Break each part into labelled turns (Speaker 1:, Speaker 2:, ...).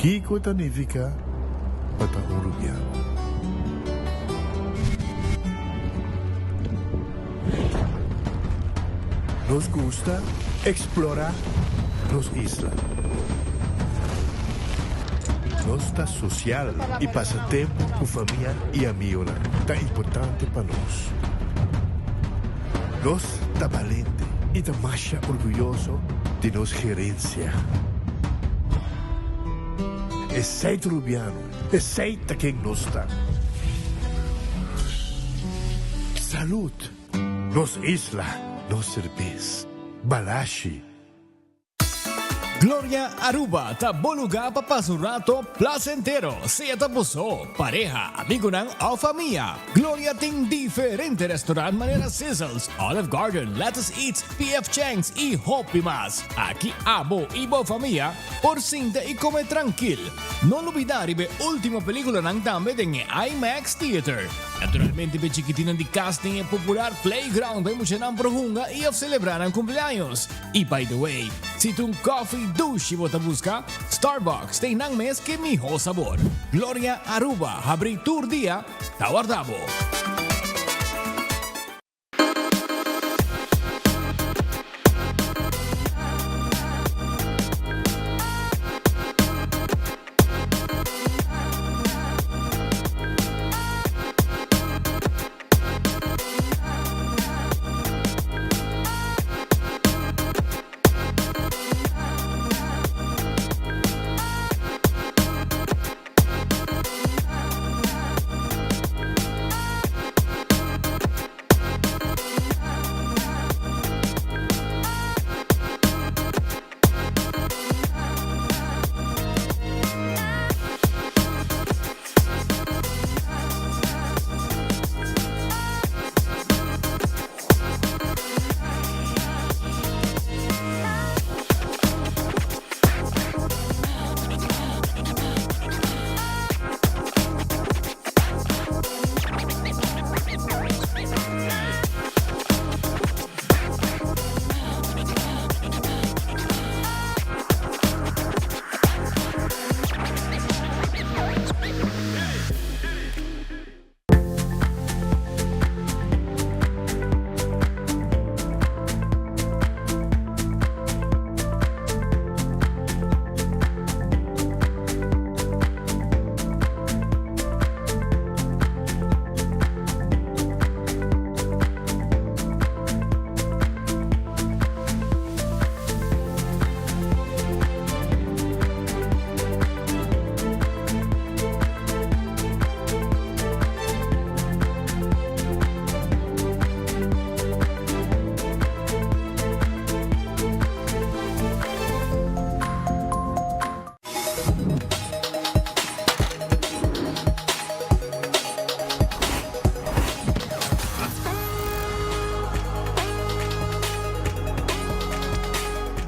Speaker 1: Kiko ta nifiká pa ta un rubiano? Nos gusta eksplorá nos isla. Nos ta sosial i pasa tempu ku famia i amigonan ta importante pa nos. Nos ta balente i ta masha orguyoso di nos gerensia. Esei ta Rubiano, esei ta ken nos ta. Salud! Nos isla, nos serbes. Balashi.
Speaker 2: Gloria Aruba ta bo lugar pa pasa un rato placentero, sea ta bo so, pareha, amigonan of famia. Gloria tin diferente restaurant manera Sizzles, Olive Garden, Lettuce Eats, PF Chang's y hopi mas. Aki abo y bo famia por sinta y come trankil. No lubida riba e ultimo peliculanan tambe den e IMAX Theater. Naturalmente p'e chikitinnan di cas tin e popular playground pa e muchanan por hunga y of celebra nan cumpleaños. Y by the way, si ta un coffee dushi bo ta busca, Starbucks ta einan mes ke miho sabor. Gloria Aruba habri tur dia, ta warda bo.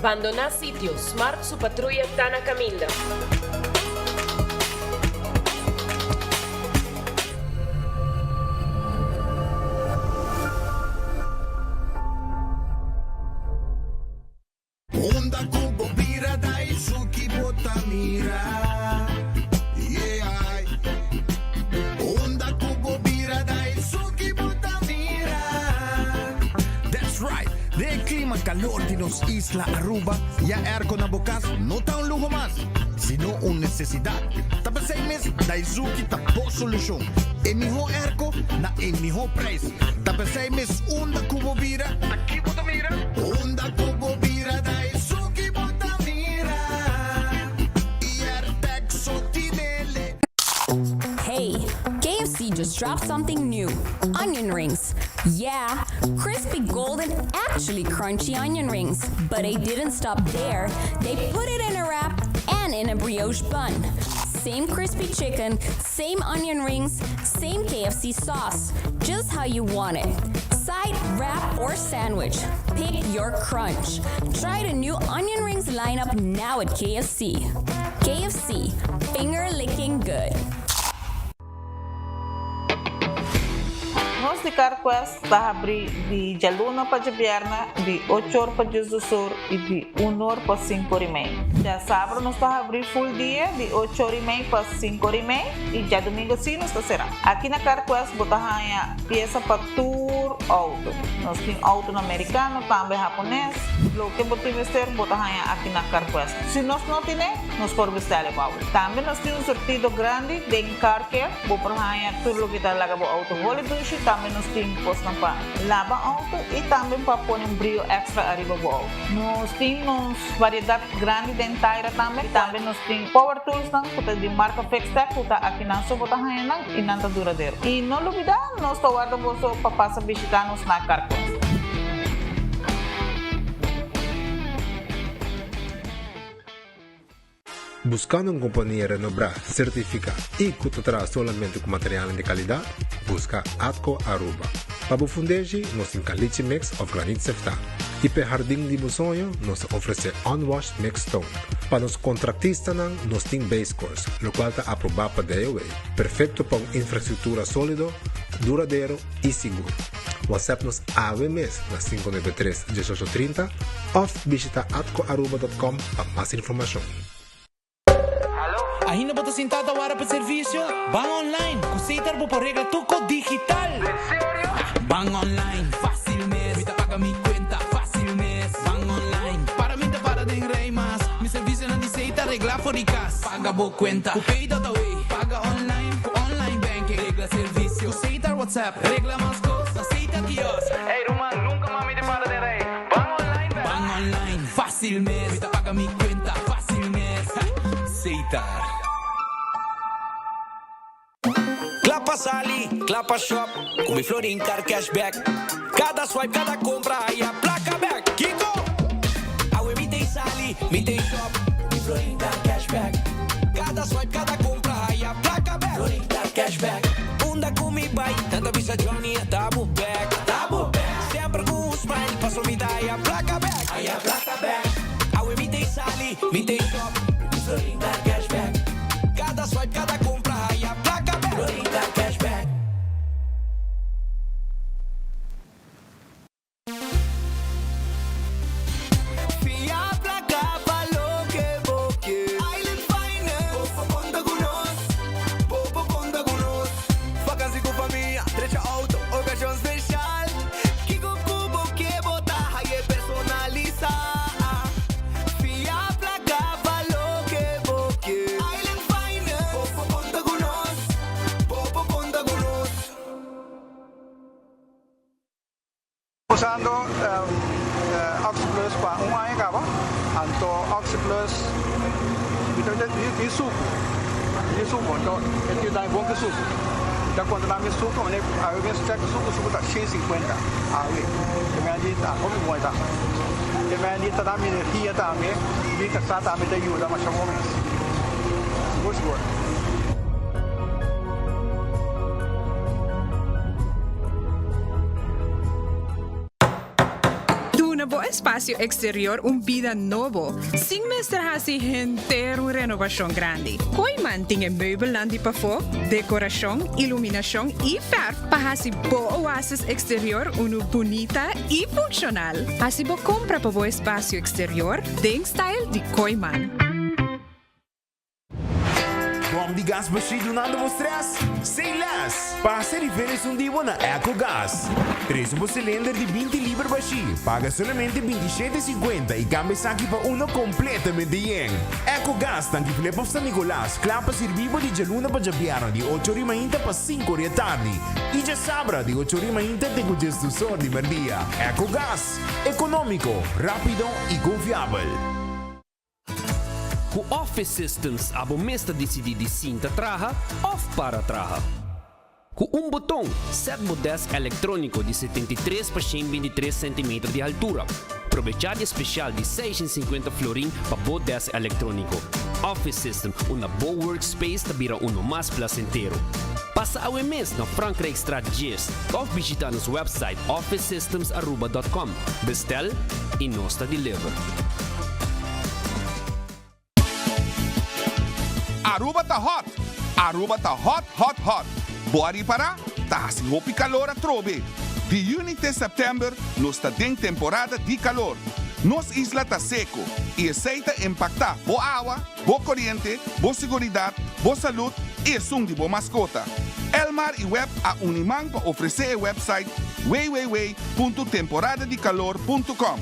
Speaker 3: Bandoná sitio, Smart su patruya ta na kaminda.
Speaker 4: Unda ku bo bira Daisuki bo ta mira Yeah Unda ku bo bira Daisuki bo ta mira
Speaker 5: That's right! Den e klima kalor di nos isla Aruba, ya airco na bo kas no ta un luho mas, sino un nesesidat. Ta p'esei mes Daizuki ta bo solushon, e mihó airco na e mihó prijs. Ta p'esei mes unda ku bo bira,
Speaker 4: Aki bo ta mira. Unda ku bo bira Daizuki bo ta mira. Airtec so tinele.
Speaker 6: Hey, KFC just dropped something new. Onion rings. Yeah, crispy golden, actually crunchy onion rings. But they didn't stop there. They put it in a wrap and in a brioche bun. Same crispy chicken, same onion rings, same KFC sauce. Just how you want it. Side, wrap, or sandwich. Pick your crunch. Try the new onion rings lineup now at KFC. KFC, finger licking good.
Speaker 7: di CarQuest ta habri di djaluna pa djabièrnè di ocho or pa diesdos or i di un or pa sinku or i mei. Djasabra nos ta habri full dia di ocho or i mei pa sinku or i mei i djadumingu si nos ta será. Aki na CarQuest bo ta haña piesa pa tur outo. Nos tin outonan merikano, tambe hapones. Loke bo tin mester bo ta haña aki na CarQuest. Si nos no tine, nos por bestèl e bou. Tambe nos tin un surtido grandi den Car Care. Bo por haña tur loke ta laga bo outo holi dushi. Tambe nos tin kosnan pa laba outo i tambe pa pone un brio èkstra ariba bo outo. Nos tin nos variedat grandi den taira tambe. Tambe nos tin power toolsnan ku ta di marka Fixtech ku ta akinan so bo ta haña nan i nan ta duradero. I no lubidá, nos ta warda boso pa pasa bishitá nos na Carquest.
Speaker 8: Buscando un compania renobrá, certificá y cu ta traha solamente cu materialnan di calidad? Busca Atco Aruba. Pa bo fundeshi, nos tin caliche mix of granit seftá. Y p'e hardin di bo soño, nos ta ofrece unwashed mixed stone. Pa nos contractistanan, nos tin base course, locual ta aprobá pa DOW, perfecto pa un infrastructura solido, duradero y sigur. WhatsApp nos awe mes na 593 1830 of bishita atcoaruba.com pa mas informacion.
Speaker 9: Ainda bo ta sinta ta wara pa servicio? Ban online! Cu Setar bo por regla tur cos digital! Ban online, facil mes! Mi ta paga mi cuenta, facil mes! Ban online, para mi ta para den rij mas! Mi servicionan di Setar regla for di cas! Paga bo cuenta cu Pay.awe! Paga online cu online banking! Regla servicio cu Setar WhatsApp! Regla mas cos na Setar kiosk! Ey ruman, nunca mas mi ta para den rij! Ban online bek! Ban online, facil mes! Mi ta paga mi cuenta, facil mes! Setar.
Speaker 10: Kla pa sali, kla pa shop, ku mi Florin Card Cashback. Kada swipe, kada kompra, haya plaka bek. Kiko? Awe mi t'ei sali, mi t'ei shop, mi Florin Card Cashback. Kada swipe, kada kompra, haya plaka bek. Florin Card Cashback. Unda ku mi bai, nan ta bisa Johnny a ta bo bek. Ta bo bek. Semper ku un smile, paso mi ta haya plaka bek. Haya plaka bek. Awe mi t'ei sali, mi t'ei shop, mi Florin Card Cashback. Kada swipe, kada kompra, haya plaka bek. Florin Card Cashback.
Speaker 4: Fia plaka pa loke bo ke. Island Finance. Bo por konta ku nos. Bo por konta ku nos. Vakansi ku famia, drecha outo, okashon speshal. Kiko ku bo ke bo ta haye personalisá. Fia plaka pa loke bo ke. Island Finance. Bo por konta ku nos. Bo por konta ku nos.
Speaker 11: Usando OxyPlus pa un aña caba, anto OxyPlus mi ta tin sucu, mi tin sucu, anto e tin dami bon ki sucu. Mi ta controla mi sucu, mane awe mes check sucu, sucu ta shen sinkuenta awe, te mea di ta hopi bon e ta. Te mea di ta dami energia tambe, mi casa tambe ta yuda masha bon mes, sigur sigur.
Speaker 12: Duna bo espasio eksterior un bida nobo, sin mester hasi henter un renovashon grandi. Kooiman tin e meubelnan di pafó, dekorashon, iluminashon i fèrf pa hasi bo oasis eksterior unu bunita i funshonal. Hasi bo kompra pa bo espasio eksterior den style di Kooiman.
Speaker 13: Bom di gas bashí dunando bo stress? Say less! Pasa riba esun di bo na Ecogas. Trese bo silinder di 20 liber bashí, paga solamente 27,50 i kambia esaki pa uno kompletamente yen. Ecogas tanki Flip of San Nicolas, kla pa sirbi bo di djaluna pa djabièrnè di ocho ori mainta pa sinku ori atardi i djasabra di ocho ori mainta te ku djesdus or di merdia. Ecogas, ekonómiko, rápido i konfiabel.
Speaker 14: Ku Office Systems abo mes ta disidí di sinta traha òf para traha. Ku un boton, sèt bo dèsk elektróniko di 73 pa 123 sentimeter di haltura. Probechá di e spesial di 650 florin pa bo dèsk elektróniko. Office System, unda bo workspace ta bira uno mas plasentero. Pasa awe mes na Frankrijkstraat 10 òf bishitá nos wèpsait officesystemsaruba.com. Bestel i nos ta deliver.
Speaker 15: Aruba ta hot! Aruba ta hot hot hot! Bo a ripará? Ta hasi hopi kalor atrobe. Di yüni te sèptèmber nos ta den temporada di kalor. Nos isla ta seko i esei ta impaktá bo awa, bo koriente, bo siguridat, bo salud i esun di bo maskota. Elmar i web a uni man pa ofresé e website www.temporadadikalor.com.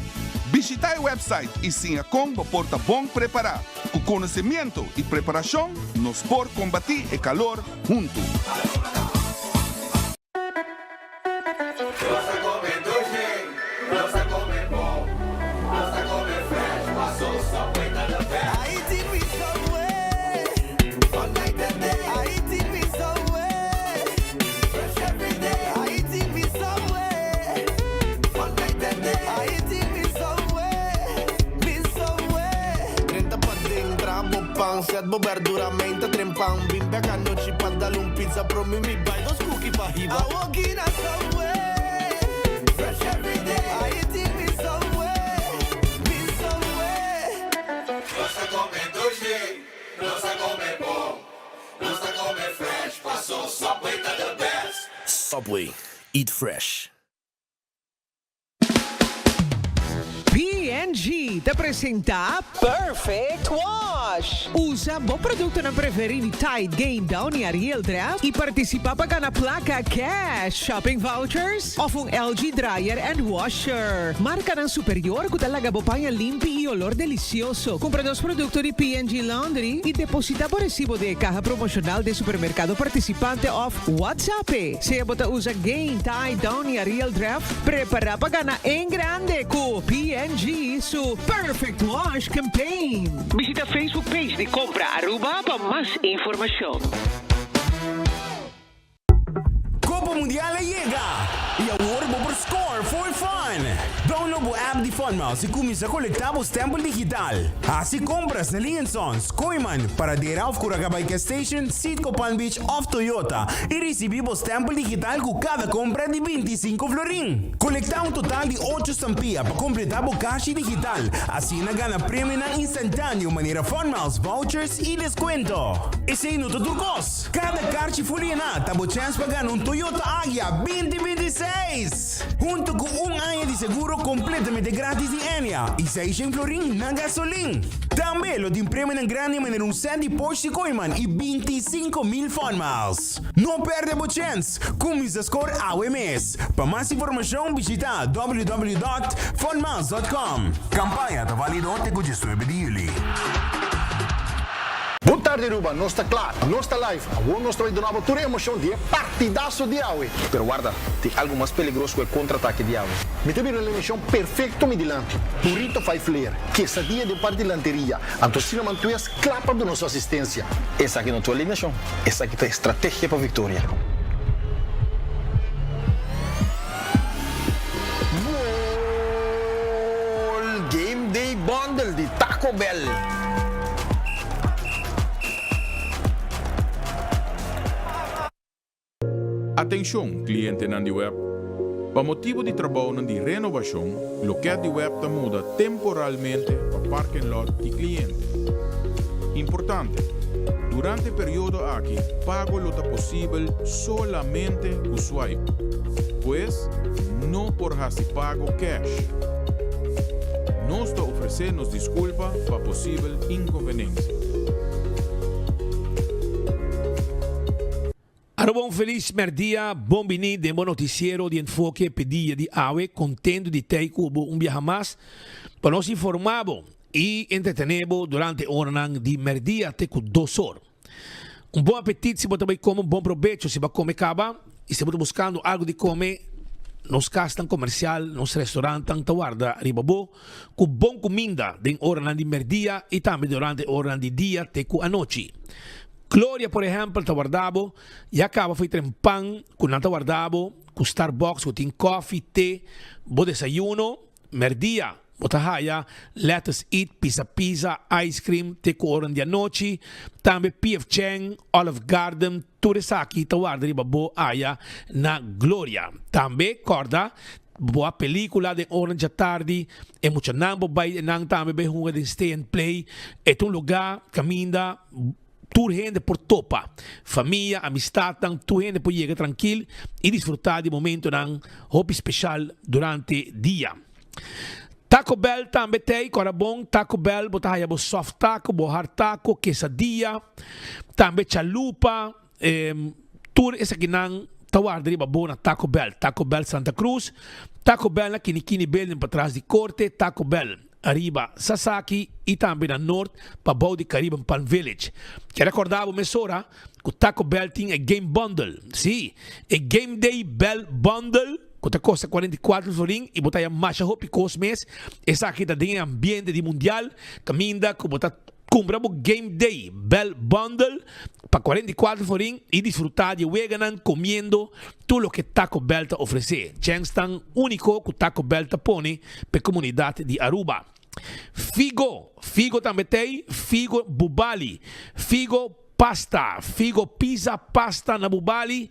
Speaker 15: Bishitá e website i siña kon bo por ta bon prepará. Ku konosemiento i preparashon nos por kombatí e kalor huntu.
Speaker 4: Nos ta come dushi, nos ta come bon, nos ta come fresh, paso Subway ta the best. I eating with Subway, all night and day. I eating with Subway, fresh every day. I eating with Subway, all night and day. I eating with Subway, with Subway. Drenta paden, traha bo pan, set bo berdura, meinta trempan. Bin bek anochi pa dal un pizza, promi mi bai dos cookie pa hiba. I walking a Subway, fresh every day. I eating with Subway, with Subway. Nos ta come dushi, nos ta come bon, nos ta come fresh, paso Subway ta the best.
Speaker 16: Subway, eat fresh.
Speaker 17: P&G ta presenta Perfect Wash! Usa bo productonan preferi di Tide, Gain, Downy, Ariel, Dreft y participa pa gana placa cash, shopping vouchers of un LG dryer and washer. Marcanan superior cu ta laga bo paña limpi y olor delicioso. Cumpra nos producto di P&G Laundry y deposita bo recibo den e caha promocional den supermercado participante of WhatsApp-e. Sea bo ta usa Gain, Tide, Downy, Ariel, Dreft, Prepara pa gana en grande cu P&G su Perfect Wash Campaign. Bishita Facebook page di Compra Aruba pa mas informacion.
Speaker 13: Copa Mundial a yega! Y awor bo por score for fun! Download bo app di Funmiles y cuminsa colecta bo stempel digital. Haci compras na Lee Sons, Kooyman, Paradera of Curacabay Gas Station, Citgo Palm Beach of Toyota y ricibi bo stempel digital cu cada compra di 25 florin. Colecta un total di ocho stampia pa completa bo cashi digital, asina gana premionan instantaneo manera Funmiles, vouchers y descuento. Esey no ta tur cos! Cada carchi full yena ta bo chance pa gana un Toyota Agya 2026! Hunto cu un aña di seguro completamente gratis di Enya y seishen florin na gasolin. Tambe lo tin premionan grandi manera un set di Porsche Kooiman y 25,000 Fun Miles. No perde bo chens! Cuminsa score awe mes! Pa mas informacion bishita www.funmiles.com. Campaña ta valido te cu 19 di juli.
Speaker 18: Bon tardi Aruba, nos ta kla, nos ta live, awor nos ta bai duna bo tur e emocion di e partidazo di awe.
Speaker 19: Pero warda, tin algo mas peligroso ku e kontra-atake di awe.
Speaker 18: Mi ta bira un alineacion perfecto mi dilanti, burrito five layer, quesadilla den parti dilanteria, anto cinnamon twist kla pa duna su asistencia.
Speaker 19: Esaki no ta un alineacion, esaki ta e strategia pa victoria.
Speaker 18: Gol! Game Day Bundle di Taco Bell!
Speaker 20: Atenshon, klientenan di web! Pa motibu di trabounan di renovashon, loket di web ta muda temporalmente pa parking lot di kliente. Importante, Durante e periodo aki, pago lo ta posibel solamente ku swipe. Pues, no por hasi pago cash. Nos ta ofresé nos diskulpa pa posibel inkonvenensia.
Speaker 21: Aruba un felis merdia, bon bini den bo noticiero di Enfoke p'e dia di awe, contento di tei cu bo un biaha mas pa nos informa bo y entretene bo durante oranan di merdia te cu dos or. Un bon apetit si bo ta bay come, un bon probecho si bo a come caba y si bo ta buscando algo di come, nos casnan comercial, nos restaurantnan ta warda riba bo cu bon cuminda den oranan di merdia y tambe durante oranan di dia te cu anochi. Gloria por ehempel ta warda bo, ya caba fo'i tren pan cu nan ta warda bo, cu Starbucks cu tin koffie, te, bo desayuno, merdia bo ta haya Lettuce Eat, pizza pizza, ice cream te cu oran di anochi, tambe PF Chang, Olive Garden, tur esaki ta warda riba bo aya na Gloria. Tambe corda bo a pelicula den oran djatardi, e muchanan bo bay nan tambe bay hunga den Stay and Play, e ta un lugar caminda. Tur hende por topa. Famia, amistadnan, tur hende por yega trankil i disfrutá di momentonan hopi speshal durante dia. Taco Bell tambe t'ei, ku ora bon Taco Bell bo ta haya bo soft taco, bo hard taco, quesadilla, tambe chalupa, tur esakinan ta warda riba bo na Taco Bell. Taco Bell Santa Cruz, Taco Bell na Kinikini Building patras di Korte, Taco Bell ariba Sasaki i tambe na Noord pabou di Caribbean Palm Village. Kier recorda bo mesora cu Taco Bell tin e Game Bundle. Sí, e Game Day Bell Bundle cu ta costa 44 florin y bo ta haya masha hopi cos mes. Esaki ta den e ambiente di Mundial caminda cu bo ta cumpra bo Game Day Bell Bundle pa 44 florin y disfruta di e weganan comiendo tur loke Taco Bell ta ofrece. Chens tan unico cu Taco Bell ta pone p'e comunidad di Aruba. Figo, figo tambe t'ei, figo Bubali, figo pasta, figo pizza pasta na Bubali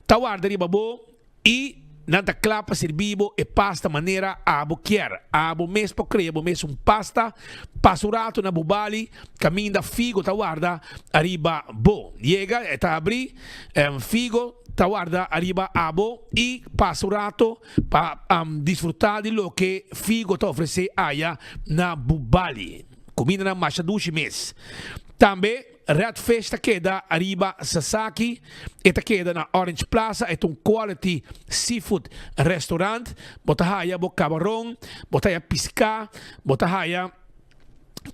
Speaker 21: ta warda riba bo i nan ta kla pa sirbi bo e pasta manera abo kier. Abo mes por krea bo mes un pasta, pasa un rato na Bubali kaminda figo ta warda ariba bo. Yega e ta abri, figo ta warda ariba abo i pasa un rato Pa disfrutá di loke Figo ta ofresé aya na Bubali. Kumindanan masha dushi mes. Tambe Red Fish ta keda ariba Sasaki, e ta keda na Orange Plaza, e ta un quality seafood restaurant. Bo ta haya bo kabaron, bo ta haya piská, bo ta haya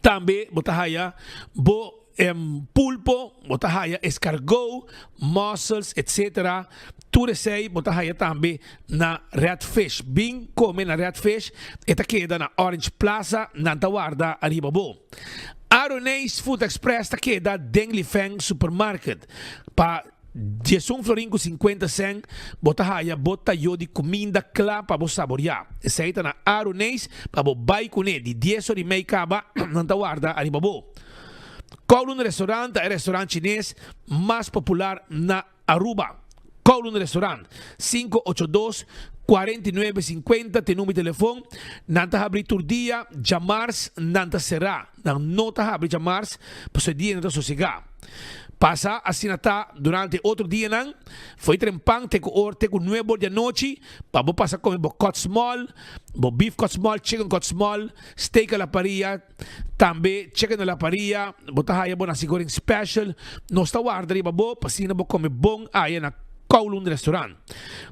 Speaker 21: tambe bo ta haya bo pulpo, bo ta haya escargot, mussels, etc. Tur esei bo ta haya tambe na Red Fish. Bin come na Red Fish, e ta keda na Orange Plaza, nan ta warda ariba bo. Aroneis Food Express ta keda den Lifeng Supermarket. Pa Diesun florin ku sinkuenta sèn bo ta haya bo tayo di kuminda kla pa bo saboriá. Esei ta na Aruneis pa bo bai kuné di dies or i mei kaba nan ta warda ariba bo. Kowloon Restaurant ta e restaurant chines mas popular na Aruba. Kowloon Restaurant, 582 49 50 ta e number di telefon. Nan ta habri tur dia, djamars nan ta será. Nan no ta habri djamars pasobra e dia nan ta sosegá. Pasa asina ta durante e otro dianan, fo'i trempan te ku or te ku nuebe or di anochi pa bo pasa kome bo cut small, bo beef cut small, chicken cut small, steak a la parilla, tambe chicken a la parilla, bo ta haya bo nasi goreng special. Nos ta warda riba bo pa asina bo kome bon aya na Kowloon Restaurant.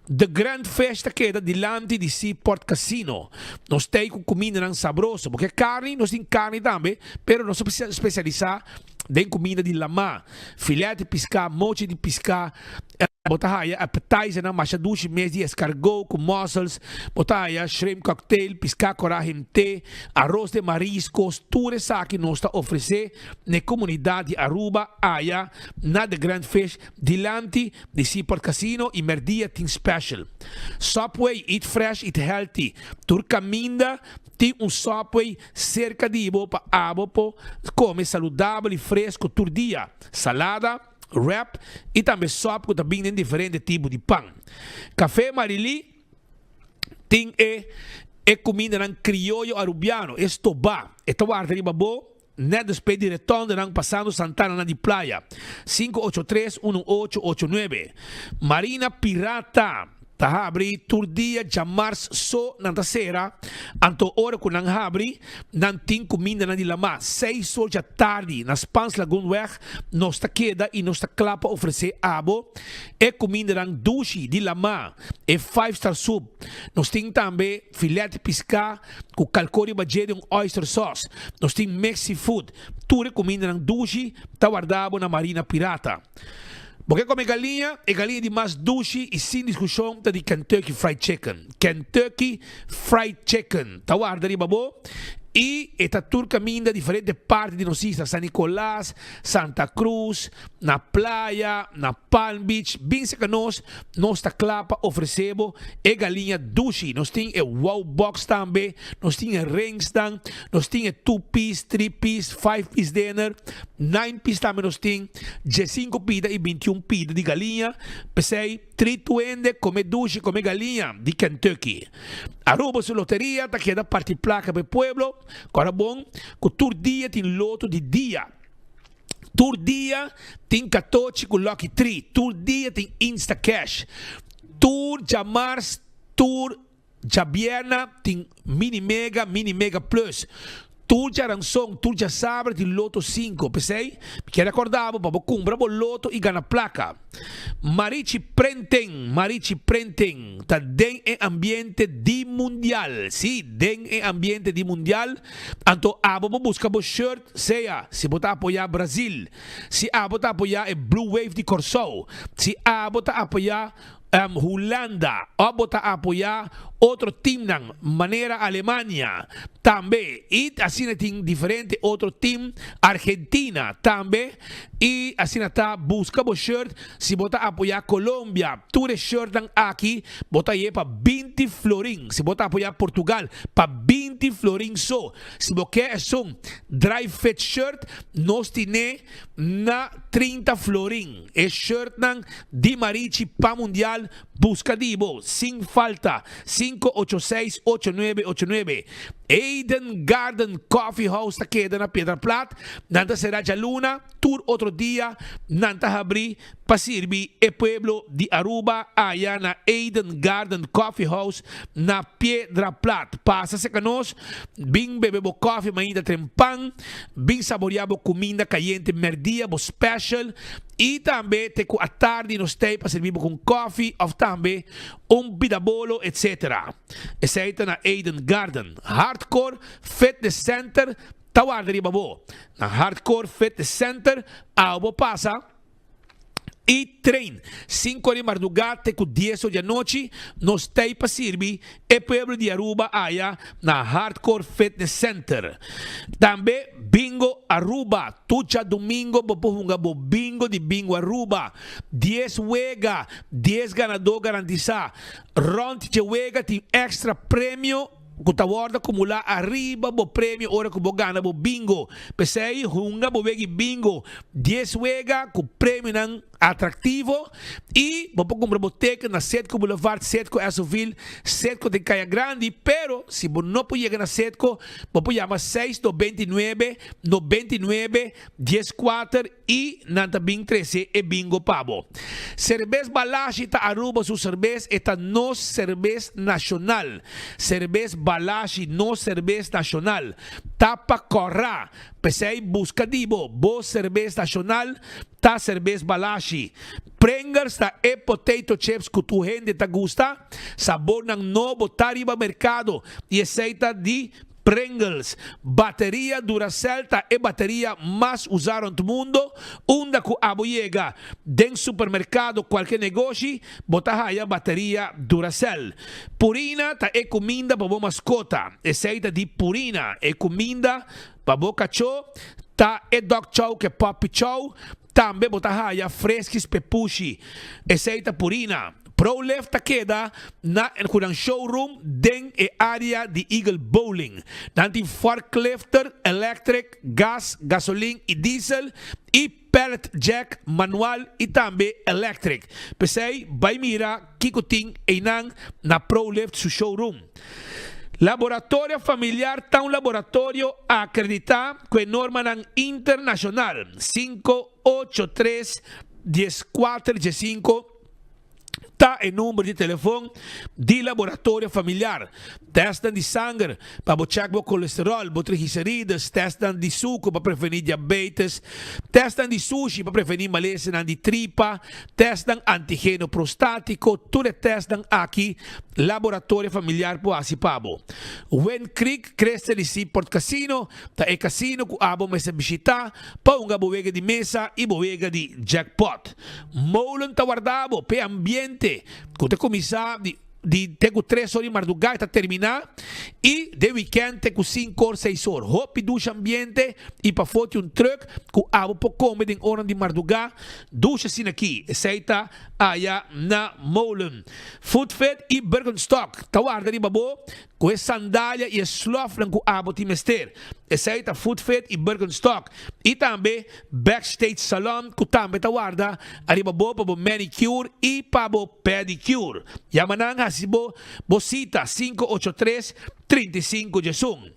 Speaker 21: The Grand Fish ta keda dilanti di Seaport Casino. Nos ta ei ku kumindanan sabroso. Bo ke karni? Nos tin karni tambe, pero nos ta spesialisá den kuminda di lamá. Filet di piská, mochi di piská, bo ta haya appetizernan masha dushi mes di escargot ku mussels, bo ta haya shrimp cocktail, piská korá hent'é, aros de mariscos, tur esaki nos ta ofresé na e komunidat di Aruba aya na The Grand Fish dilanti di Seaport Casino y merdia tin special. Subway, eat fresh, eat healthy. Tur caminda tin un Subway cerca di bo pa abo por come saludabel y fresco tur dia. Salada, wrap y tambe sop cu ta bin den diferente tipo di pan. Café Marily tin e e cumindanan crioyo Arubiano, e stobá. E ta warda riba bo Net despues di retondenan pasando Santana na di Playa, sinku ocho tres unu ocho ocho nuebe. Marina Pirata ta habri tur dia djamars so nan ta sera, anto ora ku nan habri nan tin kumindanan di lamá. Seis or djatardi na Spaans Lagoonweg nos ta keda i nos ta kla pa ofresé abo e kumindanan dushi di lamá, e five star soup. Nos tin tambe filet di piská. Ku kalko riba dje di un oyster sauce. Nos tin mix seafood. Tur e kumindanan dushi ta warda bo na Marina Pirata. Bo ke kome galiña? E galiña di mas dushi i sin diskushon ta di Kentucky Fried Chicken. Kentucky Fried Chicken ta warda riba bo i e ta tur kaminda diferente parti di nos isla, San Nicolas, Santa Cruz, na playa, na Palm Beach, bin serka nos, nos ta kla pa ofresé bo e galiña dushi. Nos tin e wow box tambe, nos tin e ringsnan, nos tin e two piece, three piece, five piece dinner, nine piece tambe nos tin, diesinku pida i bintiun pida di galiña. P'esei, tritu hende kome dushi, kome galiña di Kentucky. Aruba su loteria ta keda parti plaka pa e pueblo, kòrda bon ku tur dia tin loto di dia. Tur dia tin katochi ku Lucky Tree, tur dia tin Instacash. Tur djamars, tur djabierna tin Mini Mega, Mini Mega Plus. Tur djaranson, tur djasabra tin Loto sinku. P'esei, mi kier rekorda bo pa bo kumpra bo loto i gana plaka. Marichi Printing, Marichi Printing ta den e ambiente di mundial. Sí, den e ambiente di mundial. Anto abo bo buska bo shirt. Sea si bo ta apoyá Brazil, si abo ta apoyá e Blue Wave di Kòrsou, si abo ta apoyá Hulanda òf bo ta apoyá otro timnan manera Alemania tambe i asina tin diferente otro tim, Argentina tambe i asina ta buska bo shirt si bo ta apoyá Colombia tur e shirtnan aki bo ta haye pa 20 florin, si bo ta apoyá Portugal pa 20 florin so. Si bo ke esun dry fit shirt, nos tine na 30 florin. E shirtnan di Marichi pa Mundial buska di bo sin falta, 586 8989. Eden Garden Coffee House ta keda na Piedra Plat, nan ta sera djaluna, tur otro dia nan ta habri pa sirbi e pueblo di Aruba aya na Eden Garden Coffee House na Piedra Plat. Pasa serka nos, bin bebe bo koffie mainta trempan, bin saboria bo kuminda kayente merdia, bo special, i tambe te ku atardi nos tei pa sirbi bo ku un koffie of tambe un bidabolo etc. Esei ta na Eden Garden. Hardcore Fitness Center ta warda riba bo. Na Hardcore Fitness Center awo bo pasa i train. Sinku ora di mardugá te ku dies or di anochi nos ta ei pa sirbi e pueblo di Aruba aya na Hardcore Fitness Center. Tambe Bingo Aruba, tur djadumingo bo por hunga bo bingo di Bingo Aruba. Dies wega, dies ganadó garantisá. Rònt dje wega tin èkstra premio ku ta wòrdu akumulá ariba bo premio ora ku bo gana bo bingo. P'esei, hunga bo wega i bingo dies wega ku premionan atraktivo i bo por kumpra bo teken na Setco Boulevard, Setco Essoville, Setco den Kaya Grandi. Pero, si bo no por yega na Setco, bo por yama seis 99 99 14 I nan ta bin trece e bingo pa bo. Cerbes Balashi ta Aruba su cerbes, e ta nos cerbes nacional. Cerbes Balashi, nos cerbes nacional. Ta pa cora. P'esey busca di bo, bo cerbes nacional ta Cerbes Balashi. Pringles ta e potato chips cu tur hende ta gusta. Sabornan nobo ta riba mercado y esey ta di Pringles. Bateria Duracell ta e bateria mas usá rond mundo. Unda ku abo yega den supermerkado kualke negoshi, bo ta haya bateria Duracell. Purina ta e kuminda pa bo maskota. Esei ta di Purina. E kuminda pa bo kachó ta e dog chow ku e puppy chow. Tambe bo ta haya freskis pepushi. Esei ta Purina. Prolift ta keda na ku nan showroom den e area di Eagle Bowling. Nan tin forklifter, electric, gas, gasolin y diesel y pallet jack manual y tambe electric. P'esei bai mira kiko tin einan na Prolift su showroom. Laboratorio Familiar ta un laboratorio akreditá ku e normanan internashonal 583 14 15 ta e number di telefon di Laboratorio Familiar. Testnan di sanger pa bo chèk bo kolesteròl, bo triglicerides, testnan di suku pa prevení diabetes, testnan di sushi pa prevení malesanan di tripa, testnan antigeno prostátiko, tur e testnan aki Laboratorio Familiar por hasi pa bo. Wind Creek Crystal y Seaport Casino ta e casino ku abo mester bishitá pa hunga bo wega di mesa y bo wega di jackpot. Molen ta warda bo p'e ambiente ku ta kuminsá di di te ku tres or di mardugá e ta terminá y den wikènt te ku sinku or seis or. Hopi dushi ambiente y pafó tin un trùk ku abo por kome den oran di mardugá dushi asina aki. Esei ta aya na Molen. Foodfit y Birkenstock ta warda riba bo. Ku e sandalia i e slòfnan ku abo tin mester. Esei ta Footfit i Birkenstock. I tambe Backstage Salon ku tambe ta warda ariba bo pa bo manicure i pa bo pedicure. Yama nan hasi bo bo sita 583 35 11.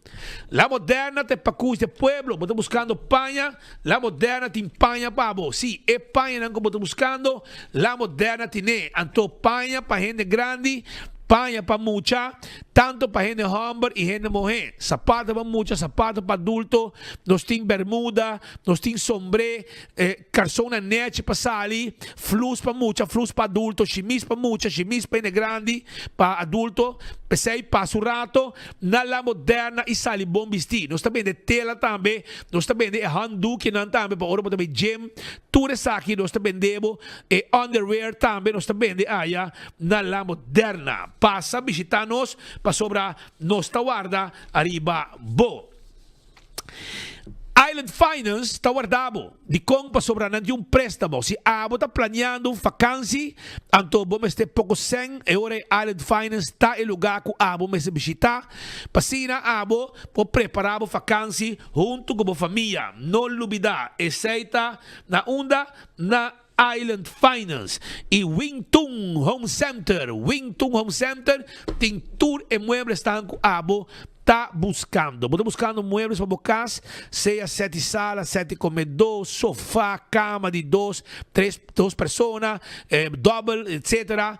Speaker 21: La Moderna ta e pakus di e pueblo. Bo ta buskando paña? La Moderna tin paña pa bo. Sí, e pañanan ku bo ta buskando, La Moderna tin'é. Anto paña pa hende grandi, paña pa mucha, tanto pa hende hòmber i hende muhé. Sapato pa mucha, sapato pa adulto, nos tin bermuda, nos tin sombré, karsonnan nèchi pa sali, flus pa mucha, flus pa adulto, shimis pa mucha, shimis pa hende grandi, pa adulto. P'esei pasa un rato na La Moderna i sali bon bistí. Nos ta bende tela tambe, nos ta bende e handdoekjenan tambe pa ora bo ta bai gym. Tur esaki nos ta bende bo. E underwear tambe nos ta bende aya na La Moderna. Pasa bishita nos pasobra nos ta warda ariba bo. Island Finance ta warda bo. Dikon? Pasobra nan tin un préstamo. Si abo ta planeando un fakansi, anto bo mester poko sèn, e ora e Island Finance ta e lugá ku abo mester bishitá. Pa asina abo por prepará bo fakansi huntu ku bo famia. No lubidá, esei ta na unda? Na Island Finance y Wing Tung Home Center. Wing Tung Home Center tin tur e mueblesnan cu abo ta buscando. Bo ta buscando muebles pa bo cas, sea set di sala, set di comedor, sofa, cama di dos, tres, dos persona, dobbel, etc.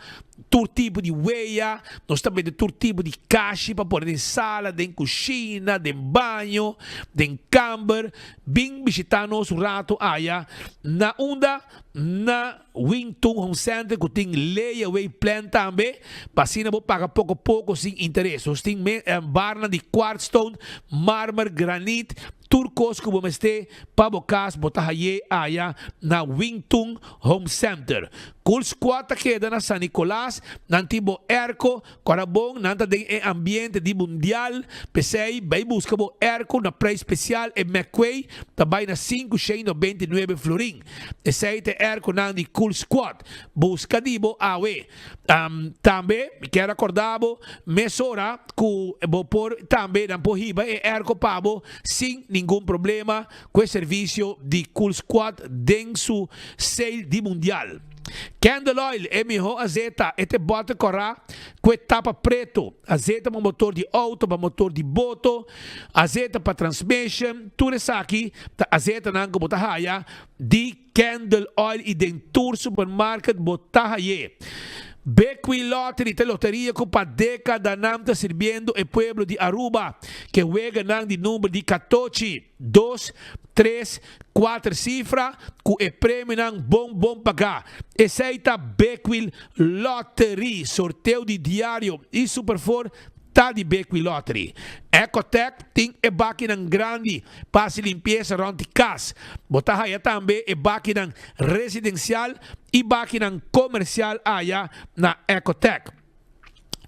Speaker 21: Tur tipo di weya, nos ta bende tur tipo di kashi pa pone den sala, den kushina, den baño, den kamber. Bin bishita nos un rato aya na unda na Wing Tung Home Center ku tin layaway plan tambe pa asina bo paga poko poko sin interes. Nos tin barnan di quartzstone, marmer, granit, Tur kos ku bo mester pa bo kas bo ta haye aya na Wing Tung Home Center. Cool Squad ta keda na San Nicolas, nan tin bo airco, kora bon nan ta den e ambiente di mundial, p'esei bai buska bo airco na prijs special e McQuay ta bai na 599 florin. Esei ta e airconan di Cool Squad. Buska di bo awe. Tambe mi kier acorda bo mesora cu bo por tambe nan por hiba e airco pa bo sin ningun problema cu e servicio di Cool Squad den su sale di mundial. Candle Oil e miho azeta e te bote cora cu e tapa preto, azeta pa motor di auto, pa motor di boto, azeta pa transmission, tur esaki ta azetanan cu bo ta haya di Candle oil y den tur supermarket bo ta haye. Bequi Lottery ta loteria cu pa decadanan ta sirbiendo e pueblo di Aruba ke weganan di number di catochi, dos, tres, cuater cifra cu e premionan bon bon paga. Esey ta Bequi Lottery. Sorteo di diario y Superfour ta di Bequi Lottery. Ecotec tin e bakinan grandi pa hasi limpiesa rond di kas. Bo ta haya tambe e bakinan residencial y bakinan comercial aya na Ecotec.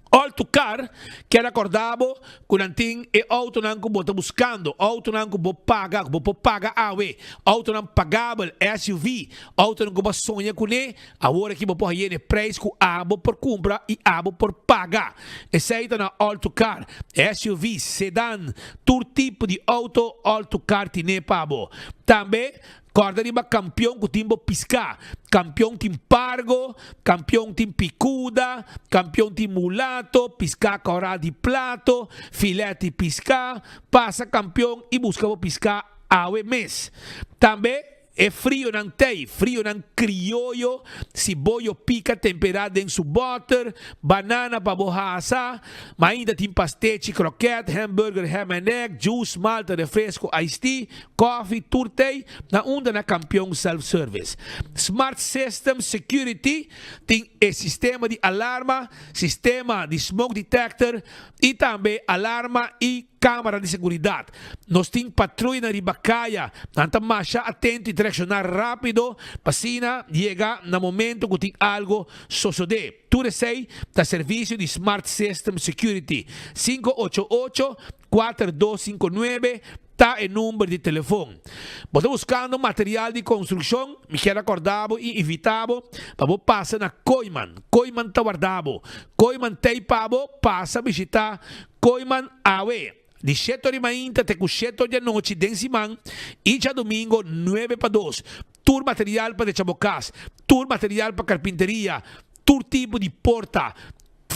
Speaker 21: All to Car kier acorda bo cu nan tin e autonan cu bo ta buscando, autonan cu bo paga, cu bo por paga awe, autonan pagabel, SUV, autonan cu bo a soña cune, Awor aki bo por haye n'e prijs ku abo por kumpra i abo por paga. Esei ta na All To Car. SUV, sedan, tur tipo di auto All To Car tine pa bo. Tambe, kòrda riba kampion ku tin bo piská. Kampion tin pargo, kampion tin pikuda, kampion tin mulato, piská kòrá di plato, filèt di piská. Pasa kampion i buska bo piská awe mes. Tambe. E frionan tei, frionan krioyo, siboyo pika temperá den su bòter, banana pa bo hasa, ma ainda tin pastechi, krokèt, hamburger, ham and egg, juice, malta, refresco, iced tea, kòfi, tur tei na unda na Kampion Self Service. Smart System Security tin e sistema di alarma, sistema di smoke detector i tambe alarma i Cámara di seguridad. Nos tin patruyanan riba caya. Nan ta masha atento y ta reacciona rapido pa asina yega na momento cu tin algo sosode. Tur esey ta servicio di Smart System Security. 588 4259 ta e number di telefon. Bo ta buscando material di construccion? Mi kier acorda bo y invita bo pa bo pasa na Kooyman. Kooyman ta warda bo. Kooyman t'ey pa bo pasa bishita. Kooiman awe, di shete or di mainta te ku shete or di anochi den siman i djadumingo nuebe pa dos. Tur material pa drecha bo kas, tur material pa karpinteria, tur tipo di porta,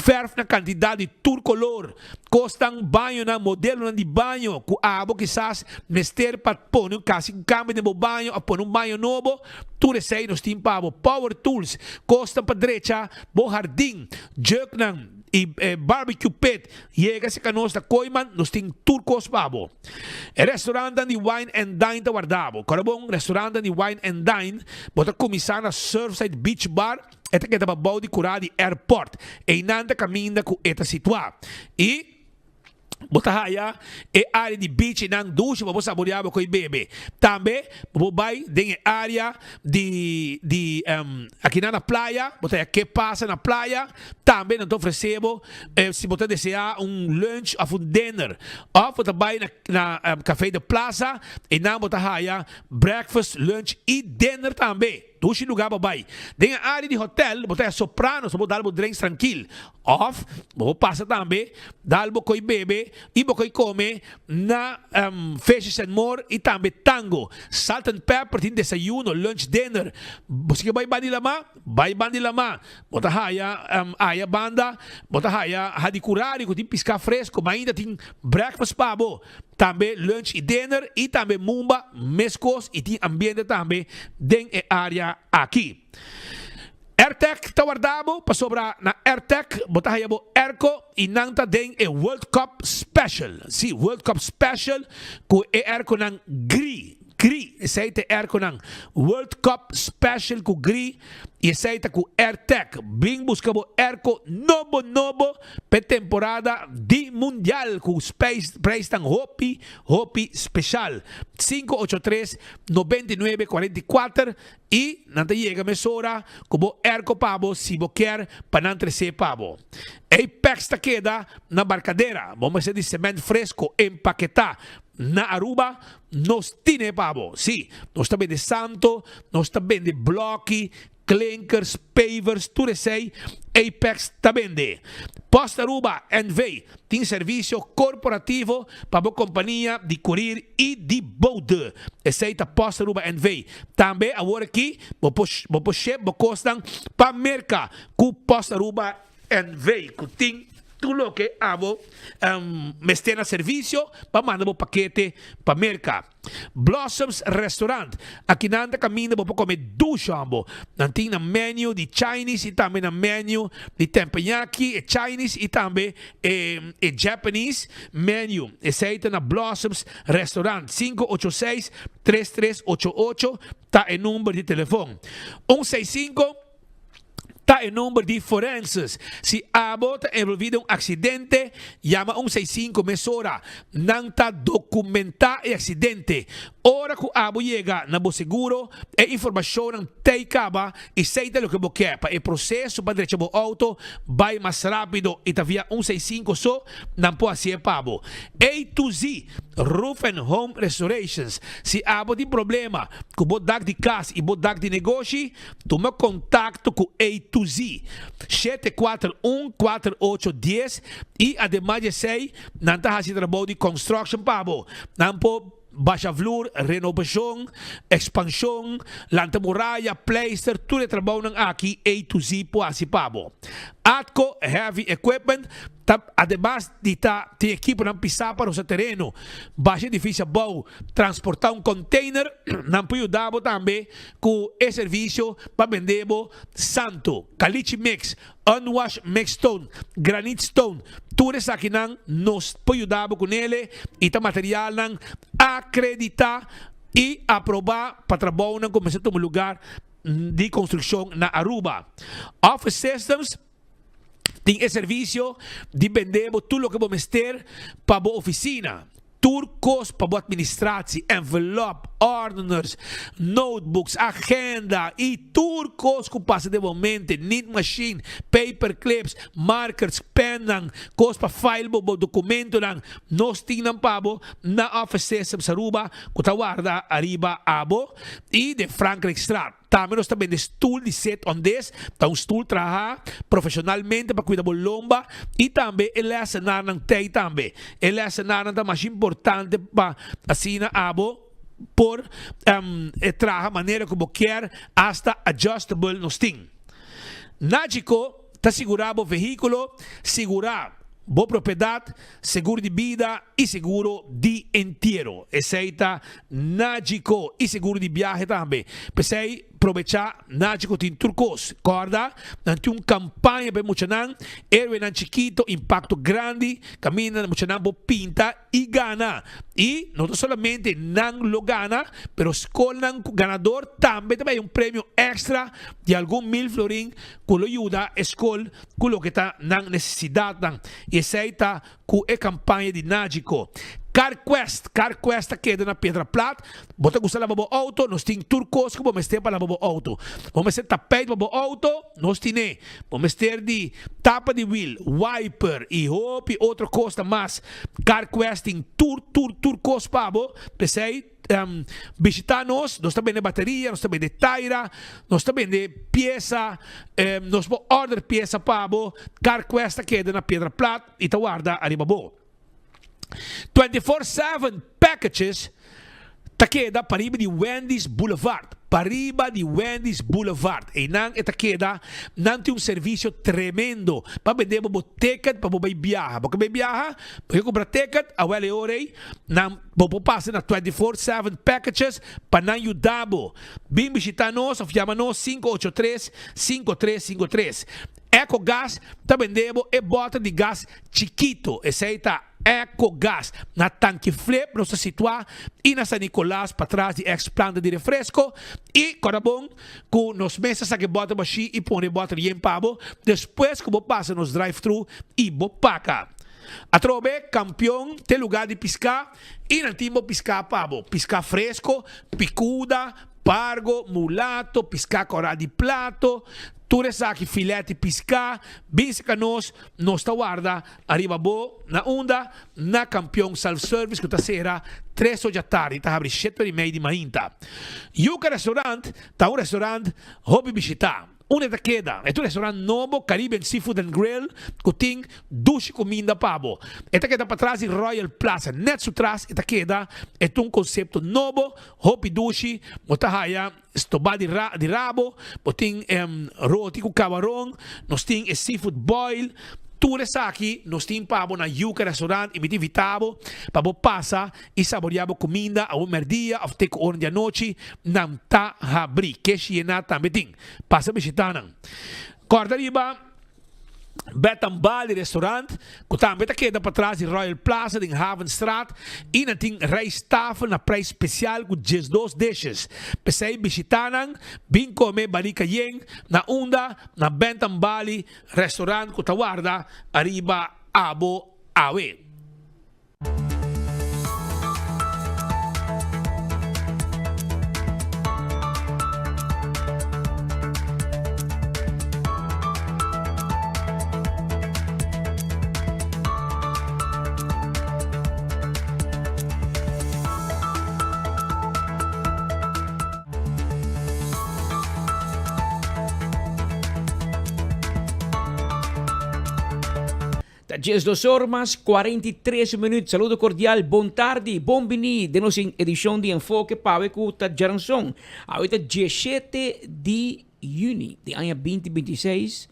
Speaker 21: Verf na kantidat di tur kolor, kosnan, bañonan, modelonan di baño ku abo kisas mester pa pone un kasi un kambio den bo baño òf pone un baño nobo, tur esei nos tin pa bo. Power tools, kosnan pa drecha bo hardin, juknan i barbecue pit, yega serka nos na Kooiman, nos tin tur kos pa bo. E restaurantnan di Wine and Dine ta warda bo. Kòrda bon, restaurantnan di Wine and Dine, bo ta kuminsá na Surfside Beach Bar, E ta keda pabou di kurá di airport. Einan ta kaminda ku e ta situá. I bo ta haya e área di beach einan dushi pa bo saboreá bo koi bebe. Tambe bo por bai den e área di di akinan na playa, bo ta haya ke pasa na playa. Tambe nan ta ofresé bo si bo ta deseá un lunch òf un dinner. Òf bo ta bai na na Café de Plaza, einan bo ta haya breakfast, lunch i dinner tambe. Dushi lugar bo bai. Den e área di hotel bo ta haya Sopranos pa bo dal bo drinks trankil. Òf bo por pasa tambe dal bo koi bebe i bo koi kome na Fishes and More i tambe Tango. Salt and Pepper tin desayuno, lunch, dinner. Bo si ke bai banda di lamá, bai banda di lamá. Bo ta haya aya banda, bo ta haya Hadicurari ku tin piská fresko, ma ainda tin breakfast pa bo. Tambe lunch y dinner y tambe mumba mescos y tin ambiente tambe den e area aki. Airtec ta warda bo pasobra na Airtec bo ta haya bo airco y nan ta den e World Cup Special. Si, World Cup Special cu e airconan gri, gri, esey ta e airconan World Cup Special cu gri y esey ta cu Airtec. Bin busca bo airco nobo nobo P'e temporada di Mundial ku prijsnan hopi hopi special. Sinku ocho tres, 99, 44 i nan ta yega mesora ku bo airco pa bo si bo kier pa nan tres'é pa bo. Apex ta keda na Barcadera. Bo mester di cement fresco empaketá na Aruba? Nos tine pa bo. Sí, nos ta bende santo, nos ta bende bloki, Klinkers, pavers, tur esei Apex ta bende. Post Aruba NV tin servisio korporativo pa bo kompania di kurir i di bode. Esei ta Post Aruba NV. Tambe awor aki bo por bo por ship bo kosnan pa Merka ku Post Aruba NV ku tin tur loke abo mester na servisio pa manda bo pakete pa Merka. Blossoms Restaurant, aki nan ta kaminda bo por kome dushi hombo. Nan tin nan menu di Chinese i tambe nan menu di teppanyaki, e Chinese i tambe e e Japanese menu. Esei ta na Blossoms Restaurant, 586 3388 ta e number di telefon. Un seis sinku. Ta e number di forenses. Si abo ta envolvi den un accidente, yama un seis sinku mesora. Nan ta documenta e accidente. Ora cu abo yega na bo seguro, e informacionnan t'ey caba y sey ta loke bo kier pa e proceso pa drecha bo auto bay mas rapido y ta via un seis sinku so nan por haci'e pa bo. A to Z Roof and Home Restorations. Si abo tin problema cu bo dak di cas y bo dak di negoshi, Tuma kontakto ku A to Z, 741 48 dies i ademas di esei nan ta hasi trabou di construction pa bo. Nan por basha vloer, renobashon, ekspanshon, lanta muraya, pleister, tur e trabounan aki A to Z por hasi pa bo. Atco Heavy Equipment ta ademas di ta tin ekiponan pisá pa rosa tereno, basha edifisio abou, transportá un container, nan por yuda bo tambe Ku e servisio pa bende bo santo, caliche mix, unwash mix stone, granite stone, tur esakinan nos por yuda bo ku nele i ta materialnan akreditá i aprobá pa trabounan ku mester tuma lugar di konstrukshon na Aruba. Office Systems tin e servisio di bende bo tur loke bo mester pa bo ofisina. Tur kos pa bo administratie, envelop. Ordners, notebooks, agenda y tur cos cu pasa den bo mente, nit machine, paper clips, markers, pennan, cos pa file bo bo documentonan, nos tin nan pa bo na Office Systems Aruba cu ta warda ariba abo y den Frankrijkstraat. Tambe nos ta bende stoel di sit on des, ta un stoel traha profesionalmente pa cuida bo lomba y tambe e lessenarnan tey tambe. E lessenarnan ta masha importante pa asina abo por traha manera cu bo kier, hasta adjustable nos tin. Nagico ta sigura bo vehiculo, sigura bo propiedad, seguro di bida y seguro di entiero. Esey ta Nagico y seguro di biahe tambe. P'esey probecha Nagico tin tur cos. Corda, nan tin un campaña pa e muchanan, Héroenan Chikito, Impacto Grandi, caminda muchanan por pinta y gana. Y no ta solamente nan lo gana, pero scolnan cu ganador tambe ta bay un premio extra di algun mil florin cu lo yuda e scol cu loke ta nan necesidadnan. Y esey ta cu e campaña di Nagico. CarQuest, CarQuest ta keda na Piedra Plat. Bo ta gusta laba bo auto? Nos tin tur cos cu bo mester pa laba bo auto. Bo mester tapijt pa bo auto? Nos tine. Bo mester di tapa di wiel, wiper y hopi otro cos ta mas. CarQuest tin tur tur tur cos pa bo. P'esey bishita nos. Nos ta bende bateria, nos ta bende taira, nos ta bende piesa. Nos por order piesa pa bo. CarQuest ta keda na Piedra Plat y ta warda ariba bo. 24/7 Packages ta keda pariba di Wendy's Boulevard. Pariba di Wendy's Boulevard. Einan e ta keda. Nan tin un servicio tremendo pa bende bo bo ticket pa bo bay biaha. Bo ke bay biaha? Bo ke cumpra ticket? Awel e ora ey nan bo por pasa na 24/7 Packages pa nan yuda bo. Bin bishita nos of yama nos 583 5353. Ecogas ta bende bo e boter di gas chikito, esey ta Ecogas. Na Tanki Flip nos ta situa y na San Nicolas patras di ex planta di refresco. Y corda bon cu nos mes ta saca e boter bashi y pone e boter yen pa bo despues cu bo pasa nos drive thru y bo paca. Atrobe Campeon t'e lugar di pisca y nan tin bo pisca pa bo. Pisca fresco, picuda, pargo, mulato, pisca cora di plato, Tur esaki filet di piská, bin seka nos, nos ta warda ariba bo na unda? Na Kampion Self Service ku ta sera tres or djatardi i ta habri shete or i mei di mainta. Yuca Restaurant ta un restaurant hopi bishitá. Unda e ta keda? E ta un restaurant nobo, Caribbean Seafood and Grill, ku tin dushi kuminda pa bo. E ta keda patras di Royal Plaza, nèt su tras e ta keda. E ta un konsepto nobo, hopi dushi, bo ta haya. Stobá di ra di rabo, bo tin roti ku kabaron, nos tin e seafood boil, tur esaki nos tin pa bo na Yuca Restaurant i mi ta invitá bo pa bo pasa i saboreá bo kuminda awe mèrdia òf te ku ora di anochi, nan ta habrí. Keshi yená tambe tin. Pasa bishitá nan. Kòrda riba. Bed and Bali Restaurant, cu tambe ta keda patras di Royal Plaza den Havenstraat y nan tin rijsttafel na prijs special cu diesdos dishes. P'esey bishita nan, bin come barika yen na unda na Bed and Bali Restaurant cu ta warda ariba abo awe.
Speaker 1: Ta 12 or mas 43 minuut. Saludo cordial, bon tardi, bon bini den nos edicion di Enfoke pawe cu ta djaranson. Awe ta 17 di juni di aña 2026.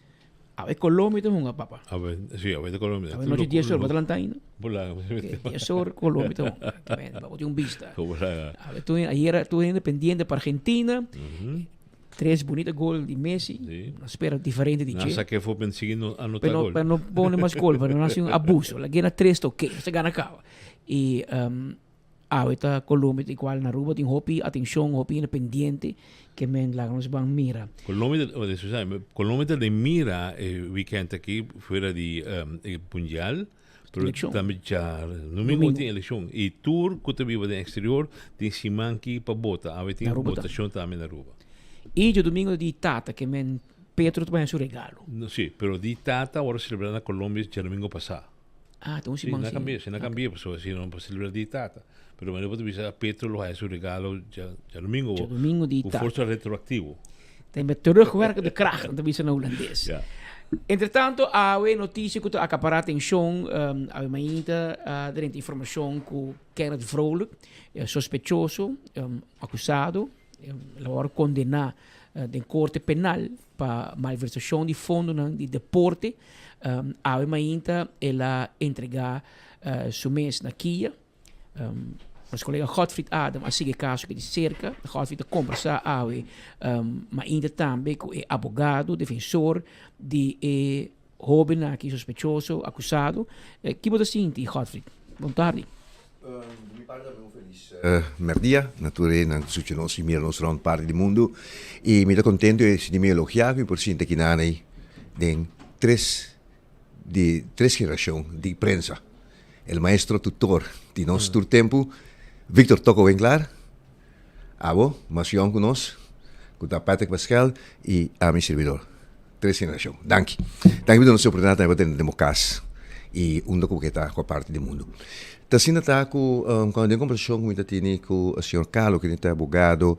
Speaker 1: Awe Colombia ta hunga, papa.
Speaker 22: Awe, si, awe ta Colombia.
Speaker 1: Awe nochi 10 or, bo ta lanta ainda?
Speaker 22: Bula.
Speaker 1: 10 or Colombia ta hunga. Bo tin un bista.
Speaker 22: Bula.
Speaker 1: Awe tu, ayer tu hende pendiente pa Argentina. Tres bunita gol di Messi.
Speaker 22: Sí.
Speaker 1: No spera diferente di
Speaker 22: Nan
Speaker 1: che.
Speaker 22: saké for ben sigui no anota
Speaker 1: Pero,
Speaker 22: gol.
Speaker 1: pero no pone mas gol, pero no hace un abuso. La gana tres ta oké, se gana caba. Y um, awe ta Colombia ta igual na Aruba tin hopi atencion, hopi independiente que men laga nos ban mira.
Speaker 22: Colombia, ta- oh, disculpa, Colombia ta den mira e weekend aki fuera di um, e mundial. Pero
Speaker 1: Elekshon.
Speaker 22: tambe djadomingo tin elekshon. I tur ku ta biba den eksterior tin siman ki pa bota. Awe tin
Speaker 1: Na Aruba ta.
Speaker 22: botashon tambe na Aruba.
Speaker 1: I djadomingo di tata ke men Petro ta baña su regalo.
Speaker 22: No, si, pero di tata awor a selebrá na Colombia djadomingo pasá.
Speaker 1: Ah, ta un
Speaker 22: Si,
Speaker 1: siman
Speaker 22: na
Speaker 1: si.
Speaker 22: kambia, si na kambia, pasobra si no pa selebrá di tata. Pero manera bo ta bisa Petro lo haya su regalo djadomingo
Speaker 1: Djadomingo di
Speaker 22: ku
Speaker 1: tata.
Speaker 22: forsa retroaktivo.
Speaker 1: Ta met terugwerkende kracht, nan ta bisa na Hulandes.
Speaker 22: Ja.
Speaker 1: Entretanto, awe noticia cu ta acapara atencion, awe mainta a drenta informacion cu Kenneth Vrolijk, sospechoso, acusado, el a worde condena den corte penal pa malversacion di fondonan di deporte. Awe mainta el a entrega su mes na kia. Nos colega Godfried Adam a sigui e caso aki di cerca. Godfried a conversa awe mainta tambe cu e abogado defensor di e hoben aki sospechoso, acusado. Ki bo ta sinti, Godfried? Bon tardi.
Speaker 2: Di mi parti tambe un felis merdia na tur e nan ku sucha nos i mira nos rònt parti di mundu. I mi ta kontentu e sinti mi elogiá ku mi por sinti aki nan ei den tres di tres generashon di prensa. El maestro tutor di nos tur tempu, Victor Toko Winklaar, abo mas yòn ku nos, ku ta Patrick Pascal i ami sirbidor. Tres generashon. Danki. Danki pa duna nos e oportunidat tambe pa tene den bo kas i unda ku bo ke ta ku parti di mundu. Ta asina ta ku kuando den kombersashon ku mi ta tini ku señor Carlo kende ta abogado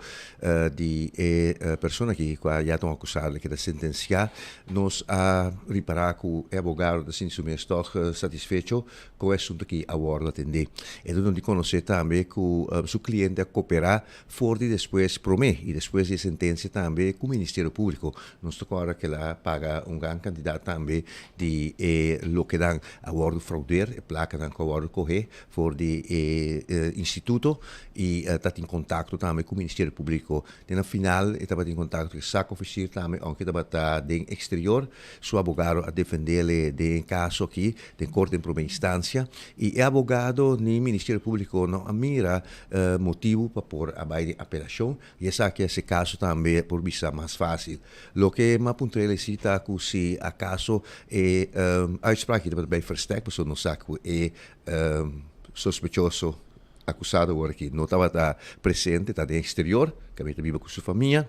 Speaker 2: di e persona aki ku a ya ta un akusado ke ta sentensiá Nos a ripará ku e abogado ta sinti su mes tòg satisfecho ku e asuntu aki a wòrdu atendé. E ta duna di konosé tambe ku su kliente a koperá for di despues promé i despues di e sentensia tambe ku Ministerio Públiko. Nos ta kòrda ku el a paga un gran kantidat tambe di e lokenan a wòrdu fraudeer, e plakanan ku a wòrdu kohé for di e instituto i ta tin kontakto tambe ku Ministerio Públiko. Den na final e tabatin kontakto ku e sakofisier tambe, ounke e tabata den eksterior. Su abogado a defendele den e kaso aki den korte den prome instansia i e abogado ni Ministerio Públiko no a mira motibu pa por a bai den apelashon i esaki a hasi e kaso tambe por bisa mas fásil. Loke mi a puntr'el si ta ku si akaso e uitspraak aki tabata bai verstek pasobra nos sa ku e sospechoso Akusado awor aki no tabata presente, ta den eksterior, kaminda ta biba ku su famia.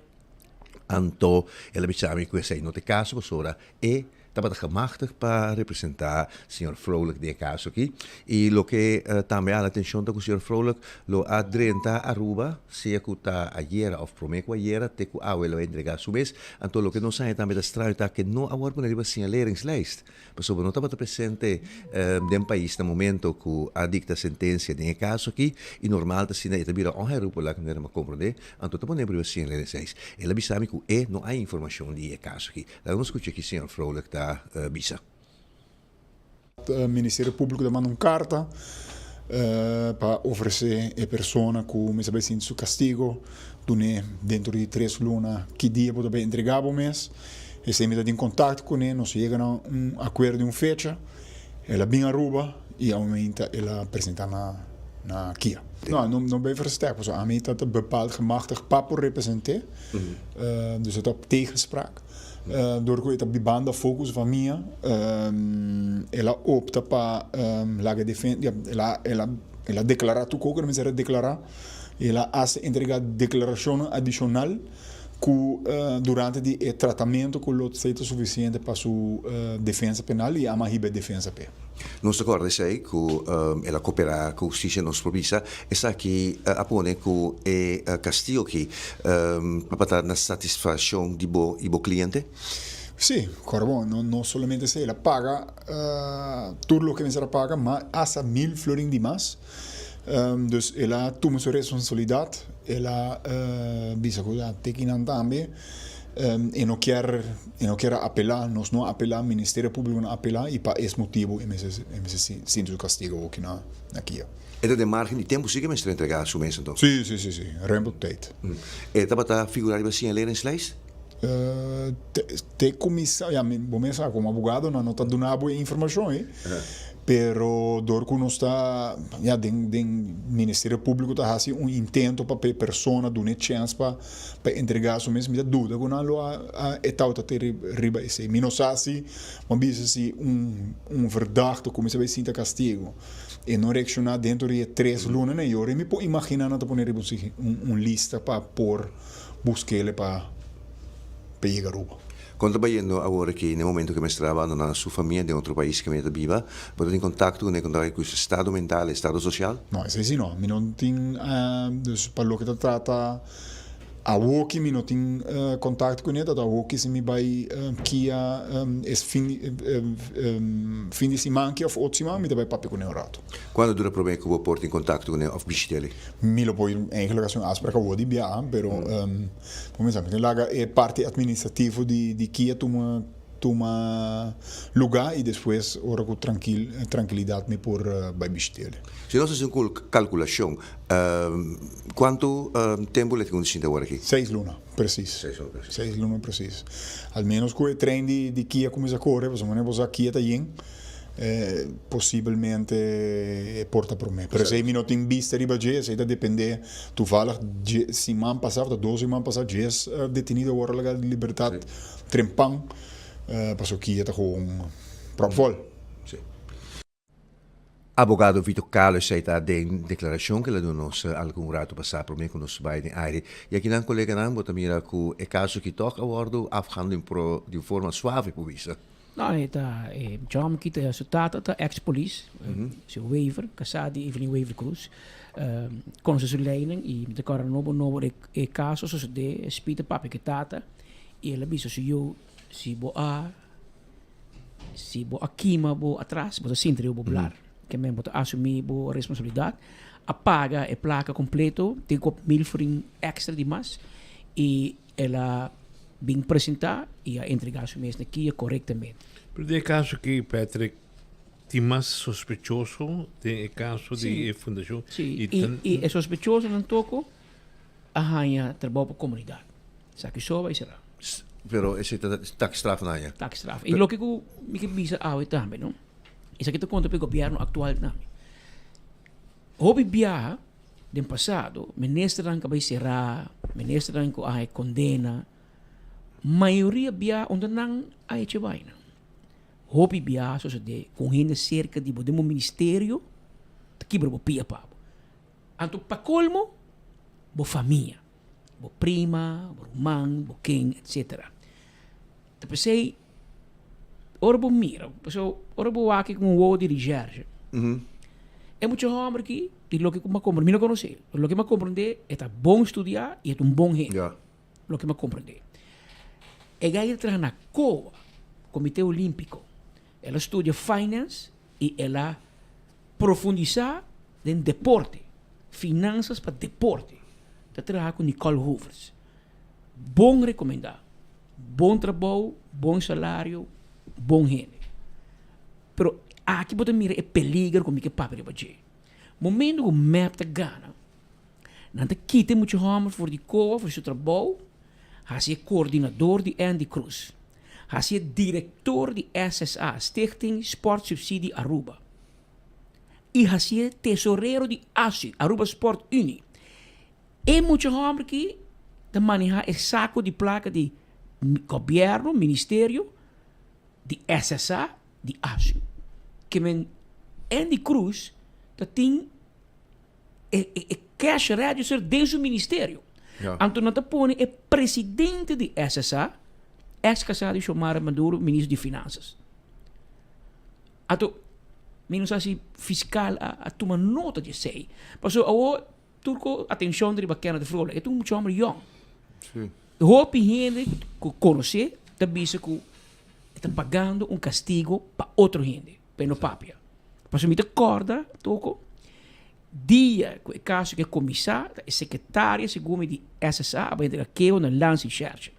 Speaker 2: Anto el a bisa mi ku esei no ta e kaso pasobra e tabata gemachtig pa representá señor Vrolijk den e kaso aki. I loke tambe a hala atenshon ta ku señor Vrolijk lo a drenta Aruba sea ku ta ayera òf promé ku ayera te ku awe lo a entregá su mes. Anto loke nos haña tambe ta straño ta ku no a wòrdu pone riba siñaleringslijst. Pasobra no tabata presente den pais na momento ku a dikta sentensia den e kaso aki i normal ta asina e ta bira onherroepelijk, manera mi a komprondé, anto ta pone riba 106. El a bisa mi ku e no hay informashon di e kaso aki. Laga nos skucha ki señor Vrolijk ta bisa.
Speaker 3: Ministerio Públiko ta manda un karta pa ofresé e persona ku mester bai sinti su kastigo, dun'é dentro di tres luna ki dia bo ta bai entregá bo mes. Esei mi ta tin contacto cune, nos yega na un acuerdo di un fecha, el a bin Aruba y aumenta el a presenta na na kia. No, no no bay verstek, pasobra ami ta ta bepaald gemachtigd pa por represente, dus e ta op tegenspraak. Door cu e ta bibando afo cu su famia, el a opta pa laga defen, ja, el a el a el a declara tur cu mester a declara, el a hasta entrega declaracionnan adicional. ku durante di e tratamentu ku lo esei ta sufisiente pa su defensa penal i ama hiba e defensa p'e.
Speaker 2: Nos ta kòrda esei ku el a koperá ku hustisia nos por bisa esaki a pone ku e kastigo aki tabata na satisfashon di bo i bo kliente?
Speaker 3: Sí, kòrda bon, no no solamente esei, el a paga tur loke mester a paga, ma asta mil florin di mas. Dus el a tuma su responsabilidad, el a bisa cu a teki nan tambe, e no kier e no kier a apela, nos no a apela, Ministerio Publico no a apela y pa es motibo e mester e mester sinti su castigo awoki na kia.
Speaker 2: E ta den margen di tempo si ke mester entrega su mes anto?
Speaker 3: Si, si, si, si, ruim op tijd.
Speaker 2: E tabata figura riba siñaleringslijst?
Speaker 3: Te, te cuminsa, ya, bo mes sa, como abogado nan no ta duna bo e informacion ey. Pero dor ku nos ta, ya, den den Ministerio Públiko ta hasi un intento pa p'e persona duna e chèns pa pa entregá su mes, mi ta duda ku nan lo a a e tawata te riba esei. Mi no sa si, bo a bisa si un un verdachte kuminsá bai sinta kastigo e no reakshoná dentro di e tres lunanan ei, ora mi por imaginá nan ta pone riba un un lista pa por busk'el pa pa yega Aruba.
Speaker 2: Kon ta bayendo awor aki na e momento ku e mester a abandoná su famia den otro pais kaminda ta biba? Bo ta tin kontakto kuné kon ta ku su estado mental, estado sosial?
Speaker 3: No, esei si no. Mi no tin, dus pa loke ta trata awoki mi no tin kontakto kuné, ta awoki si mi bai kia es fin fin di siman aki òf otro siman mi ta bai papia kuné un rato.
Speaker 2: Kuantu dura promé ku bo por tin kontakto kuné òf bishit'é?
Speaker 3: Mi lo por eigenlijk hasi un afspraak awor di biaha, pero Bo mester mester laga e parti administrativo di di kia tuma tuma luga y despues ora cu trankil trankilidad mi por bay bishit'el.
Speaker 2: Si nos haci un calculacion, cuanto tempo lo e tin cu sinta awor aki?
Speaker 3: Seis luna, precies.
Speaker 2: Seis luna precies.
Speaker 3: Seis luna precies. Al menos cu e trein di di kia cuminsa core, pasobra manera bo sa kia ta yen. Posibelmente e por ta promé. Pero esei mi no tin bista riba dje, esei ta dependé. Toevallig dje siman pasá òf ta dos siman pasá djes detenido a wòrdu laga di libertat trempan pasobra kia ta gewoon pròpvòl.
Speaker 2: Abogado Vito Calo esei ta den deklarashon ku el a duna nos algun ratu pasá promé ku nos bai den aire. I akinan koleganan bo ta mira ku e kaso aki tòg a wòrdu afhandel di un forma suave por bisa.
Speaker 1: No, e ta e John ki ta su tata ta ex polis, señor Wever, casá di Evelyn Wever Croes. Conoce su leynan y mi ta corda nobo nobo e e caso a sucede, e Speed a papia cu e tata y el a bisa su yu si bo a si bo a kima bo atras bo ta sinti riba bo blar. Ke men bo ta asumi bo responsabilidad. A paga e placa completo, tin cu 1000 florin extra di mas y El a bin presentá i a entregá su mes na kia korektamente.
Speaker 22: Pero den e kaso aki, Patrick, tin mas sospechoso den e kaso di e fundashon?
Speaker 1: Sí, i e sospechosonan toko a haña trabou pa komunidat. Esaki so bai será.
Speaker 2: Pero esei ta taakstraf nan haña?
Speaker 1: Taakstraf. I loke ku mi ke bisa awe tambe, no? Esaki ta konta pa e gobièrnu aktual tambe. Hopi biaha den pasado ministernan ku a bai será, ministernan ku a haña kondena, mayoria biaha unda nan a hecha e baina. Hopi biaha sosodé ku un hende serka di bo den bo ministerio ta kibra bo pia pa bo. Anto pa kolmo bo famia, bo prima, bo ruman, bo ken, etcetera. Ta p'esei ora bo mira, pasobra ora bo wak ku un wowo di recherche, e mucha hòmber aki, di loke ku mi a komprendé, mi no konosé, pero loke mi a komprendé e ta bon studiá i e ta un bon hende, loke mi a komprendé. E gai a traha na COA, Komité Olímpiko, el a studia finance i el a profundisá den deporte, finansas pa deporte. Ta traha ku Nicole Hoevers. Bon rekomendá. Bon trabou, bon salario, bon hende. Pero aki bo ta mira e peliger ku mi ke papia riba dje. Momento ku mep ta gana, nan ta kita e mucha hòmber for di koa, for di su trabou, hasi e koordinador di Andy Cruz, hasi e direktor di SSA, Stichting Sport Subsidie Aruba, i hasi e tesorero di ASU, Aruba Sport Unie. E mucha hòmber ki ta manehá e sako di plaka di gobièrnu, ministerio, di SSA, di ASU. Ke men Endy Croes ta tin e e cash register den su ministerio. Anto nan ta pone e presidente di SSA, ex kasá di Xiomara Maduro, ministro di Finansas. Anto mi no sa si fiskal a tuma nota di esei. Pasobra awor Tur ku atenshon riba Kenneth Vrolijk. E ta un mucha hòmber yòn. Hopi hende ku konos'é ta bisa ku e ta pagando un kastigo pa otro hende, pa e no papia. Pasobra mi ta kòrda toko dia ku e kaso ke kuminsá, e sekretaria segun mi di SSA a bai entrega keho na Landsrecherche.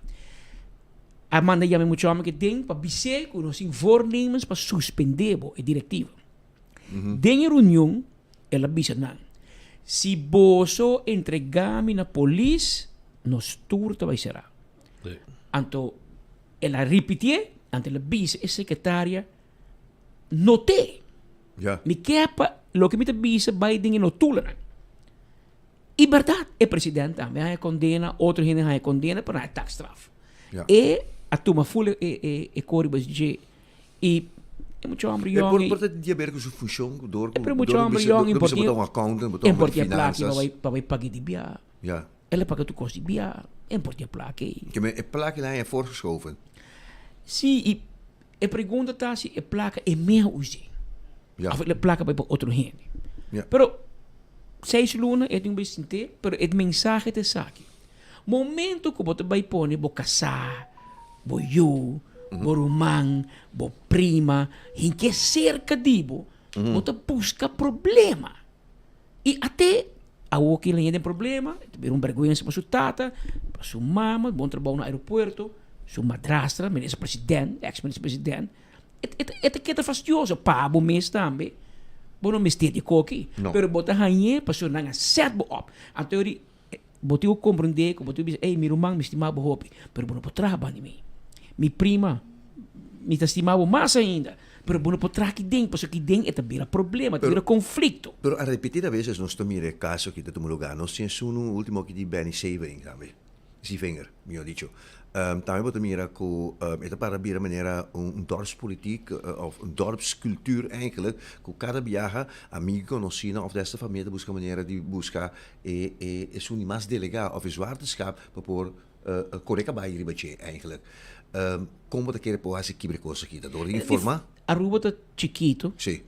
Speaker 1: A manda yama e mucha hòmber ke den pa bis'é ku nos tin voornemens pa suspendé bo, e direktiva. Den e reunion el a bisa nan, Si boso entregá mi na polis, nos tur ta bai será. Anto el a ripitié, anto el a bisa e sekretaria, Not'é!
Speaker 2: Ja.
Speaker 1: Mi ke pa loke mi ta bisa bai den e notulanan. I bèrdat, e president tambe a haña kondena, otro hende a haña kondena, pero nan a taakstraf.
Speaker 2: Ja.
Speaker 1: E a tuma ful e e e kori bas dje i e mucha hòmber
Speaker 2: E
Speaker 1: yòn
Speaker 2: por
Speaker 1: i
Speaker 2: por ta di haber ku su funshon ku dor
Speaker 1: e
Speaker 2: ku
Speaker 1: pero mucha
Speaker 2: dor ku
Speaker 1: hòmber
Speaker 2: bisa
Speaker 1: yòn
Speaker 2: dor
Speaker 1: por
Speaker 2: bisa
Speaker 1: tin
Speaker 2: bo ta un accountant bo ta
Speaker 1: e
Speaker 2: un
Speaker 1: por
Speaker 2: homber di
Speaker 1: tin e plaki pa
Speaker 2: finanzas.
Speaker 1: bai pa bai paga di bia.
Speaker 2: Ja.
Speaker 1: El a paga tur kos di bia, e por tin e plaki ei.
Speaker 2: Ke men e plaki nan a voorgeschoven.
Speaker 1: Si i e pregunta ta si e plaka e mea us'é.
Speaker 2: Ja.
Speaker 1: Of e plaka bai pa otro hende.
Speaker 2: Ja.
Speaker 1: Pero seis luna e tin un bai sinté, pero e mensahe ta esaki. Momento ku bo ta bai pone bo kasá, bo yu, bo ruman, bo prima, hinke serka di bo, bo ta buska problema. I ate awor ki el a den problema, e ta bira un bergwensa pa su tata, pa su mama, bon trabou na aeropuerto, su madrastra, minister president, ex minister president. E ta keda fastioso pa bo mes tambe. Bo no mester di koki,
Speaker 2: No.
Speaker 1: pero bo ta hañ'é pasobra nan a set bo op. Anto di bo tin ku komprendé ku bo tin ku bisa, ey mi ruman mi stima bo hopi, pero bo no por traha banda di mi. Mi prima, mi ta stima bo mas ainda, pero bo no por traha aki den, pasobra aki den e ta bira problema, e ta bira konflikto.
Speaker 2: Pero a repetida veces nos ta mira e kaso aki ta tuma lugar. Nos tin esun ultimo aki di Benny Severing tambe. Zievinger, mihó dicho. Tambe bo ta mira ku e ta para bira manera un dorpspolitiek òf un dorpscultuur eigenlijk, ku kada biaha amigu konosínan òf desta famia ta buska manera di buska e e esun di mas delegá òf e zwaarteschap pa por kore kabai riba dje eigenlijk. Kon bo ta kere por hasi kibra e kos aki? Ta dor di informá?
Speaker 1: Aruba ta chikitu.
Speaker 2: Sí.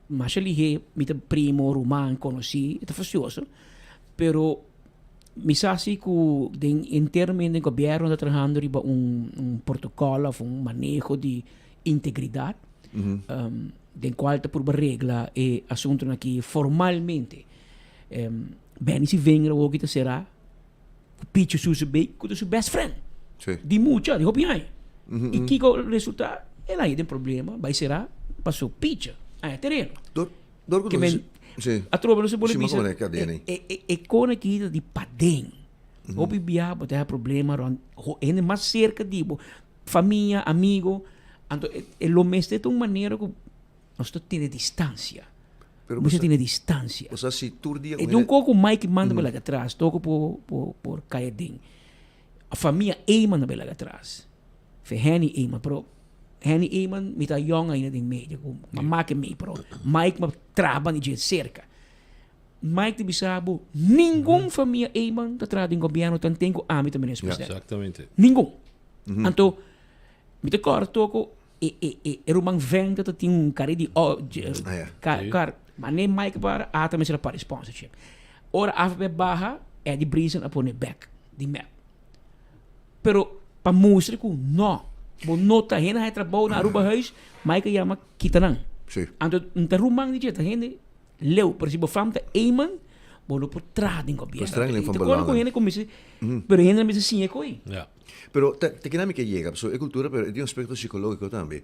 Speaker 1: Masha lihé mi ta primo, ruman, konosí, e ta fastioso, pero Mi sa si ku den internamente den gobièrnu ta trahando riba un un protokòl òf un maneho di integridat den kual ta purba regla e asuntunan aki formalmente. Benny Sivenger awor ki ta será ku Pichi Susebeek ku ta su best friend di mucha di hopi aña. I kiko resulta? El a haña den problema bai será paso Pichi haña tereno.
Speaker 2: Dor ku
Speaker 1: Ke
Speaker 2: nos
Speaker 1: men
Speaker 2: sí.
Speaker 1: atrobe nos por
Speaker 2: Sí,
Speaker 1: bisa
Speaker 2: ma komo e,
Speaker 1: e, e, e kona aki ta di paden. Hopi bia bo ta haya problema rond ho hende mas serka di bo, famia, amigo, anto e, e lo mester ta un manera ku nos ta tene distansia.
Speaker 2: Pero
Speaker 1: Mester
Speaker 2: bo sa-
Speaker 1: tene distansia.
Speaker 2: Bo sa si tur dia
Speaker 1: E
Speaker 2: un
Speaker 1: di un
Speaker 2: hende
Speaker 1: koko Mike manda bo laga atras, toko por por por kaya den. A famia Eman a bai laga atras. Fe Henny Eman, pero Henny Eman mi ta yong ainda den medio, ku ma make mi, pero Mike ma traha banda dje serka. Mike ta bisa bo, ningun famia Eman ta traha den gobièrnu tanten ku ami ta minister president.
Speaker 22: Exactamente.
Speaker 1: Ningun. Anto, mi ta kòrda toko e e e e ruman venta ta tin un kare di o kar, mane Mike para, ata mester a para sponsorship. Ora avp baha, Eddie Briesen a pone bèk di mep. Pero pa mustra cu no, bo no ta hende haña trabou na Aruba Huis, Michael yama kita nan.
Speaker 2: Sí.
Speaker 1: Anto n ta ruman di dje, ta hende leu, pero si bo fam ta Eman, bo no por traha den gobierno.
Speaker 2: Verstrengeling
Speaker 1: I
Speaker 2: van
Speaker 1: ta kore cu
Speaker 2: belangen.
Speaker 1: hende cuminsa, pero hende a mester siña cu ei.
Speaker 22: Ja.
Speaker 2: Pero ta ta kina mi ke yega, pasobra e cultura pero e tin un aspecto psicologico tambe.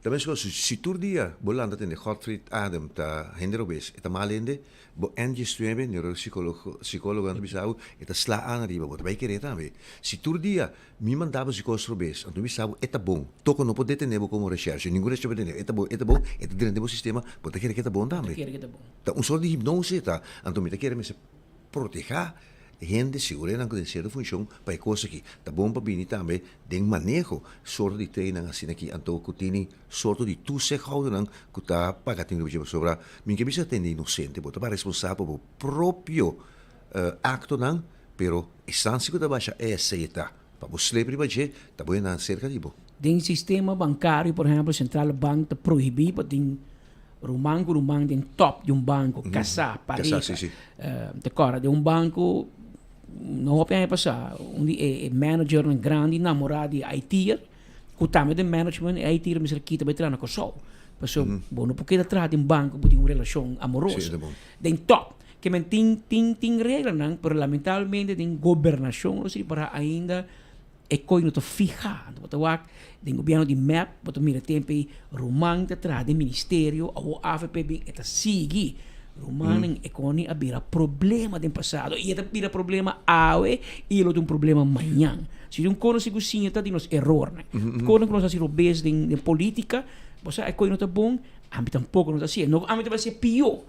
Speaker 2: Ta meskos si tur dia bo lanta tende Godfried Adam ta hende robes, e ta mal hende, Bo Angie Stuebe, neuropsicologo, psicologo nan ta bisa bo, e ta sla an ariba bo, ta bai kere tambe. Si tur dia mi manda bo si kos robes, anto mi bisa bo e ta bon, toko no por detene bo komo recherche, ningun recherche por detene bo, e ta bon, e ta bon, e ta drenta den bo sistema, bo ta kere ke ta bon tambe. Ta un sort di hipnose e ta, anto mi ta kere mester proteha hende, sigur'e nan ku den sierto funshon pa e kos aki. Ta bon pa bini tambe den maneho sorto di treinnan asina aki, anto ku tini sorto di toezichthoudernan ku ta paga tin riba dje pasobra mi ke bisa tende inosente bo ta ba responsabel pa bo propio aktonan pero estansia ku ta basha esei ta pa bo slep riba dje ta bo nan serka di bo.
Speaker 1: Den sistema bankario por ehempel Centrale Bank ta prohibi pa tin ruman ku ruman den top di un banko kasá pareha ta kòrda den un banko no hopi aña pasá un di e managernan grandi namorá di IT'er Ku tambe den management e IT mester kita bai traha na Kòrsou. Pasobra bo no por keda traha den banko bo tin un relashon amoroso. Den tòp. Ke men tin tin tin reglanan pero lamentablemente den gobernashon nos ripará ainda e koi no ta fihá. Anto bo ta wak den gobièrnu di mep bo ta mira tempu ei ruman ta traha den ministerio awor avp bin e ta sigui. Rumannan e koni a bira problema den pasado i e ta bira problema awe i e lo ta un problema mañan. Si un kono si ku siña ta di nos erornan. Kono ku nos hasi robes den den politica, bo sa e koe no ta bon. Ami tampoko no ta hasié. No ku ami ta bai hasié pió.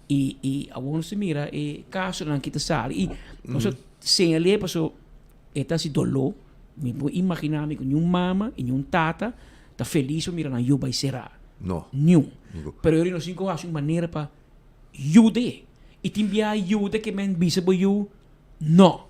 Speaker 1: I i awor nos ta mira e kasonan ki ta sali i nos a señal'é paso e ta hasi doló. Mi por imaginá mi ku niun mama i niun tata ta felis pa mira nan yu bai será.
Speaker 2: No.
Speaker 1: Niun. Pero yori nos tin ku hasi un manera pa yud'é. I tin biaha yuda ke men bisa bo yu, no.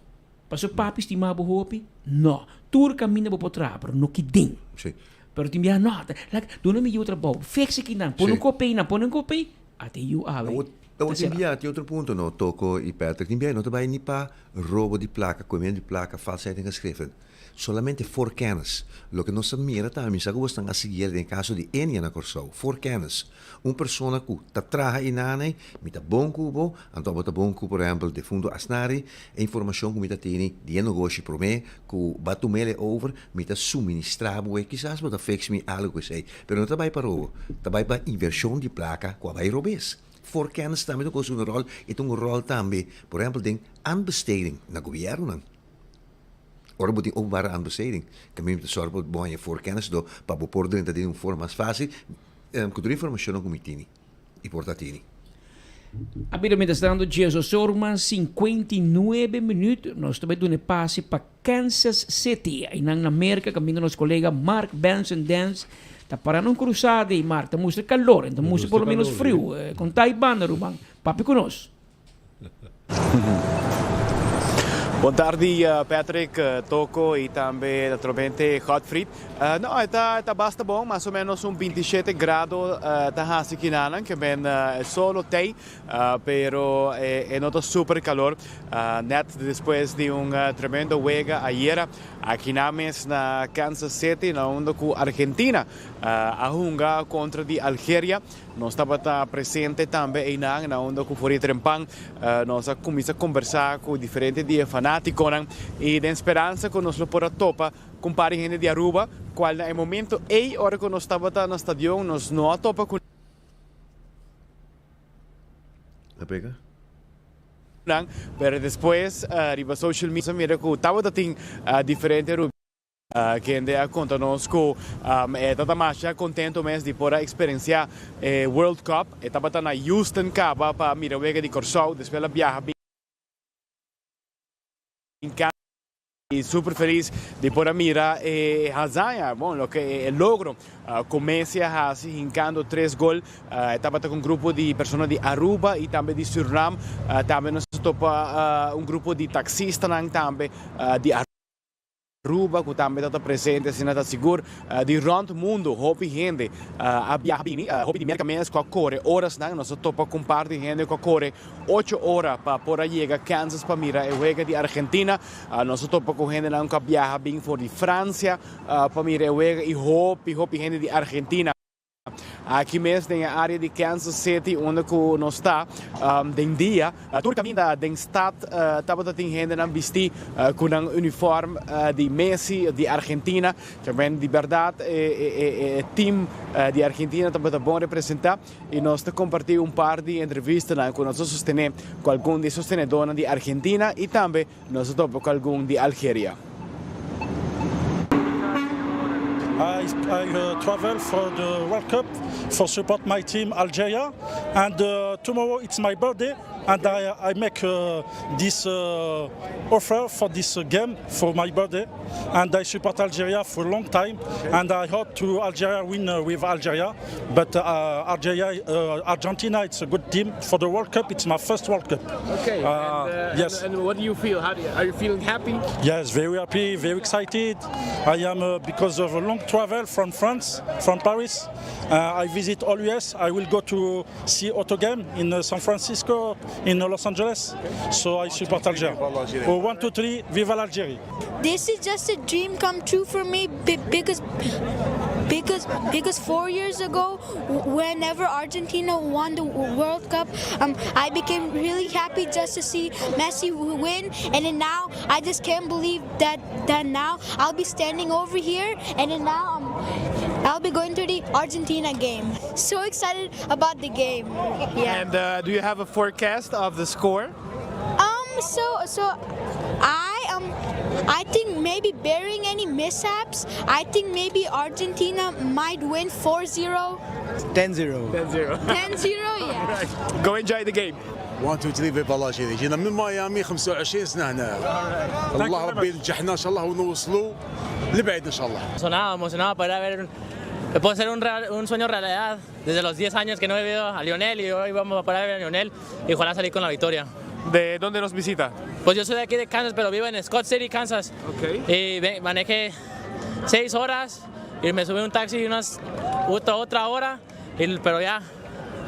Speaker 1: Paso papi stima bo hopi? No. Tur kaminda bo por traha, pero no ki den.
Speaker 2: Sí.
Speaker 1: Pero tin biaha no, like, duna mi yu trabou, fix aki nan, pone un
Speaker 2: Sí.
Speaker 1: kopei nan, pone un kopei, ata e yu awe
Speaker 2: Awor,
Speaker 1: ta
Speaker 2: awor tin
Speaker 1: sera.
Speaker 2: biaha, tin otro punto no, Toko i Patrick, tin biaha no ta bai ni pa robo di plaka, koemiento di plaka, falsheid in geschriften. Solamente voorkennis. Loke nos ta mira ta, mi sa ku bosnan a sigui el den e kaso di Enia na Kòrsou, voorkennis. Un persona ku ta traha i nanei, mi ta bon ku bo, anto abo ta bon ku por ehèmpel defunto Asnari, e informashon ku mi ta tene di e negoshi promé ku bo a tum'el e over, mi ta suministrá bo e, kisas bo ta fix mi algu ku esei, pero no ta bai pa robo, ta bai pa invershon di plaka ku a bai robes. Voorkennis tambe ta kosa un ròl, e ta un ròl tambe, por ehèmpel den aanbesteding na gobièrnunan. Ora bo tin openbare aanbesteding, kaminda mi ta sòru pa bo haña voorkennis do pa bo por drenta den un forma mas fásil ku tur informashonnan ku mi tini i por ta tini.
Speaker 1: A bira mientrastanto Jesus Orman 59 minuut nos ta bai duna e pase pa Kansas City einan na Merka kaminda nos kolega Mark Benson Dance ta para na un krusada ei Mark ta mustra kalor en ta mustra por lo menos friu kon ta ei banda ruman papia ku nos.
Speaker 5: Bon tardi Patrick, Toko y tambe naturalmente Godfried. No, e ta e ta basta bon, mas o menos un bintishete grado ta hasi kinanan, ke men e sol lo tei, pero e no ta super calor. Net despues di un tremendo wega ayera akinan mes na Kansas City, na unda cu Argentina a hunga contra di Algeria. Nos tabata presente tambe einan na unda ku for di trempan nos a kuminsá kombersá ku diferente di e fanátikonan i den speransa ku nos lo por a topa ku un par di hende di Aruba kual na e momento ei ora ku nos tabata na stadion nos no a topa ku nan pero despues riba social media nos a mira ku tabata tin diferente Kende a konta nos ku e ta ta masha kontento mes di por a eksperensiá e World Cup. E tabata na Houston kaba pa mira wega di Kòrsou, despues el a biaha bin Kansas i super felis di por a mira e hazaña, bon, loke e logro ku Messi a hasi hinkando tres gol. E tabata ku un grupo di persona di Aruba i tambe di Surinam. Tambe nos a topa un grupo di taksistanan tambe di Aruba. Aruba cu tambe ta ta presente asina ta sigur di rond mundo hopi hende a biaha bini hopi di Merca mes cu a core orasnan nos a topa cu un par di hende cu a core ocho ora pa por a yega Kansas pa mira e wega di Argentina nos a topa cu hendenan cu a biaha bin for di Francia pa mira e wega y hopi hopi hende di Argentina. Aki mes den e area di Kansas City unda cu nos ta den dia, tur caminda den stad tabata tin hendenan bisti cu nan uniform di Messi di Argentina. Tamen di berdad e team di Argentina tabata bon representa y nos ta comparti un par di entrevistanan cu nos a sostene cu algun di e sostenedornan di Argentina y tambe Nos a topa ku algun di Algeria.
Speaker 6: I travel for the World Cup for support my team Algeria and tomorrow it's my birthday and I make this offer for this game for my birthday and I support Algeria for a long time and I hope to Algeria win with Algeria but Algeria Argentina it's a good team for the World Cup it's my first World Cup.
Speaker 23: Okay. And, uh,
Speaker 6: yes.
Speaker 23: And, and what do you feel? How do you, are you feeling happy?
Speaker 6: Yes, very happy, very excited. I am uh, because of a long travel from France, from Paris. Uh, I visit all US. I will go to see Auto Game in uh, San Francisco, in uh, Los Angeles. Okay. So I support Algeria. Oh, one, two, three, viva l'Algérie.
Speaker 24: This is just a dream come true for me because because because four years ago, whenever Argentina won the World Cup, um, I became really happy just to see Messi win, and then now I just can't believe that that now I'll be standing over here, and then now um, I'll be going to the Argentina game. So excited about the game. Yeah.
Speaker 23: And uh, do you have a forecast of the score?
Speaker 24: Um. So so, I um. I think maybe bearing any mishaps, I think maybe Argentina might win 4-0.
Speaker 7: 10-0.
Speaker 23: 10-0.
Speaker 24: 10-0, yeah.
Speaker 23: Go enjoy the game.
Speaker 8: 1 2 3 viva l'Algérie جينا من ميامي 25 سنه هنا الله ربي ينجحنا ان شاء الله ونوصلوا لبعيد ان شاء الله
Speaker 9: Emocionado, emocionado para ver, puede ser un, real- un sueño realidad. Desde los 10 años que no he visto a Lionel y hoy vamos a poder ver a Lionel y ojalá salir con la victoria.
Speaker 23: ¿De dónde nos visita?
Speaker 9: Pues yo soy de aquí de Kansas, pero vivo en Scott City, Kansas. Y ve- manejé 6 horas y me subí a un taxi unas otra, otra hora, y- pero ya,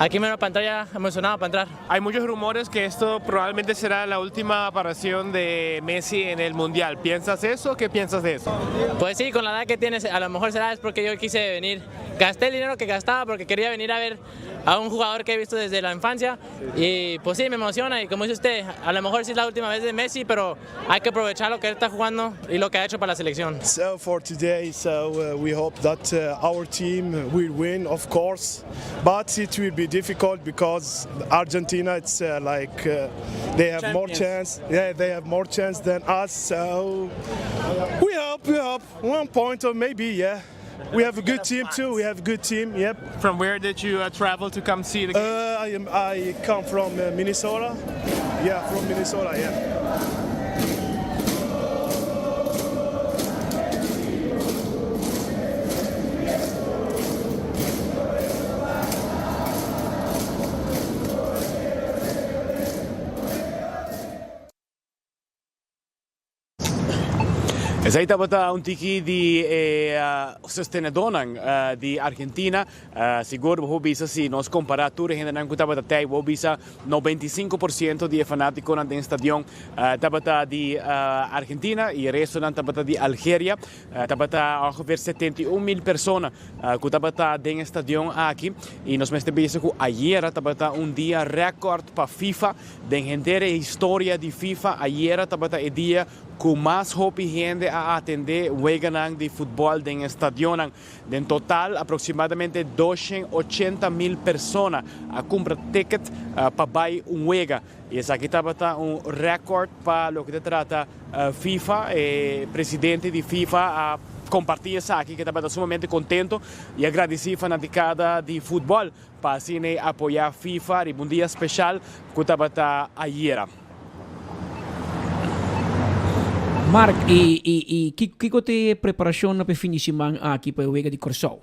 Speaker 9: aquí me voy para entrar ya emocionado para entrar.
Speaker 23: Hay muchos rumores que esto probablemente será la última aparición de Messi en el Mundial. ¿Piensas eso? ¿Qué piensas de eso?
Speaker 9: Pues sí, con la edad que tienes, a lo mejor será es porque yo quise venir. Gasté el dinero que gastaba porque quería venir a ver a un jugador que he visto desde la infancia. Y pues sí, me emociona. Y como dice usted, a lo mejor sí es la última vez de Messi, pero hay que aprovechar lo que él está jugando y lo que ha hecho para la selección.
Speaker 10: So for today, so uh, we hope that uh, our team will win, of course, but it will be difficult because Argentina, it's uh, like uh, they have more
Speaker 23: Champions.
Speaker 10: chance. Yeah, they have more chance than us. So we hope, we hope one point or maybe, yeah. We have a good team too. We have a good team. Yep.
Speaker 23: From where did you uh, travel to come see the game?
Speaker 10: Uh, I am. I come from uh, Minnesota. Yeah, from Minnesota. Yeah.
Speaker 5: Esey tabata un tiki di e sostenedornan di Argentina. Sigur bo bisa si nos compara tur e hendenan cu tabata tey, bo bisa 95% di e fanaticonan den stadion tabata di Argentina y e restonan tabata di Algeria. Tabata ongeveer 71 mil persona cu tabata den e stadion aki y nos mester bisa cu ayera tabata un dia record pa FIFA. Den henter e historia di FIFA ayera tabata e dia Ku mas hopi hende a atendé weganan di futbòl den e stadionnan. Den total aproksimadamente 280 mil persona a kumpra ticket pa bai un wega. I esaki tabata un rèkòrt pa loke ta trata FIFA. E presidente di FIFA a kompartí esaki ku e tabata sumamente kontento i a gradisí fanatikada di futbòl pa asina e apoyá FIFA riba un dia speshal ku tabata ayera.
Speaker 1: Mark, i i i kiko ta e preparashonnan pa e fin di siman aki pa e wega di Kòrsou?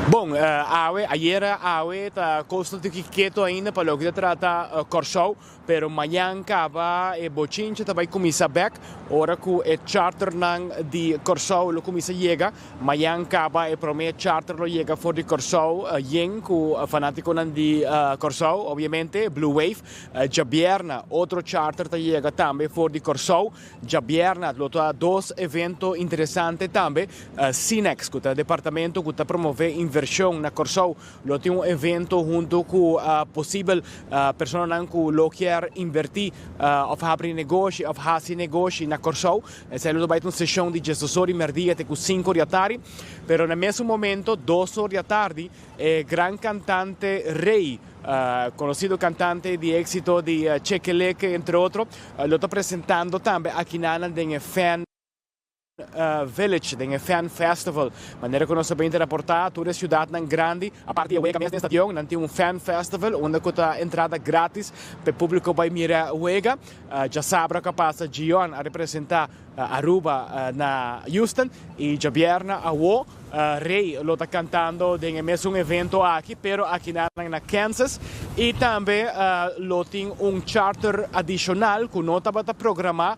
Speaker 5: Bon, awe, ayera awe ta kos ta tiki keto ainda pa loke ta trata Kòrsou. Pero mañan caba e bochincha ta bay cuminsa bek ora cu e charternan di Corsou lo cuminsa yega. Mañan caba e prome charter lo yega for di Corsou yen cu fanaticonan di Corsou obviamente, Blue Wave. Djabierna otro charter ta yega tambe for di Corsou. Djabierna lo ta dos evento interesante tambe. Cinex cu ta e departamento cu ta promove inversion na Corsou Lo tin un evento hunto cu posibel personanan cu lo kier inverti of habri negoshi of haci negoshi na Corsou. Esey lo ta bay ta un sesion di diesdos or di merdia te cu cinco di atardi. Pero na mesun momento dos or di atardi e gran cantante Rey, conocido cantante di exito di Chekeleke entre otro, lo ta presentando tambe akinanan den e Fan. Village den e Fan Festival. Manera ku nos a bini raportá, tur e siudatnan grandi, aparte di e wega mes den stadion, nan tin un Fan Festival unda ku ta entrada gratis pa e públiko bai mira wega. Djasabra ku a pasa Gion a representá Aruba na Houston i djabièrnè awo Rey lo ta kantando den e mesun evento aki, pero akinan na Kansas. I tambe lo tin un charter adishonal ku no tabata programá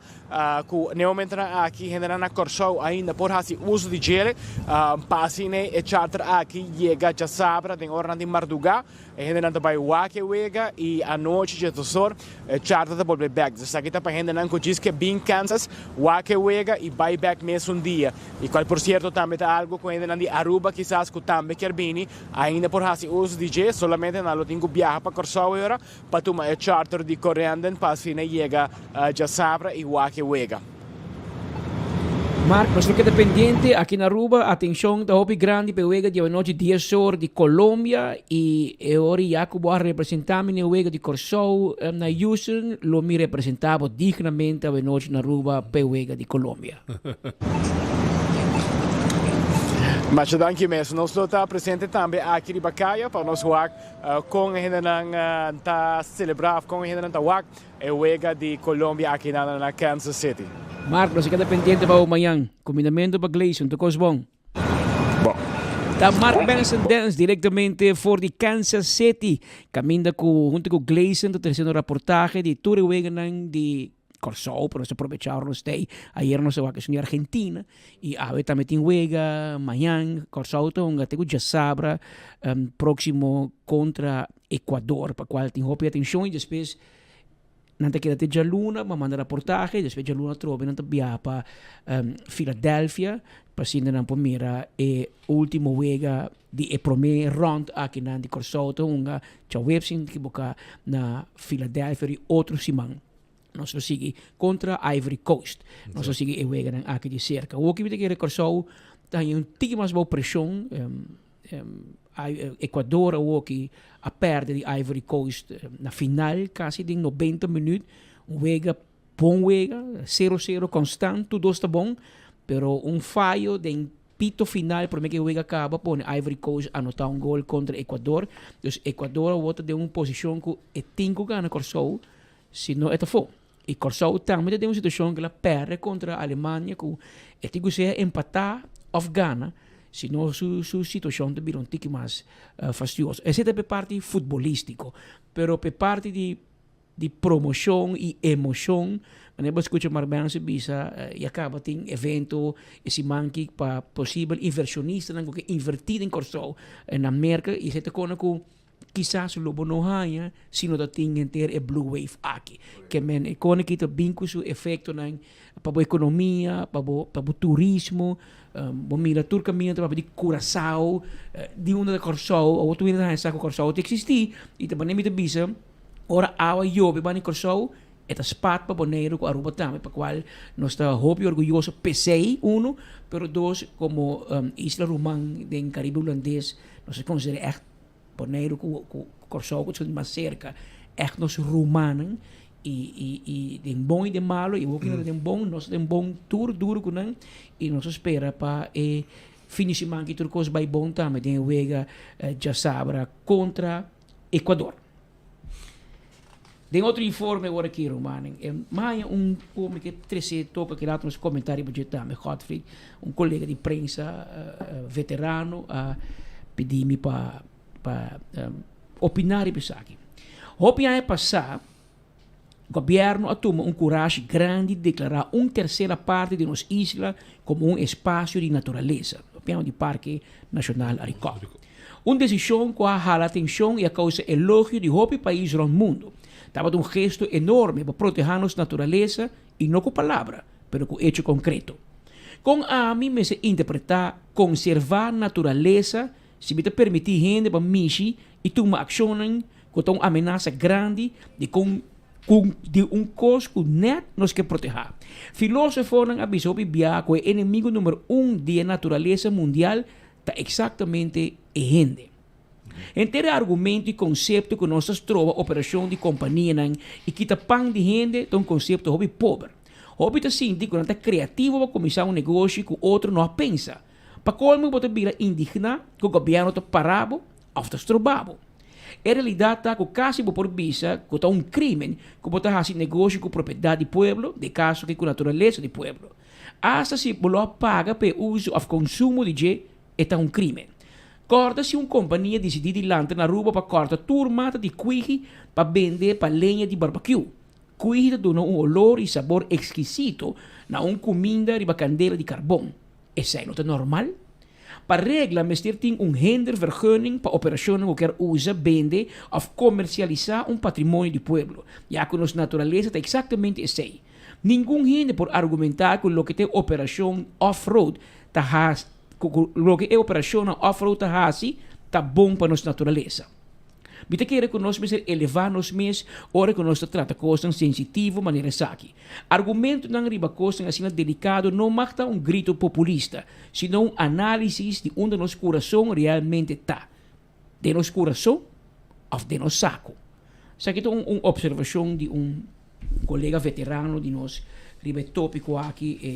Speaker 5: Ku n'e momentonan aki hendenan na Kòrsou ainda por hasi uso di djele pa asina e charter aki yega djasabra den oranan di mardugá. E hendenan ta bai wak e wega i anochi dje tosor e charter ta bolbe bèk. Esaki ta pa hendenan ku djis ke bin Kansas wak e wega i bai bèk mesun dia. I kual por sierto tambe ta algu ku hendenan di Aruba kisas ku tambe kier bini ainda por hasi uso di dje, solamente nan lo tin ku biaha pa Kòrsou e ora pa tuma e charter di Corendon pa asina yega djasabra y wak e wega.
Speaker 1: Mark, nos lo keda pendiente aki na Aruba. Atencion ta hopi grandi pa e wega di awanochi dies or di Colombia y e ora ya cu bo a representa mi na e wega di Corsou na Houston, lo mi representa bo dignamente awanochi na Aruba pa e wega di Colombia.
Speaker 5: Masha danki mes. Nos lo ta presente tambe aki riba kaya pa nos wak kon e hendenan ta selebrá òf kon e hendenan ta wak e wega di Colombia aki na Kansas City.
Speaker 1: Mark, nos a keda pendiente pa bo mañan. Kumindamentu pa Gleison, tur kos bon.
Speaker 5: Bon.
Speaker 1: Ta Mark Benson Dance directamente for di Kansas City, caminda cu hunto cu Gleison ta treciendo raportahe di tur e weganan di Kòrsou, pero nos ta probecha ora nos ta ei. Ayer nos a wak esun di Argentina y awe tambe tin wega, mañan Kòrsou ta hunga te ku djasabra próksimo kontra Ecuador, pa kual tin hopi atenshon y despues nan ta keda te djaluna pa manda raportahe, despues djaluna atrobe nan ta biaha pa Philadelphia pa asina nan por mira e último wega di e promé rònt akinan di Kòrsou ta hunga djaweps si no ta ekiboká na Philadelphia di otro siman. Nos lo sigui kontra Ivory Coast. Nos lo sigui e weganan aki di serka. Hopi mi ta kere Kòrsou ta haña un tiki mas bou preshon. Ecuador awoki a pèrdè di Ivory Coast na final kasi den nobenta minüt. Un wega bon wega, sero sero konstant, tur dos ta bon, pero un fayo den Pito final prome ke wega kaba pone Ivory Coast anota un gol kontra Ecuador. Dus Ecuador awor ta den un posishon ku e tin ku gana Kòrsou si no e ta afó. I Kòrsou tambe ta den un situashon ku el a pèrdè kontra Alemania ku e tin ku sea empatá òf gana si no su su situashon ta bira un tiki mas fastioso. Esei ta p'e parti futbolístiko pero p'e parti di di promocion y emocion. Manera bo scucha Marbense bisa ya caba tin evento e siman aki pa posibel inversionistanan cu ke inverti den Corsou na Merca y esey ta cona cu kisas lo bo no haya si no ta tin henter e blue wave aki. Ke men e cona aki ta bin cu su efectonan pa bo economia, pa bo pa bo turismo, bo mira tur caminda ta papia di Curacao, di unda ta Corsou, awor tur hende ta haya sa cu Corsou ta existi y ta manera mi ta bisa. Ora awa yobe bani Kòrsou, e ta spat pa Boneiru ku Aruba tambe, pa kual nos ta hopi orguyoso p'esei, uno, pero dos, komo isla ruman den Karibe Hulandes, nos ta konsiderá ègt Boneiru ku Kòrsou ku ta mas serka, ègt nos rumannan i i i den bon i den malu, i hopi nan ta den bon, nos ta den bon tur duru ku nan i nos ta spera pa e fin di siman aki tur kos bai bon tambe den e wega djasabra kontra Ecuador. Den otro informe ora ki rumannan e maya un ku mi ke trese toka ki rato nos komenta riba dje tambe Godfried un kolega di prensa veterano a pidi mi pa pa opina riba esaki. Hopi aña pasa Gobierno a tuma un kurashi grandi di deklará un tersera parti di nos isla komo un espasio di naturalesa, papiando di Parke Nashonal Arikok. Un desishon ku a hala atenshon i a kousa elogio di hopi pais rònt mundu. Tabata un gesto enorme pa protehá nos naturalesa i no ku palabra, pero ku echo konkreto. Kon ami mester interpretá konservá naturalesa si mi ta permití hende pa mishi i tuma akshonnan ku ta un amenasa grandi di kon ku di un kos ku nèt nos ke protehá. Filósofonan a bisa hopi bia ku e enemigu número un di e naturalesa mundial ta eksaktamente e hende. Henter e argumento i konsepto ku nos ta stroba operashon di kompanianan i kita pan di hende ta un konsepto hopi pober. Hopi ta sinti ku nan ta kreativo pa kuminsá un negoshi ku otro no a pensa. Pa kolmo bo ta bira indigná ku gobièrnu ta para bo òf ta stroba bo. E realidat ta ku kasi bo por bisa ku ta un krímen ku bo ta hasi negoshi ku propiedat di pueblo, den kaso aki ku naturalesa di pueblo. Asta si bo lo a paga pa e uso òf konsumo di dje, e ta un krímen. Kòrda si un kompania disidí di lanta na Aruba pa kòrta tur mata di kuihi pa bende pa leña di barbakiú. Kuihi ta duna un olor i sabor ekskisito na un kuminda riba kandela di karbon. Esei no ta normal? Pa regla mester tin un hindervergunning pa operashonnan ku kier usa, bende òf komersialisá un patrimonio di pueblo, ya ku nos naturalesa ta eksaktamente esei. Ningun hende por argumentá ku loke ta e operashon off-road ta hasi ku loke e operashonnan off-road ta hasi ta bon pa nos naturalesa. Mi ta kere ku nos mester elevá nos mes ora ku nos ta trata kosnan sensitivo manera esaki. Argumentonan riba kosnan asina delikado no mag ta un grito populista, sino un análisis di unda nos kurason realmente ta, den nos kurason òf den nos saku. Esaki ta un un opservashon di un kolega veterano di nos. Riba e tópiko aki e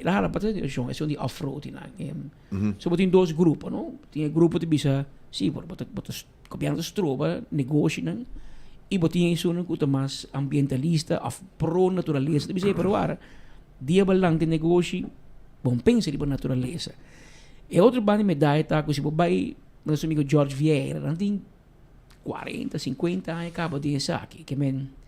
Speaker 1: el a hala bastante atenshon, esun di off-roading nan. So bo tin dos grupo, no? Tin e grupo ta bisa, sí, bo ta bo ta gobièrnu ta stroba negoshinan i bo tin esunnan ku ta mas ambientalista òf pro naturalesa ta bisa, ey pero wara, dia bo lanta e negoshi, bo pensa riba naturalesa. E otro banda di medaya ta ku si bo bai nos amigo George Vieira, nan tin kuarenta, sinkuenta aña kaba den esaki, ke men.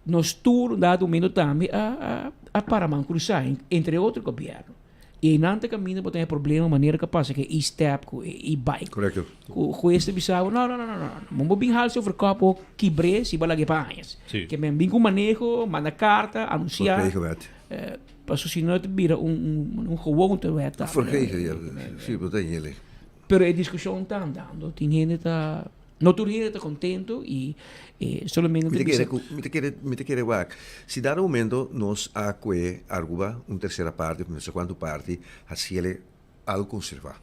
Speaker 1: Nos tur un dado momento tambe a a para man cruzá, entre otro gobierno. Y einan ta caminda bo ta haña problema manera cu a pasa cu e e-step, cu e e-bike.
Speaker 2: Correcto.
Speaker 1: Cu huez ta bisa bo, no, no, no, no, no, no bo bin halsa over kop bo kibr'é si bo a lag'é pa añas.
Speaker 22: Sí.
Speaker 1: Ke men bin cu maneho, manda carta, anuncia.
Speaker 2: Verkregen wet.
Speaker 1: Paso si no ta bira un un un gewoonte wet tambe.
Speaker 2: Verkregen, ja. Sí, bo ta hele.
Speaker 1: Pero e discusion ta andando. Tin hende ta. No tur hende ta contento y solamente
Speaker 2: Mi ta kere cu, mi ta kere, mi ta kere wak, si dado momento nos a cue Aruba un tercera parti of no sé cuanto parti haciele algo conserva,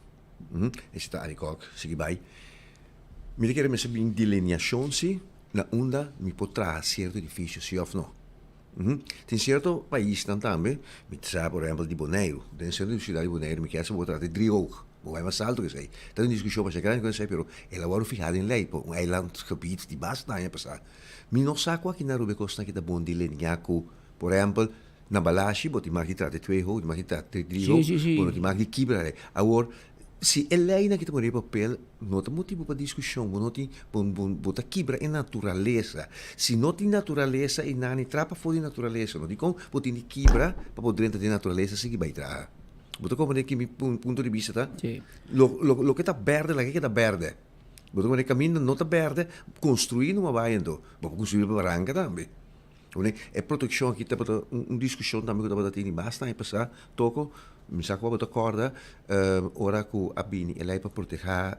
Speaker 2: ese ta Arikok, sigui bay, mi ta kere mester bin delineacion si na unda mi por traha cierto edificio si of no. Tin cierto paisnan tambe, mi ta sa por ehempel di Boneiru, den centro di ciudad di Boneiru mi kier sa bo trata di driehoog. Bo bai mas alto ku esei. Ta un diskushon masha grandi ku esei, pero el a wòrdu fihá den lei pa un eilandgebied di basta aña pasá. Mi no sa ku aki na Aruba e kosnan aki ta bon delineá ku, por ehèmpel, na Balashi bo tin mag di trata twee hoog, tin mag di trata drie hoog, bo no tin mag di kibra lei. Awor, si e leinan aki ta pone riba papel, no ta motibu pa diskushon, bo no tin, bo bo ta kibra e naturalesa. Si no tin naturalesa ei nan ni trapa for di naturalesa, no dikon bo tin di kibra pa bo drenta den naturalesa sigui bai traha. Bo ta comprende ki mi punto di bista ta?
Speaker 1: Sí.
Speaker 2: Lo, lo, loke ta berde, laga keda berde. Bo ta comprende kaminda no ta berde, construi numa bai anto. Bo por construi riba baranka tambe. Comprende? E proteccion aki tabata un, un discusion tambe ku tabata tini basta aña pasá, toko, mi sa ku bo ta kòrda, ora ku a bini e lei pa protehá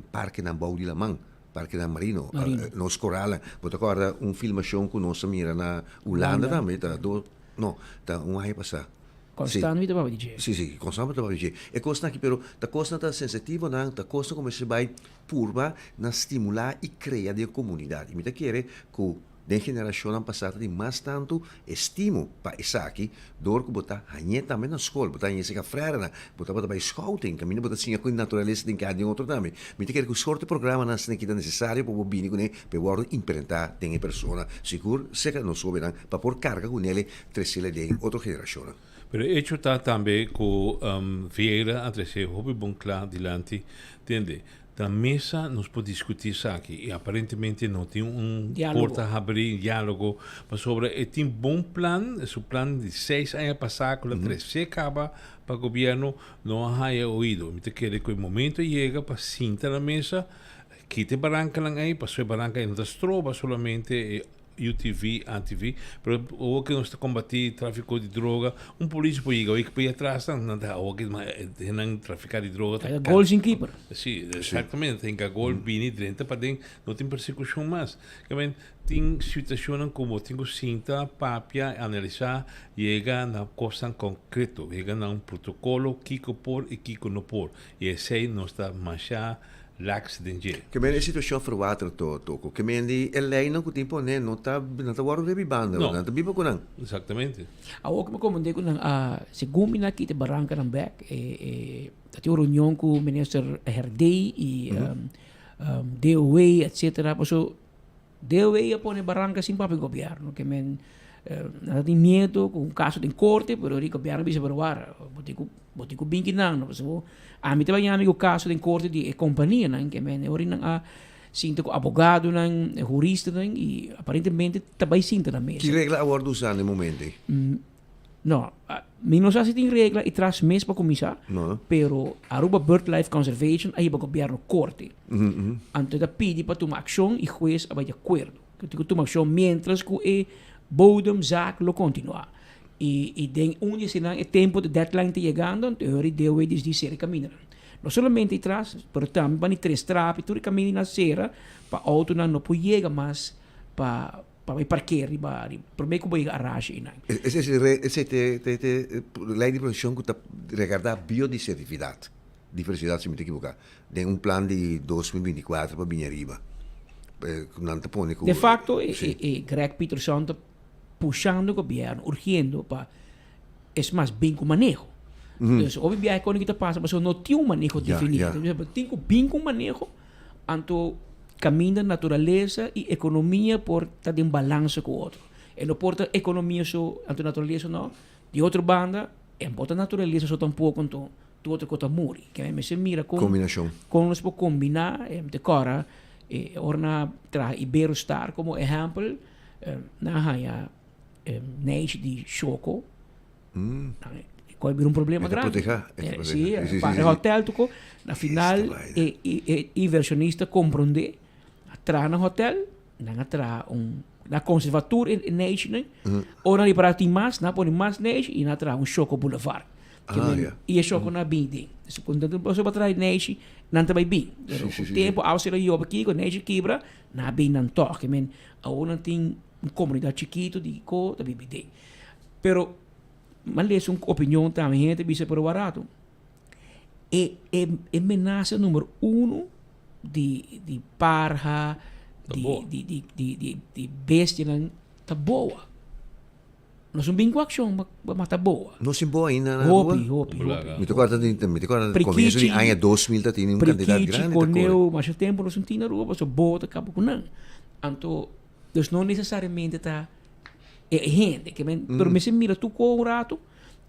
Speaker 2: parkenan bou di laman, parkenan marino,
Speaker 1: Marino.
Speaker 2: nos koralnan. Bo ta kòrda un filmashon ku nos a mira na Hulanda
Speaker 1: Hulanda.
Speaker 2: tambe, ta do, no, ta un aña pasá.
Speaker 1: Constant mi ta papia di dje.
Speaker 2: Sí, sí, constant mi ta papia di dje. E kosnan aki, pero ta kosnan ta sensitivonan, ta kosnan ku mester bai purba na stimulá i krea den komunidat. I mi ta kere ku den generashonnan pasá ta tin mas tantu estimo pa esaki dor ku bo ta hañ'é tambe na skol, bo ta hañ'é serka frèrenan, bo tabata bai scouting, kaminda bo ta siña ku e naturalesa den kada den otro tambe. Mi ta kere ku sorto programanan asina ki ta nesesario pa bo bini kuné pa e wòrdu imprentá den e persona, sigur serka nos hóbennan pa por karga kunele Tresele den otro generashonnan.
Speaker 22: Pero e hecho ta tambe ku Vieira a trese hopi bon kla dilanti, tende, ta mesa nos por diskuti esaki i aparentemente no tin un porta habri, dialogo, pasobra e tin bon plan, su plan di seis aña pasa ku el a trese kaba pa gobierno no a haya oido. Mi ta kere ku e momento a yega pa sinta na mesa, kita e barankanan ei, pasobra e baranka ei no ta stroba solamente e UTV, ATV, pero awor ke nos ta kombati trafiko di droga, un polis por yega awor por atras nan, nan ta awor ke nan trafika di droga ta
Speaker 1: Gol sin keeper.
Speaker 22: Si, exactamente, ta hinka gol bini drenta paden, no tin persekushon mas. Ke men tin situashonnan ku bo tin ku sinta, papia, analisa, yega na kosnan konkreto, yega na un protokolo kiko por i kiko no por. I esei nos ta masha Lax den dje.
Speaker 2: Ke men e situashon verwater to toko. Ke men di e leinan ku tin pone no ta nan ta wòrdu rebibando,
Speaker 22: No.
Speaker 2: nan ta biba ku nan.
Speaker 22: Exactamente.
Speaker 1: Awor ku mi komprendé ku nan a segun mi nan a kita e barankanan bèk e e ta tin un reunion ku minister Herdé i DOW etcetera paso DOW a pone baranka sin papia gobièrnu ke men nan ta tin miedo ku un kaso den korte pero di gobièrnu bisa pero wara bo tin ku bo tin ku bin kinan no pasobra ami ta baña mi ku kaso den korte di e kompanianan ke men e ora nan a sinta ku abogadonan huristanan i aparentemente ta bai sinta na mesa.
Speaker 2: Ki regla a wòrdu usá na e momento ei?
Speaker 1: No, mi no sa si tin regla i tras mes pa kuminsá,
Speaker 2: No.
Speaker 1: pero Aruba Birdlife Conservation a hiba gobièrnu korte. Anto e ta pidi pa tuma akshon i hues a bai di akuerdo ku tin ku tuma akshon miéntras ku e bodemzaak lo kontinuá. I i den un di eseinan e tempu di deadline ta yegando, anto e hora di DOW disdi sera e kamindanan. No solamente i tras, pero tambe bani tres trapi, tur e kaminda nan sera pa outonan no por yega mas pa Pa bai parkeer riba riba prome ku bo yega arashi einan.
Speaker 2: Esei si re esei te te te lei di protekshon ku ta regardá biodisertifidat, diversidat si mi ta ekiboká, den un plan di 2024 pa bini ariba. Ku nan ta pone ku
Speaker 1: De fakto e e Greg Peterson ta. pushando gobièrnu, urgiendo pa es mas bin ku maneho. Dus hopi biahe kon ta pasa pasobra no tin un maneho definí. Tin ku bin ku un maneho, anto kaminda naturalesa i ekonomia por ta den balansa ku otro. E no por ta ekonomia so anto naturalesa no. Di otro banda e no por ta naturalesa so tampoko anto tur otro kos ta muri. Ke mester mira kon
Speaker 2: Kombinashon.
Speaker 1: kon nos por kombiná te kòrda e ora nan traha Iberostar komo ehèmpel nan a haña neishi di shoko ku a bira un problema
Speaker 2: E ta
Speaker 1: grandi.
Speaker 2: protehá, e ta protehá.
Speaker 1: Sí,
Speaker 2: Sí, sí,
Speaker 1: pa
Speaker 2: sí,
Speaker 1: e
Speaker 2: sí.
Speaker 1: hotèl tuko. Na final e e invershonista komprondé, a traha nan hotèl, nan a traha un, nan a konservá tur e neishinan. Ora nan ripará tin mas, nan a pone mas neishi i nan a traha un shoko boulevard. Ke
Speaker 2: Ah,
Speaker 1: men
Speaker 2: ya.
Speaker 1: i e shokonan a bin den. Pasobra bo traha neishi, nan ta bai bin. Pero
Speaker 2: Sí, sí,
Speaker 1: ku
Speaker 2: sí, sí.
Speaker 1: tempu awa sera yobe kiko, neishi kibra, nan a bin nan tòg. Ke men awor nan tin un komunidat chikitu di ko ta bibi den. Pero m'a lesa un opinion tambe, hende ta bisa pero warato e e e menasa numero uno di di parha, di di di di di di bestianan ta boa. Nos no bin ku akshon pa mata boa.
Speaker 2: No sin boa ainda na Aruba?
Speaker 1: Hopi, hopi, hopi.
Speaker 2: Mi ta kòrda di mi ta kòrda komienso di aña 2000 ta tini un kantidat
Speaker 1: Prikichi,
Speaker 2: grandi ta kore.
Speaker 1: koneu, masha tempu nos no tin na Aruba pasobra boa ta kaba ku nan. Anto, dus no nesesariamente ta e hende. Ke men, pero mester mira tur kon un ratu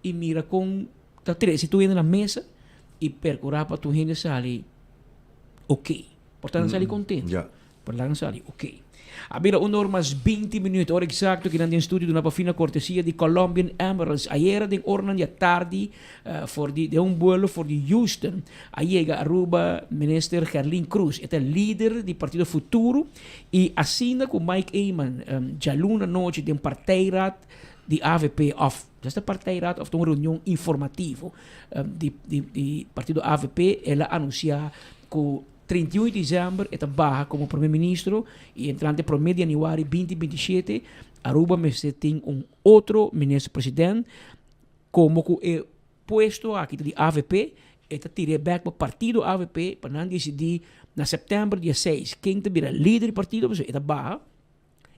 Speaker 1: i mira kon ta trese tur hende na mesa i perkurá pa tur hende sali oké. Por ta nan sali kontento. Por ta nan sali oké. A bira un or mas binti minuut, ora eksakto kinan den studio duna pa fina kortesia di Colombian Emeralds. Ayera den oranan di atardi for di den un buelo for di Houston a yega Aruba Minister Gerlin Croes. E ta lider di Partido Futuro I asina ku Mike Eman djaluna nochi den partijraad di avp of ya ta partijraad of ta un reunion informativo di di partido avp el a anunsia ku 31 di december e ta baha komo prome ministro i entrante prome di januari binti 27 Aruba mester tin un otro minister president komo ku e Puesto aki ta di avp, e ta tir'é bek pa partido avp pa nan disidí na sèptèmber dia seis ken ta bira lider di partido, pasobra e ta baha,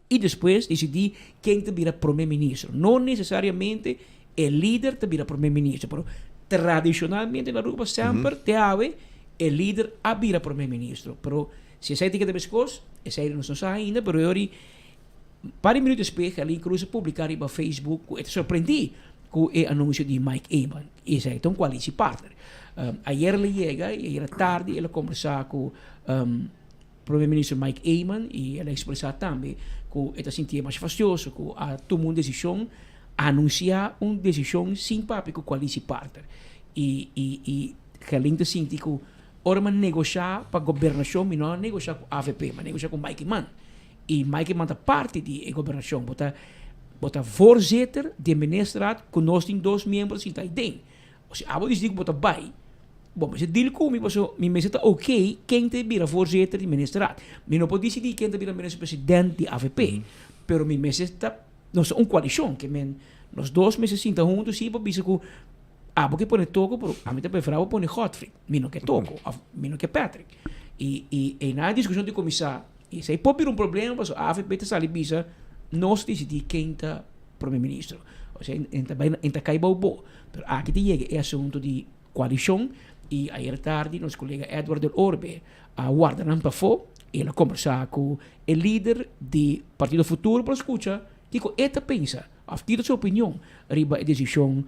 Speaker 1: i despues disidí ken ta bira prome ministro. No nesesariamente e lider ta bira prome ministro, pero tradishonalmente na Aruba semper te awe e lider a bira prome ministro. Pero si esei ta keda meskos, esei nos no sa ainda, pero e ora Par di minuut despues Gerlin Cruz a publica riba Facebook cu e ta sorprendi cu e anuncio di Mike Eman. Y esaki ta un coalitie partner. Ayer el a yega y ayer tardi el a conversa cu Prome Minister Mike Eman y el a expresa tambe cu e ta sintié masha fastioso cu a tuma un decision, anuncia un decision sin papia cu coalitie partner. Y y y Gerlin ta sinti cu ora mi a negosha pa gobernacion mi no a negosha cu avp, mi a negosha cu Mike Eman. I Mike Eman ta parti di e gobernashon. Bo ta bo ta voorzitter di e ministerraad ku nos tin dos miembro sinta ei den. Osea abo disidí ku bo ta bai, bo mester deal ku mi pasobra mi mester ta oké ken ta bira voorzitter di ministerraad. Mi no por disidí ken ta bira minister president di avp, pero mi mester ta nos ta un koalishon ke men nos dos mester sinta huntu si pa bisa ku abo ke pone Toko pero ami ta preferá bo pone Godfrey. Mi no ke Toko òf mi no ke Patrick. I i einan e diskushon tin kuminsá. I esei por bira un problema pasobra avp ta sali bisa nos disidí ken ta prome ministro. Osea en ta bai en ta kai bou bo. Pero aki ta yega e asuntu di koalishon i ayer tardi nos kolega Edward del Orbe a warda nan pafó i el a kombersá ku e lider di Partido Futuro por skucha kiko e ta pensa òf kiko ta su opinion riba e desishon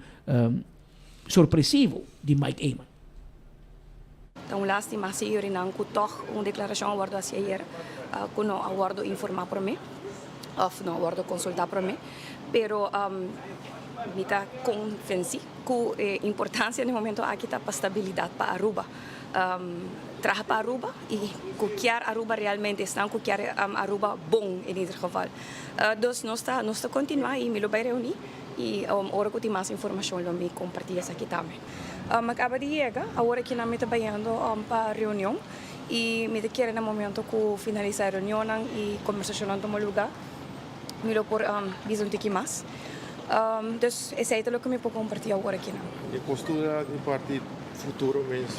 Speaker 1: sorpresivo di Mike Eman.
Speaker 7: Ta un lástima si yorinan ku tòg un deklarashon a wòrdu hasi ayer ku no a wòrdu informá promé òf no a wòrdu konsultá promé. Pero mi ta konvensí ku e importansia den e momento aki ta pa stabilidat pa Aruba. Traha pa Aruba i ku kier Aruba realmente, esnan ku kier Aruba bon en ieder geval. Dus nos ta nos ta kontinuá i mi lo bai reuní i ora ku tin mas informashon lo mi kompartí esaki tambe. Mi a kaba di yega, awor aki nan mi ta bayendo pa reunion i mi ta kere na momento ku finalisá e reunionnan i kombersashonnan tuma lugá mi lo por bisa un tiki mas. Dus esei ta loke mi por kompartí awor aki nan.
Speaker 11: E postura di parti Futuro mes?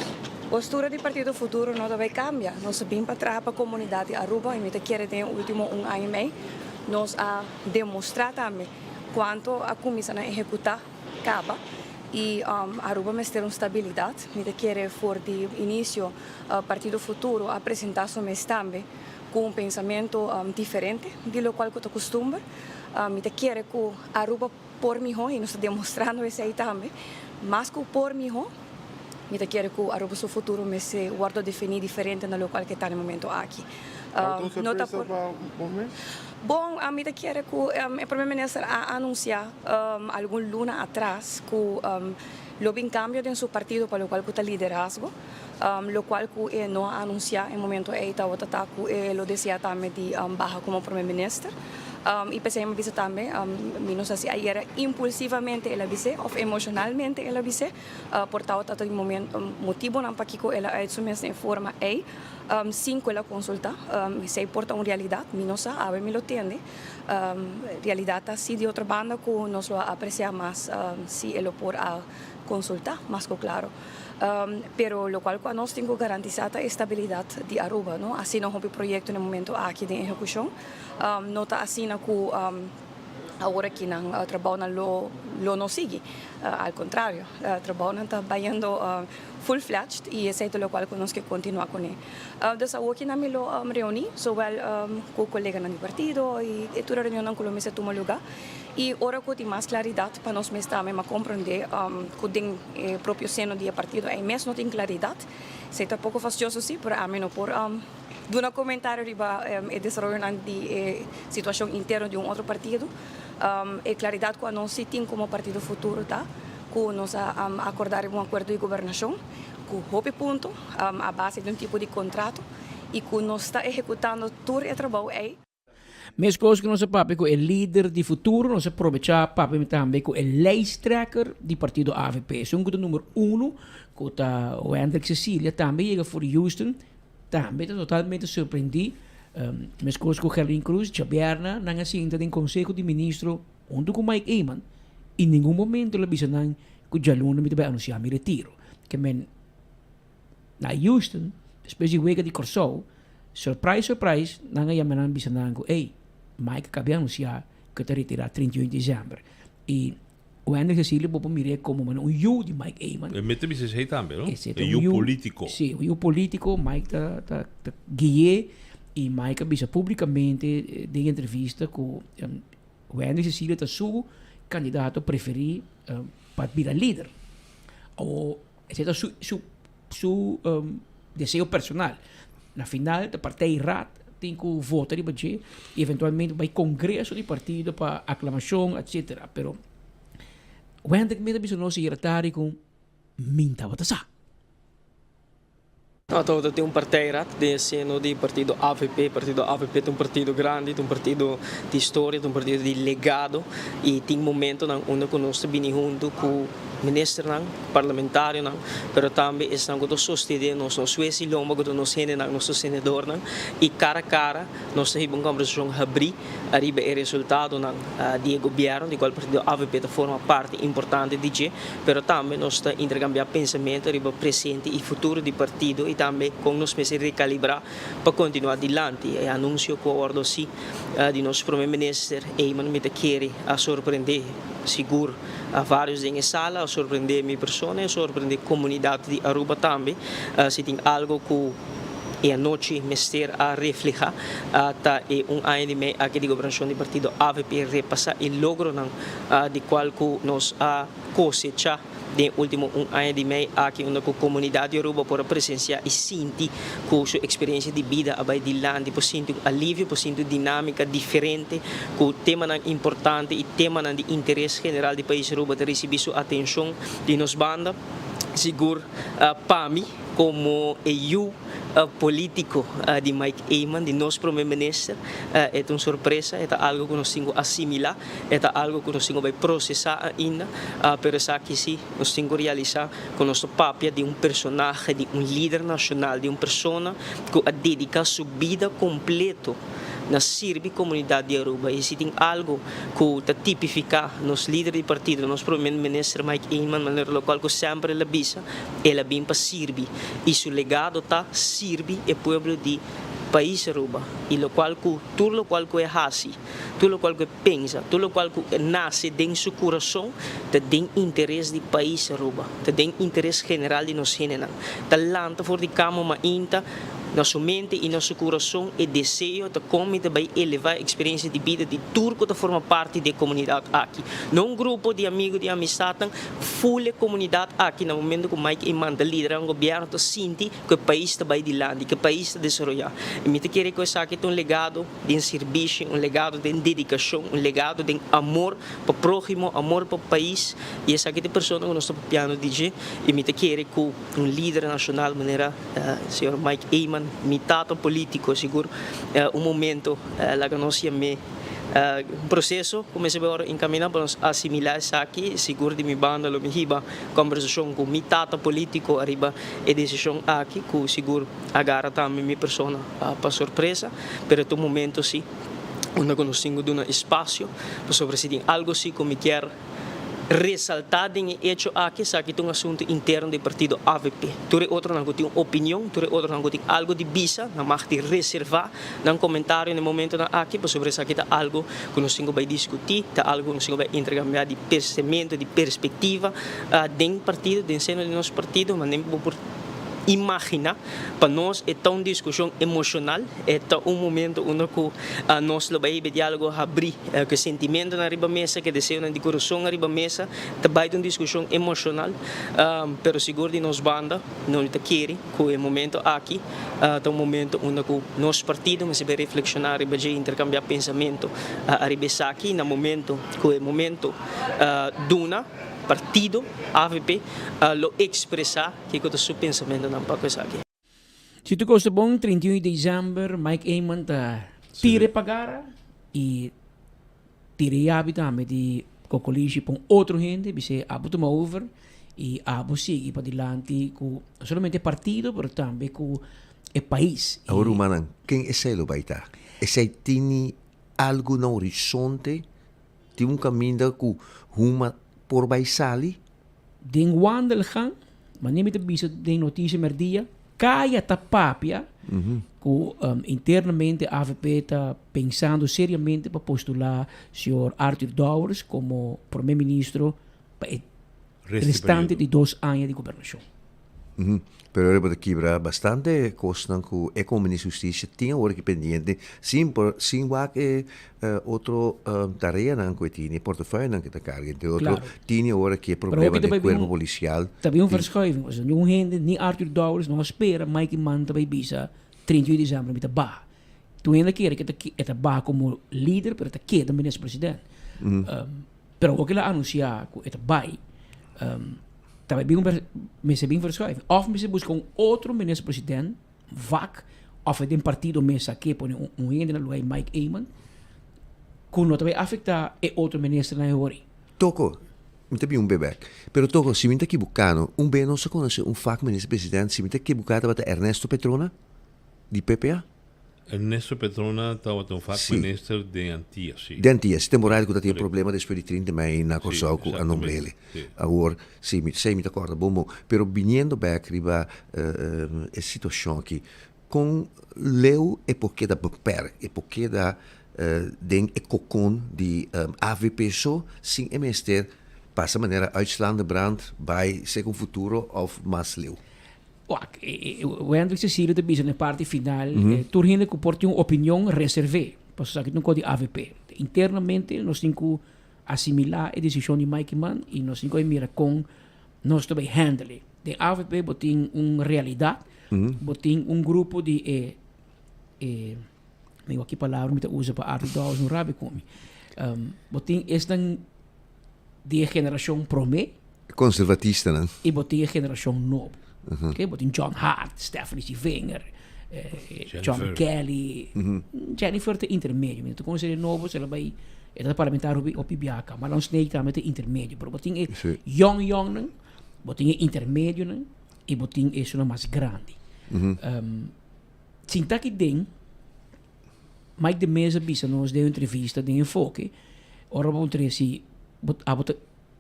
Speaker 7: Postura di partido Futuro no ta bay cambia. Nos a bin pa traha pa comunidad di Aruba y mi ta kere den e ultimo un aña y mey. Nos a demostra tambe cuanto a cuminsa na ehecuta caba y Aruba mester un stabilidad. Mi ta kere for di inicio Partido Futuro a presenta su mes tambe cu un pensamento diferente di locual cu ta custumber. Mi ta kere cu Aruba por miho y nos ta demostrando esey tambe. Mas cu por miho, mi ta kere cu Aruba su futuro mester wordo defini diferente na locual cu ta na e momento aki.
Speaker 11: Algun sorpresa pa bo mes?
Speaker 7: Bon, mi ta kere cu e Prome Minister a anuncia algun luna atras cu lo bin cambio den su partido pa locual cu ta liderazgo. Locual cu e no a anuncia e momento ey tabata ta cu e lo desea tambe di baha como Prome Minister. Y p'esey mi a bisa tambe, mi no sa si ayer impulsivamente el a bis'é of emocionalmente el a bis'é, por tabata ta di momento motibonan pakico el a uit su mes den e forma ey sin cu el a consulta. Esey por ta un realidad, mi no sa, awe mi lo tende. Realidad ta si di otro banda cu nos lo a aprecia mas si e lo por a consulta, mas cu claro. Pero locual cu anos tin cu garantisa ta e stabilidad di Aruba, no? Asina hopi proyecto na e momento aki den ehecucion. No ta asina cu awor aki nan trabounan lo lo no sigui. Al contrario, trabounan ta bayendo full fledged y esey ta locual cu nos ke continua cune. Dus awor aki nan mi lo reuni zowel cu coleganan di partido y tur e reunionnan cu lo mester tuma luga. Y ora cu tin mas claridad pa nos mes tambe ma comprende cu den e propio seno di e partido ey mes no tin claridad. Esey ta poco fastioso si, pero ami no por duna comentario riba e desaroyonan di e situacion interno di un otro partido. E claridad cu anos si tin como Partido Futuro ta cu nos a acorda riba un acuerdo di gobernacion cu hopi punto a base di un tipo di contrato y cu nos ta ehecutando tur e trabou ey.
Speaker 1: Meskos ku nos a papia ku e lider di futuro, nos a probechá papia tambe ku e lijsttrekker di partido avp. Esun ku ta number uno, ku ta Wendrick Cecilia, tambe yega for di Houston, tambe ta totalmente sorprendí. Meskos ku Gerlin Cruz, djabièrnè nan a sinta den Konseho di Ministro huntu ku Mike Eman i ningun momento el a bisa nan ku djaluna mi ta bai anunsiá mi retiro. Ke men. Na Houston, despues di wega di Kòrsou, surprise surprise, nan a yama nan bisa nan ku ey, Mike a kabia anunsiá ku e ta retirá 31 di desèmber. I Wendrick Cecilio bo por mir'é komo manera un yu di Mike Eman.
Speaker 22: E mester bisa esei tambe, no?
Speaker 1: Esei ta
Speaker 22: E
Speaker 1: un
Speaker 22: yu
Speaker 1: yu
Speaker 22: polítiko.
Speaker 1: Sí, un yu polítiko. Mike ta ta ta gui'é i Mike a bisa públikamente den entrevista ku Wendrick Cecilio ta su kandidato preferí pa bira lider. Awor Esei ta su su su deseo personal. Na final ta partijraad tin ku vota riba dje i eventualmente bai kongreso di partido pa aklamashon etcetera. Pero Wendrick mes a bisa nos ayer tardi ku min tabata sa.
Speaker 4: No tabata tin un partijraad den e seno di partido avp. Partido avp ta un partido grandi, ta un partido di historia, ta un partido di legado y tin momentonan unda cu nos ta bini hunto cu ministernan, parlamentarionan, pero tambe esnan cu ta sostene nos, nos hues y lomba cu ta nos hendenan, nos sostenedornan y cara a cara nos ta hiba un conversacion habri ariba e resultadonan di e gobierno di cual partido avp ta forma parti importante di dje. Pero tambe nos ta interkambiá pensamentu riba presente i futuro di partido i tambe kon nos mester rekalibrá pa kontinuá dilanti. E anunsio ku a wòrdu hasi di nos Prome Minister Eman mi ta kere a sorprendé sigur a vários den e sala, a sorprendé mi persona i a sorprendé komunidat di Aruba tambe. Si tin algu ku e anochi mester a reflehá ta e un aña di mei aki di gobernashon di partido avp repasá e logronan di cual cu nos a cosecha den e ultimo un aña di mei aki unda cu comunidad di Aruba por a presencia y sinti cu su experiencia di bida a bay dilanti, por sinti un alivio, por sinti un dinamica diferente cu temanan importante y temanan di interes general di pais Aruba ta ricibi su atencion di nos banda. Sigur pa mi como e yu politico di Mike Eman, di nos Prome Minister, e ta un sorpresa, e ta algo cu nos tin cu asimila. E ta algo ku nos tin ku bai prosesá ainda, pero esaki sí nos tin ku realisá ku nos ta papia di un personahe, di un lider nashonal, di un persona ku a dediká su bida kompleto na sirbi komunidat di Aruba. I si tin algo ku ta tipifiká nos lider di partido, nos Prome Minister Mike Eman, manera lokual ku semper el a bisa, el a bin pa sirbi i su legado ta sirbi e pueblo di. pais Aruba y locual cu tur locual cu e haci, tur locual cu e pensa, tur locual cu nace den su curason ta den interes di pais Aruba, ta den interes general di nos hendenan. Ta lanta for di cama mainta na su mente y na su curason e deseo ta con mi ta bay eleva e experiencia di bida di tur cu ta forma parti di e comunidad aki. No un grupo di amigo di amistadnan, full e comunidad aki na momento cu Mike Eman ta lidera un gobierno ta sinti cu e pais ta bay dilanti, cu e pais ta desaroya. Y mi ta kere cu esaki ta un legado den sirbishi, un legado den dedicacion, un legado den amor pa prohimo, amor pa pais. Y esaki ta e persona cu nos ta papiando di dje. Y mi ta kere cu un lider nacional manera señor Mike Eman, mi tata politico, sigur un momento laga nos yam'e Un proceso cu mester bay ora encamina pa nos asimila esaki. Sigur di mi banda lo mi hiba conversacion cu mi tata politico ariba e decision aki cu sigur a gara tambe mi persona pa sorpresa. Pero ta un momento si unda cu nos tin cu duna espacio pasobra si tin algo si cu mi kier Resaltá den e echo aki, esaki ta un asuntu interno di partido avp. Tur e otronan ku tin un opinion, tur e otronan ku tin algu di bisa, nan mag di reservá nan komentario na e momentonan aki, pasobra esaki ta algu ku nos tin ku bai diskutí, ta algu ku nos tin ku bai interkambiá di pensamentu, di perspektiva den partido, den seno di nos partido, manera bo por imaginá. Pa nos e ta un diskushon emoshonal, e ta un momento unda ku nos lo bai hiba e diálogo habrí, ku e sentimentonan riba mesa, ku e deseonan di kurason riba mesa. Ta bai ta un diskushon emoshonal, pero sigur di nos banda no ta kere ku e momento aki ta un momento unda ku nos partido mester bai reflekshoná riba dje, interkambiá pensamentu ariba esaki na momento ku e momento duna partido avp lo ekspresá. Kiko ta su pensamentonan pa ku esaki?
Speaker 1: Si tur kos ta bon, 31 di december Mike Eman ta tira e pagara y tira e yabi tambe di Cocolishi pa un otro hende, bis'é abo tuma over y abo sigui padilanti cu no solamente e partido pero tambe cu e pais.
Speaker 2: Awor rumannan, ken esei lo bai ta? Esei tini algu na horizonte? Tin un kaminda ku huma por bai sali?
Speaker 1: Den wandelgang, manera mi ta bisa den Noticia Merdia, Kaya ta papia ku internamente avp ta pensando seriamente pa postula señor Arthur Dowers komo Prome Ministro pa e restante di dos aña di gobernashon.
Speaker 2: Pero ora bo ta kibra bastante kosnan ku e komo Minister di Hustisia tin awor aki pendiente sin por sin wak e otro tareanan ku e tini, e portefeuillenan ku e ta karga. Entre otro tini awor aki e problema den kuerpo polisial.
Speaker 1: Ta bin un verschuiving, osea ningun hende, ni Arthur Dowers no a spera Mike Eman ta bai bisa 31 di december mi ta baha. Tur hende a kere ku e ta baha komo lider pero e ta keda minister president. Pero awor ku el a anunsia ku e ta bai. Ta bai bin un mester bin verschuiving. Of mester buska un otro minister president vak of e den partido mes a ke pone un hende na lugar di Mike Eman ku no ta bai afekta e otro ministernan e hori.
Speaker 2: Toko, mi ta bin un be bek. Pero toko, si mi ta kibukano, un be nos a konosé un vak minister president, si mi ta kibuka tabata Ernesto Petrona di PPA.
Speaker 22: Ernesto Petrona tabata un vakminister den Antia, si.
Speaker 2: Den Antia, si temporada ku ta tin problema despues di 30 mei na Kòrsou ku a nombr'el. Awor, si mi si mi ta kòrda bon bon. Pero biniendo bèk riba e situashon aki, kon leu e por keda beperk, e por keda den e kokon di avp so sin e mester pasa manera uitslaande brand bai segun futuro òf mas leu?
Speaker 1: Wak, Wendrick Cecilio ta bisa na e parti final, tur hende ku por tin un opinion reserv'é, pasobra esaki ta un kos di avp. Internamente nos tin ku asimilá e desishon di Mike Eman i nos tin ku mira kon nos ta bai handle e. Den avp bo tin un realidat, bo tin un grupo di e, e, mi wak ki palabra mi ta usa pa Arthur Dowers no rabia ku mi. Bo tin esnan di e generashon promé.
Speaker 2: Konservatistanan.
Speaker 1: I bo tin e generashon nobo. Oké, bo tin John Hart, Stephanie Sivinger, John Kelly. Jennifer ta intermedio. Mi no ta konsider'é nobo, se lo bai, e ta parlamentario hopi hopi biaha. Marlon Sneek tambe ta intermedio. Pero bo tin e yong yongnan, bo tin e intermedionan i bo tin esunnan mas grandi. Sinta aki den. Mike de Meza bisa nos den un entrevista den Enfoke, ora bo puntra si bo abo ta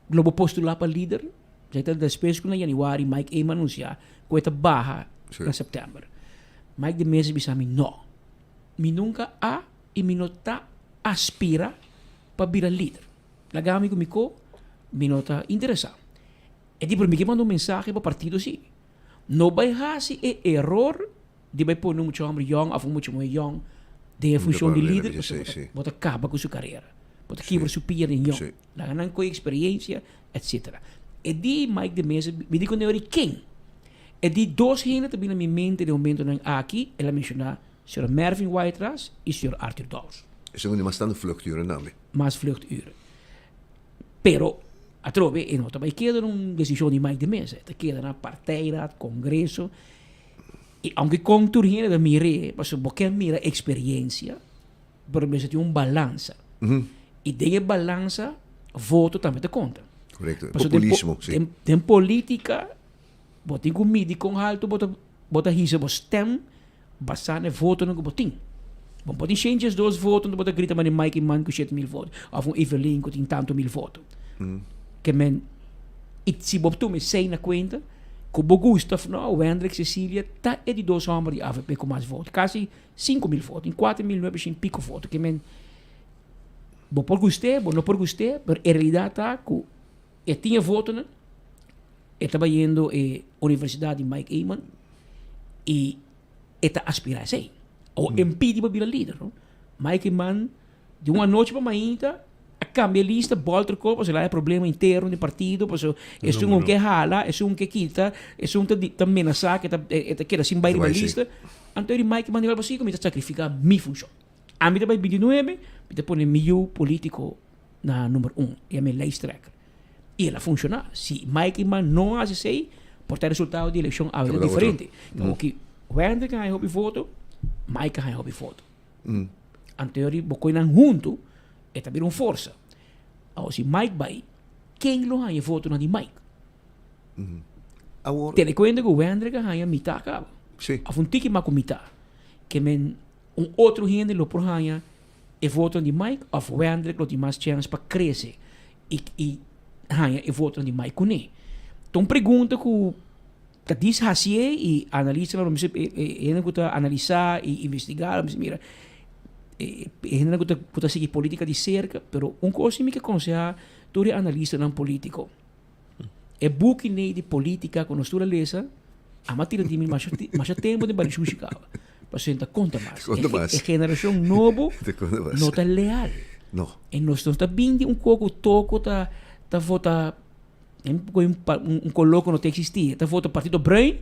Speaker 1: lo bo postula pa lider, esei ta despues ku na januari Mike Eman anunsia ku e ta baha na september. Mike de Meza bisa mi no. Mi nunka a i mi no ta aspira pa bira lider. Laga mi ku mi ko, mi no ta interesá. E di pero mi ke manda un mensahe pa partido si. No bai hasi e eror di bai pone un mucha homber yòn òf un mucha muhé yòn den e funshon di lider pasobra bo ta bo ta kaba ku su karera. Bo ta kibra su pia den yòn. Laga nan kohe eksperensia etsetera. E di Mike de Meza mi di ku Neori ken? E di dos hende ta bini na mi mente den momentonan aki, el a menshoná señor Mervin Whiteras i señor Arthur Dowers.
Speaker 2: Esun di mas tantu vluchturen tambe.
Speaker 1: Mas vluchturen. Pero atrobe e no ta bai keda na un desishon di Mike de Meza. E ta keda na partijraad, congreso. I aunke kon tur hende ta mir'é, pasobra bo ke mira experiencia, pero mester tin un balansa. I den e balansa voto tambe ta konta.
Speaker 2: Korekto. Populismo, si.
Speaker 1: Den politica bo tin ku midi kon haltu bo ta bo ta hisa bo stem basá na e votonan ku bo tin. Bo no por tin shen diesdos voto bo ta grita manera Mike Eman ku 7000 voto òf un Evelyn ku tin tantu mil voto. Ke men i si bo tuma esei na kuenta ku bo gusta òf no Wendrick Cecilia ta e di dos hòmber di avp ku mas voto kasi 5000 voto tin 4900 piko voto ke men bo por gust'é bo no por gust'é pero e realidat ta ku e tin e votonan. E ta bayendo e Universidad di Mike Eman y e ta aspira esey. O mm. impidi pa bira lider, no? Mike Eman di un anochi pa mainta a cambia lista, bolter ko, pasobra e problema interno di partido, pasobra esun un ke hala, esun ke kita, esun ta ta menasa ke ta e ta keda sin bai riba lista. Anto di Mike Eman di wèl pasikiko mi ta sacrifica mi funcion. Ami ta bai 29, mi ta pone mi yu politico na number un, e mi lijsttrekker. I el a funciona. Si Mike Eman no haci esey, por ta e resultado di eleccion awe ta diferente. Mm. Oki, Wendrick a haña hopi voto, Mike a haña hopi voto. Mm. Anto yori bo koe nan hunto, e ta bira un forsa. Awor si Mike bai, ken lo haña e votonan di Mike?
Speaker 2: Mm. Awor...
Speaker 1: Tene cuenta cu Wendrick a haña mitad caba.
Speaker 2: Sí.
Speaker 1: Of un tiki mas cu mitad. Ke men un otro hende lo por haña e votonan di Mike of Wendrick lo tin mas chance pa crece i i haña e votonan di Mike kuné. Ta un pregunta ku ta dis hasié i analistanan lo mester e e hende ku ta analisá i investigá lo mester mira e e hendenan ku ta ku ta sigui polítika di serka pero un kos si mi ke konsehá tur e analistanan polítiko e buki nei di polítika ku nos tur a lesa a tira di mi masha masha tempu den bari shushi kaba pasobra ta konta mas e generashon nobo no ta leal.
Speaker 2: No.
Speaker 1: E nos no ta bin di un koko toko ta ta vota un koló ku no ta eksistí. Ta vota partido bruin,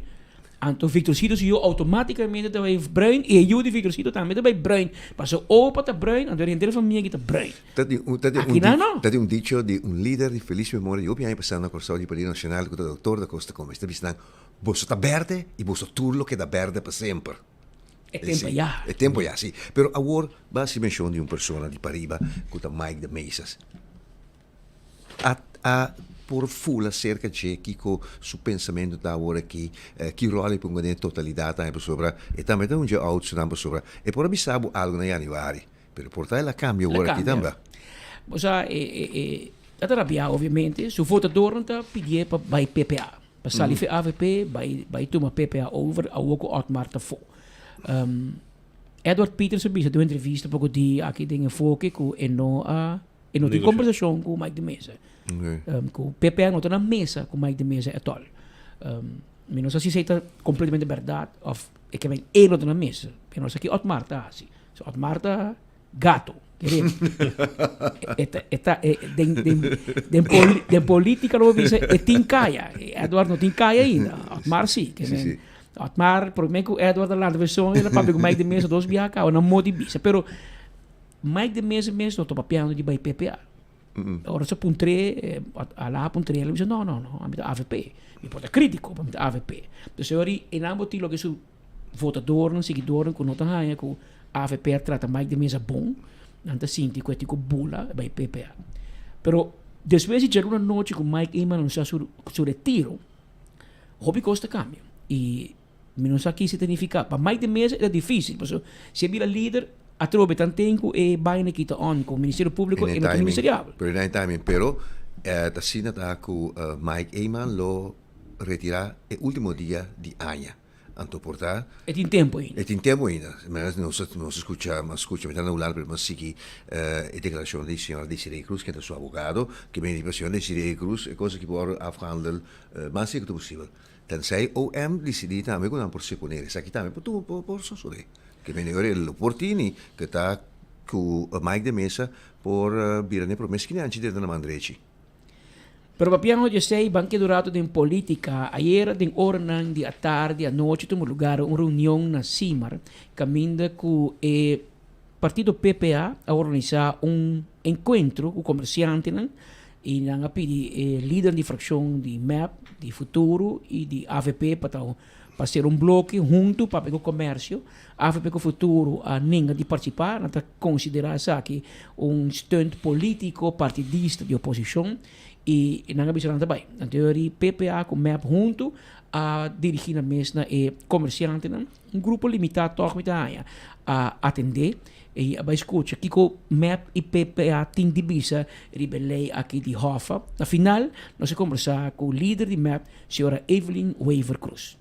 Speaker 1: anto Victorcito su yu outomátikamente ta bai bruin i e yu di Victorcito tambe ta bai bruin. Pasobra opa ta bruin, anto henter famia aki ta bruin.
Speaker 2: Ta di un ta di un
Speaker 1: Akinan no.
Speaker 2: Ta di un dicho di un lider di felis memoria di hopi aña pasá na Kòrsou di Partido Nashonal ku ta Doktor da Costa Gomez. Ta bisa nan, Boso ta bèrdè i boso tur lo keda bèrdè pa semper.
Speaker 1: E tempo ya.
Speaker 2: E tempo ya, si. Pero awor bo a hasi menshon di un persona di pariba ku ta Mike de Mezas. A a por fula serka dje kiko su pensamentu ta awor aki, ki ròl e ponga den e totalidat tambe pasobra e tambe ta un dje oudstenan pasobra e por a bisa bo algu na yanüari pero por ta el a kambia awor aki tambe.
Speaker 1: Bo sa e e e ta ta rabia obviamente su votadornan ta pidié pa bai PPA. Pa sali fi avp bai bai tuma PPA over awor ku Otmar ta fo. Edward Pieters a bisa den un entrevista poko dia aki den Enfoke ku e no a e no tin kombersashon ku Mike de Meza. Ku PPA no ta na mesa ku Mike de Meza at all. Mi no sa si esei ta kompletamente bèrdat òf e ke men e no ta na mesa. Mi no sa ki Otmar ta hasi. So Otmar ta Gato. E ta, e ta, e, den, den, den, poli, den politica lo bisa, e tin kaya. Edward no tin kaya ainda. Otmar sí. Que sí, sí. Otmar, promé ku Edward a lanta version, ele papia ku Mike de Meza dos biaha kaba, na modi bisa. Pero Mike de Meza mes no ta papiando di bai PPA. Mm -mm. Ora se puntré, eh, ala puntré, ele bisa, no, no, no, ami ta AVP. Mi por ta crítico, pero mi ta AVP. Dus ori, en ambo tin loke su votadornan, siguidornan ku no ta haña ku avp a trata Mike de Meza bon, nan ta sinti ku e tin ku bula bai PPA. Pero despues di djaluna nochi ku Mike Eman anunsiá su su retiro, hopi kos ta kambia. I mi no sa kiko ta nifiká. Pa Mike de Meza e ta difísil, pasobra si e bira lider atrobe tan ten ku e baina kita on ku Ministerio Públiko e no ta ministeriabel.
Speaker 2: Pero e timing, pero ta asina ta ku Mike Eman lo retirá e último dia di aña. anto por ta.
Speaker 1: E tin tempu ainda.
Speaker 2: E tin tempu ainda. Nos a nos a skucha, mi a skucha, mi ta na Hulanda pero mi a sigui e deklarashon di señora Desiree Croes ken ta su abogado, ke mi di señora Desiree Croes e kos aki por wòrdu afgehandel mas sigur ku ta posibel. Tensei OM disidí tambe ku nan por seponer esaki tambe por tuma por por sosodé. Ke mende ora e lo por tini ke ta ku Mike de Meza por bira n'e promé skina anchi drenta na man drechi.
Speaker 1: Pero papiando di esei, ban keda un rato den politica. Ayera den oranan di atardi, anochi tuma lugar un reunion na Simar caminda cu e partido PPA a organisa un encuentro cu comerciantenan y nan a pidi e lidernan di fraccion di mep, di Futuro y di avp pa ta pa ser un bloke hunto papia cu comercio. Avp cu Futuro a nenga di participa, nan ta considera esaki un stunt politico partidista di oposicion y nan a bisa nan ta bay. Anto yori PPA cu mep hunto a dirigi nan mes na e comerciantenan, un grupo limita toch mi ta haña, a atende y a bay scucha kico mep y PPA tin di bisa riba e ley aki di Hoffa. Na final nos a combersa cu lider di mep, señora Evelyn Wever-Croes.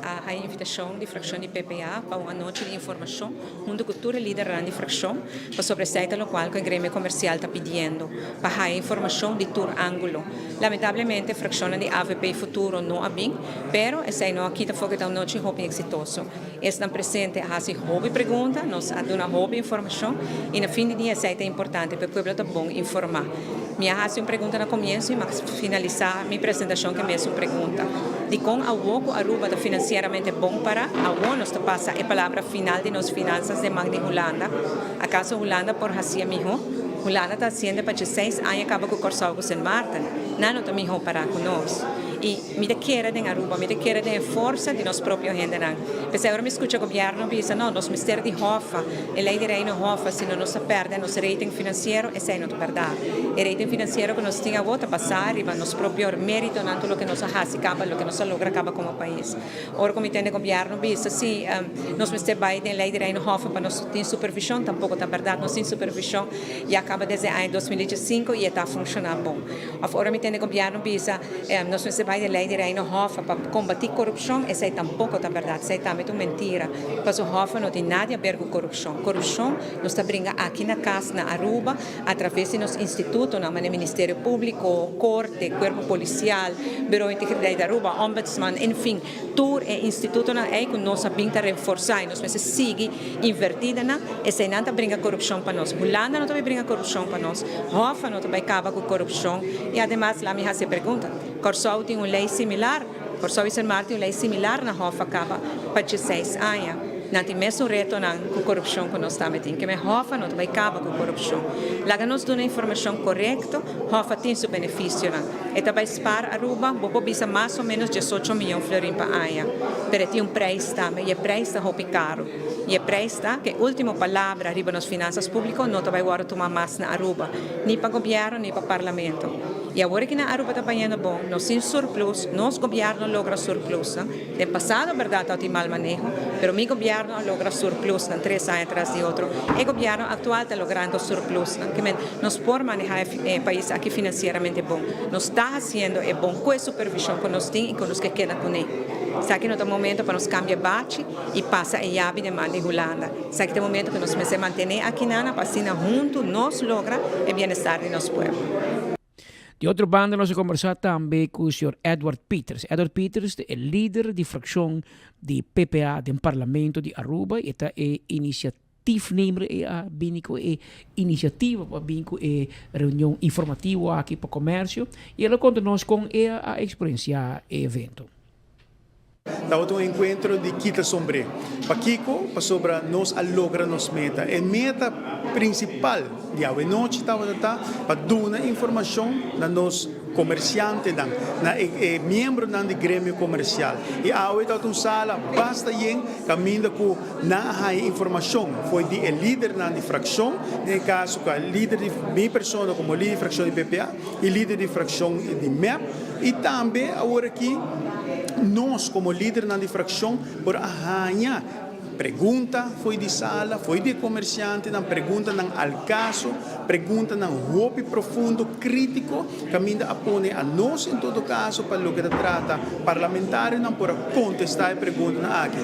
Speaker 12: A haya invitashon di frakshon di PPA pa un anochi di informashon huntu ku tur e lidernan di frakshon pasobra esei ta lokual ku e gremio komersial ta pidiendo, pa haya informashon di tur ángulo. Lamentablemente frakshonnan di avp i Futuro no a bin, pero esei no a kita for ku ta un nochi hopi eksitoso. Esnan presente a hasi hopi pregunta, nos a duna hopi informashon i na fin di dia esei ta importante pa e pueblo ta bon informá. Mi a hasi un pregunta na komienso i mi a finalisá mi presentashon ku e mesun pregunta. Dikon awo ku Aruba ta finansieramente bon pará, awo nos ta pasa e palabra final di nos finansas den man di Hulanda? Akaso Hulanda por hasié mihó? Hulanda ta hasiendo pa dieseis aña kaba ku Kòrsou ku Sint Maarten. Nan no ta mihó pará ku nos. I mi ta kere den Aruba, mi ta kere den e forsa di nos propio hendenan. P'esei ora mi skucha gobièrnu bisa, no, nos mester di Hoffa, e lei di Reino Hoffa, sino nos ta pèrdè nos rating finansiero, esei no ta bèrdat. E rating finansiero ku nos tin awor ta basá riba nos propio méritonan, tur loke nos a hasi kaba, loke nos a logra kaba komo pais. Ora ku mi tende gobièrnu bisa, si, nos mester bai den lei di Reino Hoffa pa nos tin supervishon, tampoko ta bèrdat. Nos tin supervishon ya kaba desde aña 2015 i e ta funshoná bon. Òf ora mi tende gobièrnu bisa, nos mester bai den lei di Reino Hoffa pa kombatí korupshon, esei tampoko ta bèrdat. Esei tambe ta un mentira. Pasobra Hoffa no tin nada di aber ku korupshon. Korupshon nos ta bringa aki na kas, na Aruba, atraves di nos institutonan, manera Ministerio Públiko, Korte, Kuerpo Polisial, Bureau Integridad di Aruba, Ombudsman, enfin, tur e institutonan ei ku nos a bin ta reforsá i nos mester sigui invertí den nan, eseinan ta bringa korupshon pa nos. Hulanda no ta bai bringa korupshon pa nos, Hoffa no ta bai kaba ku korupshon i ademas laat mi hasi e pregunta, Kòrsou tin un lei similar? Kòrsou i Sint Maarten tin un lei similar na Hoffa kaba pa dieseis aña. Nan tin mesun retonan ku korupshon ku nos tambe tin. Keme Hoffa no ta bai kaba ku korupshon. Laga nos duna informashon korekto, Hoffa tin su benefisionan. E ta bai spar Aruba, bo por bisa mas o menos diesocho miyon florin pa aña. Pero e tin un prijs tambe y e prijs ta hopi caro. Y e prijs ta cu e ultimo palabra riba nos finanzas publico no ta bai wordo tuma mas na Aruba, ni pa gobierno ni pa parlamento. Y awor aki na Aruba ta bayendo bon, nos tin surplus, nos gobierno logra surplusnan. Den pasado berdad tabatin mal maneho, pero mi gobierno a logra surplusnan tres aña tras di otro. E gobierno actual ta logrando surplusnan. Ke men, nos por maneha e pais aki financieramente bon. Nos ta haciendo e bon cu e supervision cu nos tin y cu nos ke keda cune. Esaki no ta momento pa nos cambia bachi y pasa e yabi den man di Hulanda. Esaki ta e momento cu nos mester mantene akinana pa asina hunto nos logra e bienestar di nos pueblo.
Speaker 1: Di otro banda nos a kombersá tambe ku señor Edward Pieters. Edward Pieters ta e lider di frakshon di PPA den Parlamento di Aruba i e ta e inisiatiefnemer, e a bini ku e inisiativa pa bin ku e reunion informativo aki pa komersio i el a konta nos kon e a eksperensiá e evento.
Speaker 14: Tabata un enkuentro di kita sombré. Pakiko? Pasobra nos a logra nos meta. E meta prinsipal di awenochi tabata ta pa duna informashon na nos komersiantenan, na e miembronan di gremio komersial. I awe tabata un sala basta yen kaminda ku nan a haña informashon for di e lidernan di frakshon, den e kaso ku a lider di mi persona komo lider di frakshon di PPA i lider di frakshon di mep. I tambe aworakí nos komo lidernan di frakshon por a haña. Pregunta fo'i di sala, fo'i di e komersiantenan, preguntanan al kaso, preguntanan hopi profundo, krítiko, kaminda a pone a nos en todo kaso pa loke ta trata parlamentarionan por a kontestá e preguntanan aki.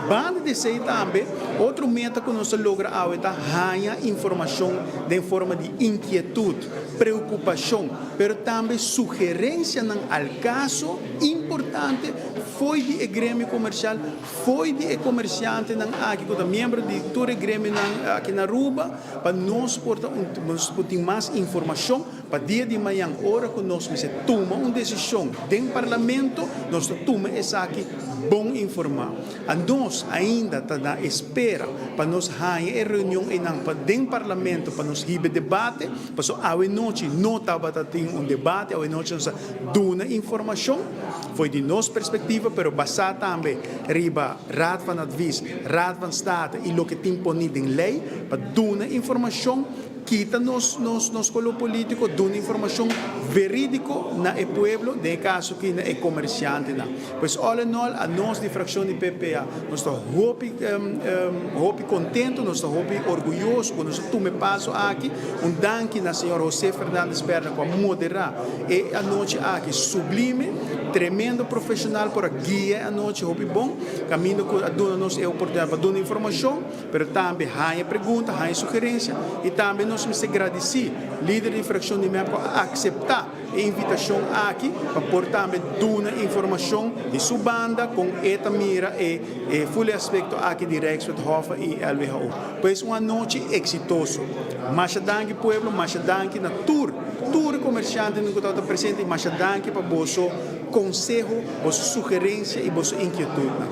Speaker 14: Banda di esei tambe, otro meta ku nos a logra awe ta haña informashon den forma di inkietut, preokupashon, pero tambe sugerensianan al kaso importante fo'i di e gremio komersial, Fo'i di e komersiantenan aki ku ta miembro di tur e gremionan aki na Aruba pa nos por ta un nos por tin mas informashon pa dia di mañan ora ku nos mester tuma un desishon den parlamento nos ta tuma esaki bon informá. A nos ainda ta na espera pa nos haña e reunion einan pa den parlamento pa nos hiba e debate pasobra awe nochi no tabata tin un debate awe nochi nos a duna informashon. Fo'i di nos perspektiva, pero basá tambe riba Raad van Advies, Raad van State i loke tin poní den lei, pa duna informashon, kita nos nos nos koló polítiko, duna informashon verídiko na e pueblo, den e kaso aki na e komersiantenan. Pues all in all, anos di frakshon di PPA nos ta hopi hopi kontento, nos ta hopi orguyoso ku nos a tuma e paso aki. Un danki na señor José Fernandez Perna ku a moderá E anochi aki sublime, tremendo profesional por a guia e anochi hopi bon, caminda cu a duna nos e oportunidad pa duna informacion, pero tambe haña pregunta, haña sugerencia y tambe nos mester gradici lider di fraccion di mep cu a acepta e invitacion aki pa por tambe duna informacion di su banda con e ta mira e e full e aspecto aki di Rijkswet Hoffa y LWHO. Pues un anochi exitoso. Masha danki pueblo, masha danki na tur. Tur e komershantenan ku tabata presente i masha danki pa boso konseho, boso sugerensia i boso inkietutnan.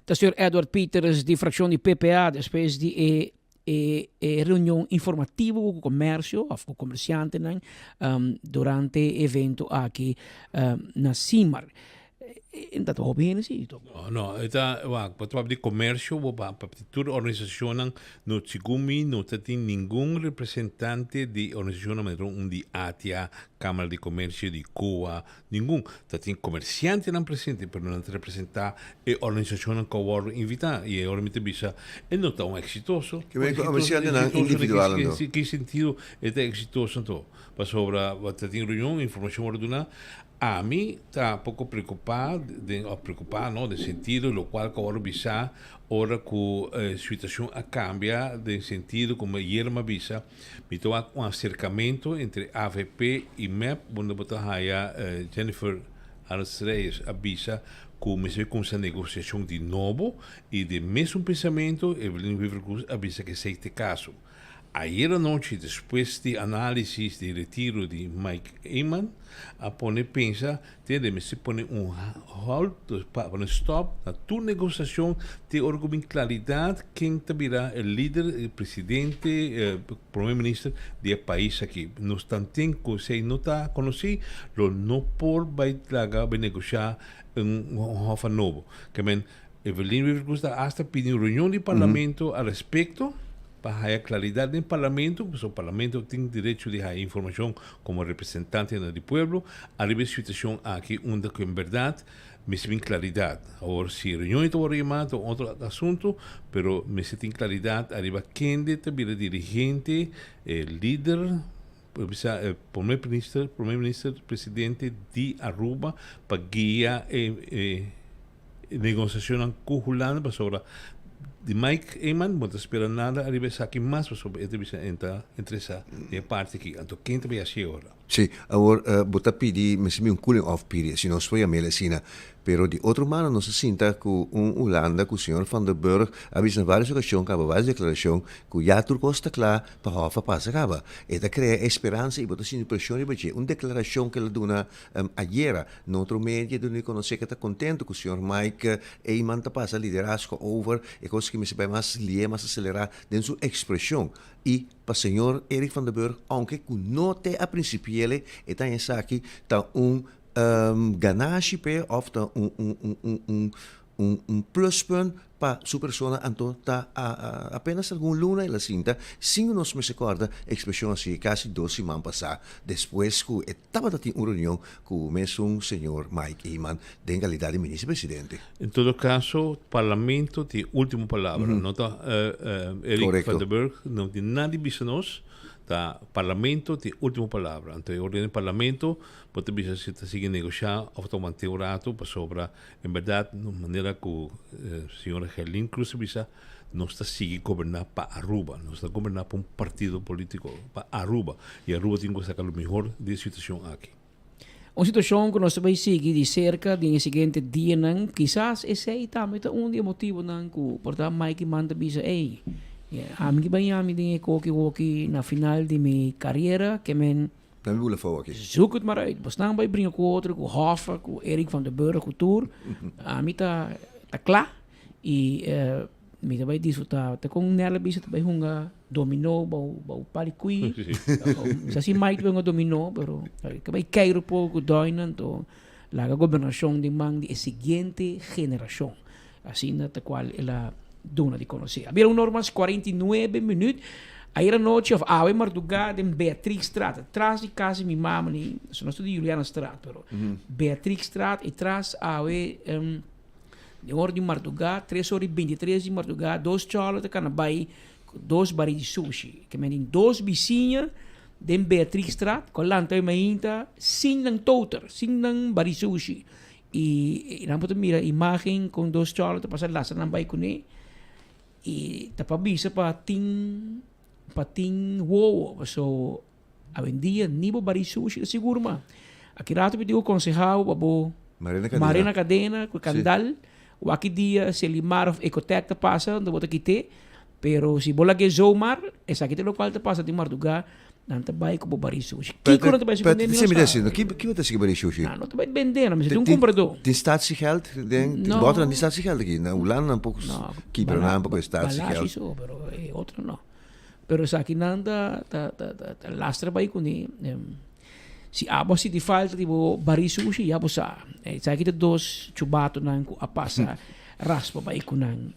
Speaker 1: Ta señor Edward Pieters di frakshon di PPA despues di e e e reunion informativo ku komersio òf ku komersiantenan durante e evento aki na Simar. E ta hopi hende si tok.
Speaker 22: No, no, e ta, wak, bo ta papia di komersio, bo papia di tur organisashonnan, no, segun mi no ta tin ningun representante di organisashonnan manera un di ATIA, Kamara di Komersio, di COA, ningun. Ta tin komersiantenan presente, pero nan ta representá e organisashonnan ku a wòrdu invitá. I e ora mi ta bisa, e no ta un eksitoso.
Speaker 2: Ke men komersiantenan individual anto?
Speaker 22: Ki sentido e ta eksitoso anto? Pasobra ta tin reunion, informashon wòrdu duná. Ami ta poko preokupá den òf preokupá no den sentido lokual ku a wòrdu bisá ora ku e situashon a kambia den sentido komo ayer mi a bisa mi ta wak un aserkamentu entre avp i mep unda bo ta haya Jennifer Arends Reyes a bisa ku mester kumsa negosiashon di nobo i den mesun pensamentu Evelyn Wever Croes a bisa ku esei ta e kaso. Ayer anochi despues di análisis di retiro di Mike Eman a pone pensa te de mester pone un halt, pa pone stop na tur negosiashon te ora ku bin klaridat ken ta bira e lider, e presidente, e prome minister di e pais aki. Nos tanten ku esei no ta konosí lo no por bai laga bai negoshá un hof nobo. Ke men Evelyn Wever Croes ta hasta pidi un reunion di parlamento al respecto pa haya claridad den parlamento, pasobra parlamento tin derecho di haya informacion como representantenan di pueblo ariba e situacion aki unda cu en berdad mester bin claridad. Awor si reunion ta worde yama ta un otro asunto, pero mester tin claridad ariba kende ta bira dirigente, e lider, por bisa e prome minister, prome minister, presidente di Aruba pa guia e Negosiashonnan ku Hulanda pasobra di Mike Eman bo ta spera nada ariba esaki mas pasobra e ta bisa e ta interesa den e parti aki. Anto ken ta bay haci ora?
Speaker 2: Sí, awor bo ta pidi mester bin un cooling off period, si nos por yam'el asina. Pero di otro mano nos a sinta ku un Hulanda ku señor Van der Burg a bisa na varios ocasion kaba varios declaracion ku ya tur cos ta cla pa hof a pasa kaba. E ta crea e speransa y bo ta sinti presion riba dje. Un declaracion ku el a duna Ayera, na otro media duna di konosé ke ta kontentu ku señor Mike Eman ta pasa liderazgo over e kos ki mester bai mas lié, mas aselerá den su ekspreshon. I pa señor Eric van der Burg, ounke ku no te a prinsipiele, e ta esaki ta un ganashi p'e òf ta un un un un un. un un pluspunt pa su persona anto ta apenas algun luna el a sinta sin cu nos mester corda expresion asi casi dos siman pasa despues cu e tabata tin un reunion cu mesun señor Mike Eman den calidad di minister presidente.
Speaker 22: En todo caso parlamento tin ultimo palabra no ta Eric van der Burg no tin nada di bisa nos ta parlamento tin ultimo palabra anto e orden di parlamento bo ta bisa si ta sigui negocia of ta wanta un rato pasobra En berdad, manera cu señora Gerlin Cruz a bisa, nos ta sigui goberna pa Aruba. Nos ta goberna pa un partido politico, pa Aruba. Y Aruba tin cu saca lo mihor di e situacion aki.
Speaker 1: Un situacion cu nos ta bay sigui di cerca den e siguiente dianan. Kisas esey tambe ta un di e motibonan cu por ta Mike Eman ta bisa, ey, ami ki bay yami den e koki woki na final di mi carera, ke men.
Speaker 2: Dan mi bula fout aki.
Speaker 1: Zoek het maar uit. Bosnan bai bringa ku otro, ku Hoffa, ku Eric van der Burg, ku tur. Ami ta ta kla i mi ta bai disfruta. Ta kon Nel a bisa ta bai hunga dominó bou bou palikui. Mi sa si Mike ta bai hunga dominó, pero ta bai keiru poko ku Doinan to laga gobernashon den man di e siguiente generashon. Asina ta cual el a duna di conoce. A bira un or mas 49 minuut. Ayer anochi of awe marduga den Beatrixstraat, tras di cas di mi mama ni, so nos ta di Julianastraat, pero Beatrixstraat y tras awe um, den ora di marduga, tres ora y 23 di marduga, dos cholo ta cana bay cu dos bari di sushi. Ke men tin dos bisiña den Beatrixstraat cu a lanta awe mainta sin nan toter, sin nan bari sushi. I nan por ta mira imagen kon dos chòlo ta pasa lastra nan bai kuné i ta pa bisa pa tin pa tin wowo paso awendia ni bo bari sushi ta sigur mas. Aki rato mi tin ku konsehá bo pa bo mare na kadena ku kandal wak ki dia Selimar of Ecotec ta pasa bo ta kit'é Pero si bo lag'é zomaar, esaki ta lokual ta pasa den mardugá, nan ta bai ku bo bari sushi. Kiko nan ta bai
Speaker 2: Pero
Speaker 1: bende mi
Speaker 2: si
Speaker 1: no
Speaker 2: mi ta
Speaker 1: sa.
Speaker 2: disi, ki bo ta hasi ku bari sushi?
Speaker 1: Nan no ta bai bende, nan mester tin un kumpradó.
Speaker 2: Tin statiegeld den,
Speaker 1: No.
Speaker 2: boter nan tin statiegeld aki, na Hulanda nan poko
Speaker 1: No,
Speaker 2: kibra nan poko statiegeld.
Speaker 1: Balashi so, pero e otro no. Pero esaki nan ta ta ta ta lastra bai kuné. Si abo a sinti falta di bo bari sushi, ya bo sa. Esaki ta dos chubatonan ku a pasa raspa bai ku nan.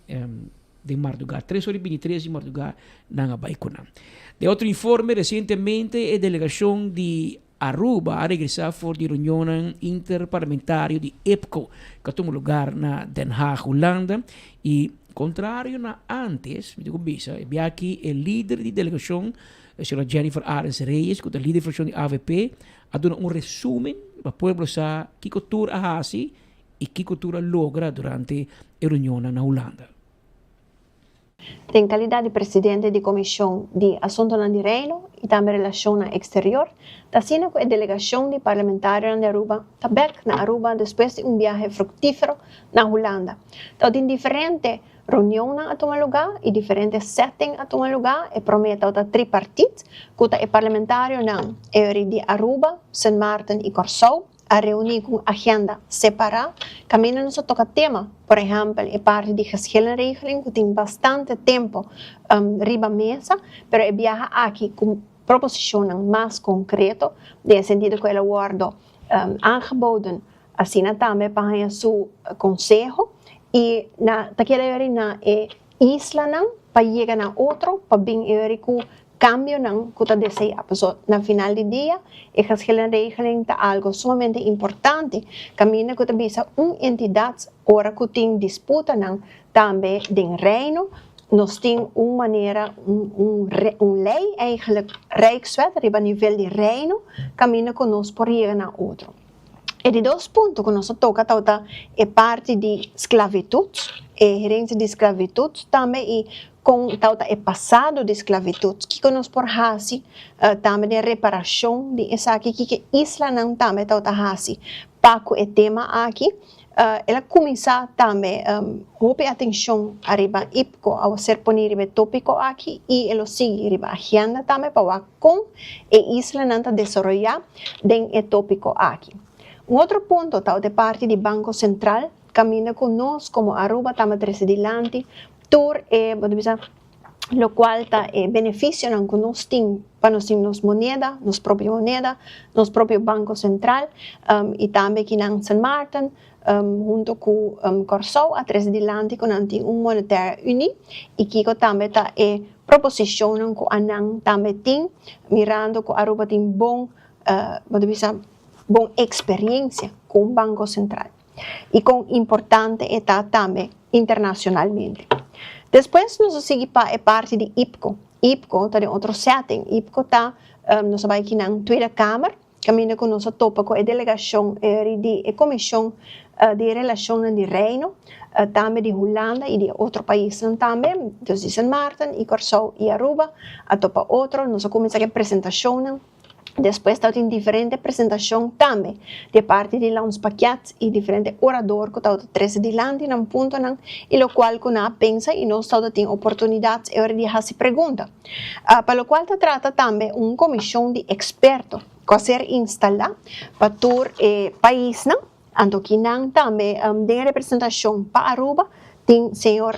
Speaker 1: Den mardugá, tres ora i bintitres di mardugá, nan a bai ku nan. Den otro informe, resientemente e delegashon di Aruba a regresá for di reunionnan interparlamentario di IPCO ku a tuma lugar na Den Haag, Hulanda, i kontrario na ántes, mi tin ku bisa, e bia aki e lider di delegashon, e señora Jennifer Arends Reyes, ku ta lider di frakshon di avp, a duna un resúmen pa pueblo sa kiko tur a hasi i kiko tur a logra durante e reunionnan na Hulanda.
Speaker 13: Den kalidat di presidente di Komishon di Asuntonan di Reino i tambe Relashonnan Eksterior, ta asina ku e delegashon di parlamentarionan di Aruba ta bèk na Aruba despues di un biahe fruktífero na Hulanda. Tabatin diferente reunionnan a tuma lugá i diferente setting a tuma lugá. E promé tabata tripartit, ku ta e parlamentarionan Eury di Aruba, Sint Maarten i Kòrsou. A reuní ku un agenda separá kaminda nos a toka tema, por ehèmpel e parti di geschillenregeling ku tin bastante tempu riba mesa, pero e biaha aki ku proposishonnan mas konkreto den e sentido ku el a wòrdu aangeboden asina tambe pa haña su konseho i na ta keda yori na e islanan pa yega na otro pa bin yori ku Cambionan cu ta desea. Paso na final di dia e geschillenregeling ta algo sumamente importante caminda cu ta bisa un entidad ora cu tin disputanan tambe den Reino nos tin un manera un un ley eigenlijk Rijkswet riba nivel di Reino caminda cu nos por yega na otro. E di dos punto cu nos a toca tabata e parti di sclavitud, e herencia di sclavitud tambe y Kon tau ta e pasado di sklabitut? Kiko nos por hasi tambe den reparashon di esaki? Kiko e islanan tambe tau ta hasi pa ku e tema aki? El a kuminsá tambe hopi atenshon ariba IPCO a ser poni riba e topiko aki i e lo sigui riba agenda tambe pa wak kon e islanan ta desaroyá den e topiko aki. Un otro punto tau ta e parti di Banko Sentral kaminda ku nos komo Aruba tambe trese dilanti Tur e, bo ta bisa, Locual ta e beneficionan cu nos tin pa nos tin nos moneda, nos propio moneda, nos propio banco central y tambe kinan Sint Maarten hunto cu Corsou a trece dilanti cu nan tin un monetaire unie y kico tambe ta e proposicionnan cu anan tambe tin mirando cu Aruba tin bon bo ta bisa bon experiencia cu un banco central. y con importante e ta tambe internacionalmente. Despues nos a sigui pa e parti di IPCO. IPCO ta den otro setting. IPCO ta, nos a bai kinan Tweede Kamer, caminda cu nos a topa cu e delegacion eri di e Comision di Relacionnan di Reino, tambe di Hulanda y di otro paisnan tambe, dus di Sint Maarten y Corsou y Aruba a topa otro. Nos a cuminsa cu e presentacionnan. Despues tabatin diferente presentacion tambe di e parti di Landspakket y diferente orador cu tabata trece dilanti nan puntonan y locual cu nan a pensa y nos tabata tin oportunidad e ora di haci pregunta. Pa locual ta trata tambe un comision di experto cu a ser instala pa tur e paisnan. Anto kinan tambe den e representacion pa Aruba tin señor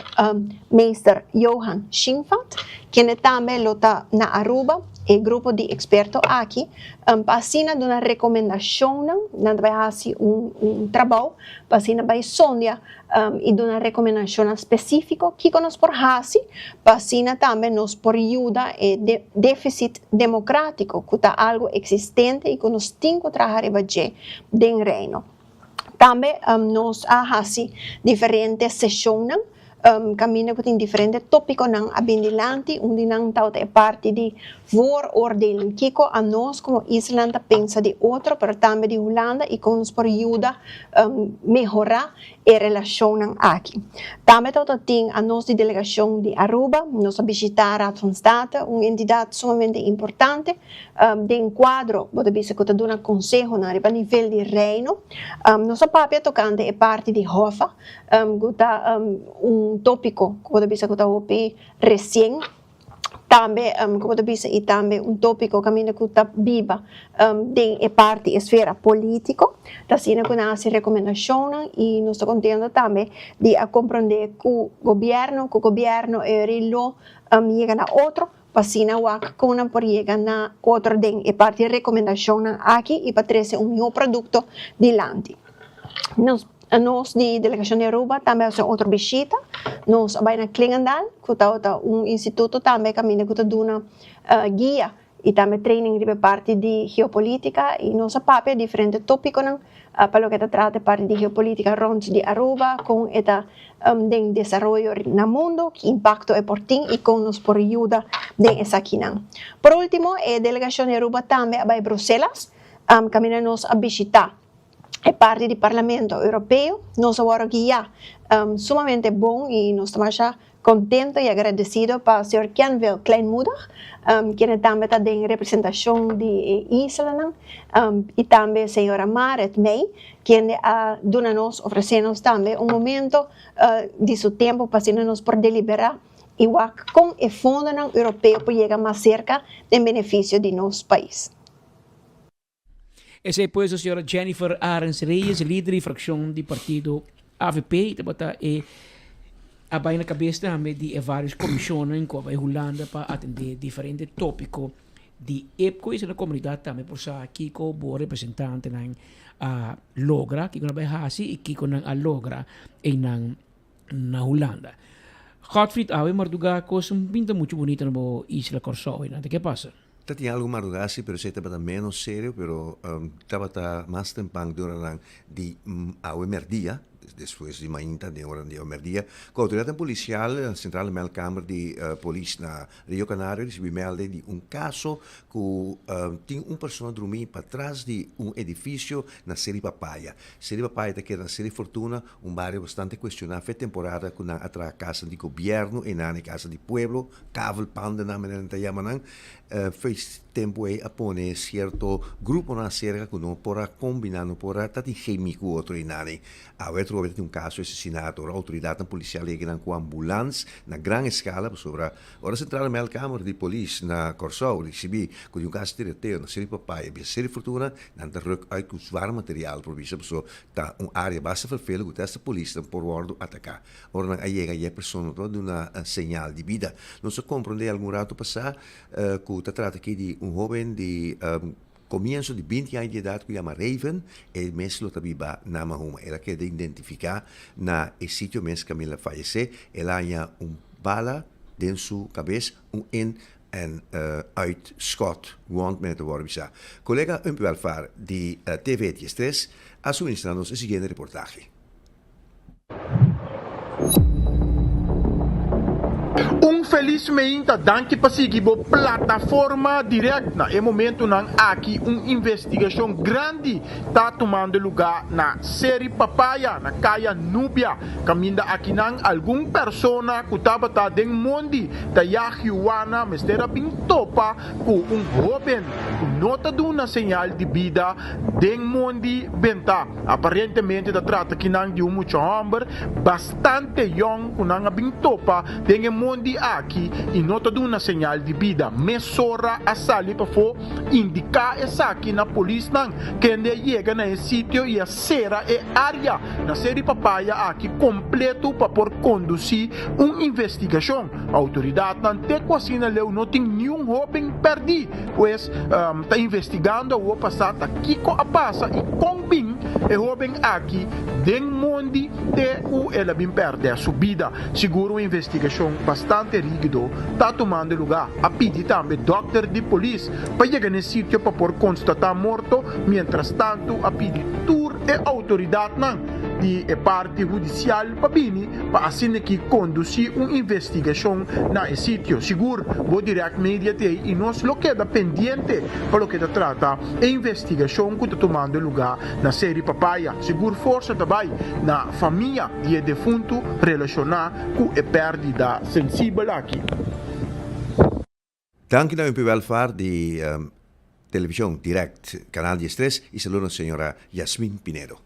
Speaker 13: Meester Johan Schinvat, kende tambe lo ta na Aruba e grupo di experto aki pa asina duna recomendacionnan, nan ta bai haci un trabou pa asina bai sondia y duna recomendacionnan specifico kico nos por haci pa asina tambe nos por yuda e deficit democratico cu ta algo existente y cu nos tin cu traha riba dje den Reino. Tambe nos a haci diferente sesionnan caminda cu tin diferente topiconan a bin dilanti. Un di nan tabata e parti di vooroordelen. Kico anos como islanan ta pensa di otro pero tambe di Hulanda y con nos por yuda mehora e relacionnan aki. Tambe tabata tin anos di delegacion di Aruba. Nos a bishita Raad van State, un entidad sumamente importante. Den kuadro bo ta bisa ku ta duna konsehonan riba nivel di Reino. Nos a papia tokante e parti di Hoffa, ku ta un tópiko ku bo ta bisa ku ta hopi resien. Tambe ku bo ta bisa i tambe un tópiko kaminda ku ta biba den e parti esfera polítiko. Ta asina ku nan a hasi rekomendashonnan i nos ta kontento tambe di a komprondé ku gobièrnu ku gobièrnu e lo yega na otro. Pa asina wak kon nan por yega na otro den e parti di rekomendashonnan aki i pa trese un mihó produkto dilanti. Nos nos di Delegashon di Aruba tambe a hasi un otro bishita. Nos a bai na Klingendaal ku tabata un instituto tambe kaminda ku ta duna guia i tambe training riba e parti di geopolitika i nos a papia diferente topikonan pa loke ta trata e parti di geopolitika rònt di Aruba kon e ta den desaroyo na mundo, ki impacto e por tin y con nos por yuda den esakinan. Por ultimo, e delegacion di Aruba tambe a bay Bruselas, caminda nos a bishita e parti di Parlamento Europeo. Nos a worde guia sumamente bon y nos ta masha contento y agradecido pa señor Kenville Kleinmoedig, kende tambe ta den representacion di e islanan, y tambe señora Maret Meij, kende a duna nos, ofresé nos tambe un momento di su tempu pa asina nos por deliberá i wak kon e fondonan europeo por yega mas serka den benefisio di nos pais.
Speaker 1: Esei pues e señora Jennifer Arends Reyes, lider di fraccion di partido avp, tabata e a bai na cabes tambe di e varios comisionnan cu a bai Hulanda pa atende diferente topico di EPCO y asina comunidad tambe por sa kico bo representantenan a logra, kico nan a bai haci y kico nan a logra eynan na Hulanda. Godfried, awe marduga cos un pinta mucho bunita na bo isla Corsou eynan, ta ke pasa?
Speaker 2: Ta tin algu marduga si, pero esei tabata menos serio, pero tabata mas tempan den oranan di awe merdia, despues di mainta den oranan di awe merdia, ku outoridatnan polisial Centrale Meldkamer di Polis na Rio Canario risibi melde di un kaso ku tin un persona drumí patras di un edifisio na Seri Papaya. Seri Papaya ta keda na Seri Fortuna, un bario bastante kuestioná fe temporada ku nan a traha kasanan di gobièrnu, einan e kasa di pueblo, kavelpandennan manera nan ta yama nan. tempu ei a pone sierto gruponan aserka ku no por a kombiná, no por a ta tin chemie ku otro einan. Awe atrobe ta tin un kaso di asesinato ora outoridatnan polisial yega nan ku ambulans na gran eskala pasobra ora Sentrale Meldkamer di Polis na Kòrsou risibí ku tin un kaso di tiroteo na Seri Papaya bisa Seri Fortuna nan ta ruk uit ku zwaar material por bisa pasobra ta un área basta fervelo ku te hasta polisnan por wòrdu ataká. Ora nan a yega ya e persona no tabata duna señal di bida. Nos a komprondé algun ratu pasá ku ta trata aki di un hóben di Komienso di binti aña di edat ku yama Raven, e mes lo ta biba na Mahuma. El a keda identifiká na e sitio mes kaminda el a fayesé. El a haña un bala den su kabes, un in en uit schot, wond men ta wòrdu bisá. Kolega Umpy Welvaar di TV Diestres a suministrá nos e siguiente reportahe.
Speaker 15: Un felis meinta, danki pa sigui bo plataforma direct. Na e momentunan aki un investigacion grandi ta tumando luga na Seri Papaya na Kaya Nubia, caminda akinan algun persona cu tabata den mondi ta yag yuwana mester a bin topa cu un hoben cu no ta duna señal di bida den mondi benta. Aparentemente ta trata kinan di un mucha hòmber bastante yòn ku nan a bin topa den e mondi aki i no ta duna señal di bida. Mesora a sali pafó indiká esaki na polisnan kende a yega na e sitio i a sera e área na Seri Papaya aki kompleto pa por kondusí un investigashon. Outoridatnan te ku asina leu no tin niun hóben pèrdí. Pues ta investigando awor pa sa ta kiko a pasa y con bin e hoben aki den mondi te cu el a bin perde su bida. Sigur un investigacion bastante rigido ta tumando lugar. A pidi tambe dokter di polis pa yega n'e sitio pa por constata morto, mientras tanto a pidi tur e autoridadnan di e parti hudicial pa bini pa asina ki kondusí un investigashon na e sitio. Sigur bo Direct Media t'ei i nos lo keda pendiente pa loke ta trata e investigashon ku ta tumando lugá na Seri Papaya. Sigur forsa ta bai na famia di e defuntu relashoná ku e pèrdida sensibel aki.
Speaker 2: Danki na Umpy Welvaart di Television Direct Canal 13 y saludo na señora Yasmin Pinedo.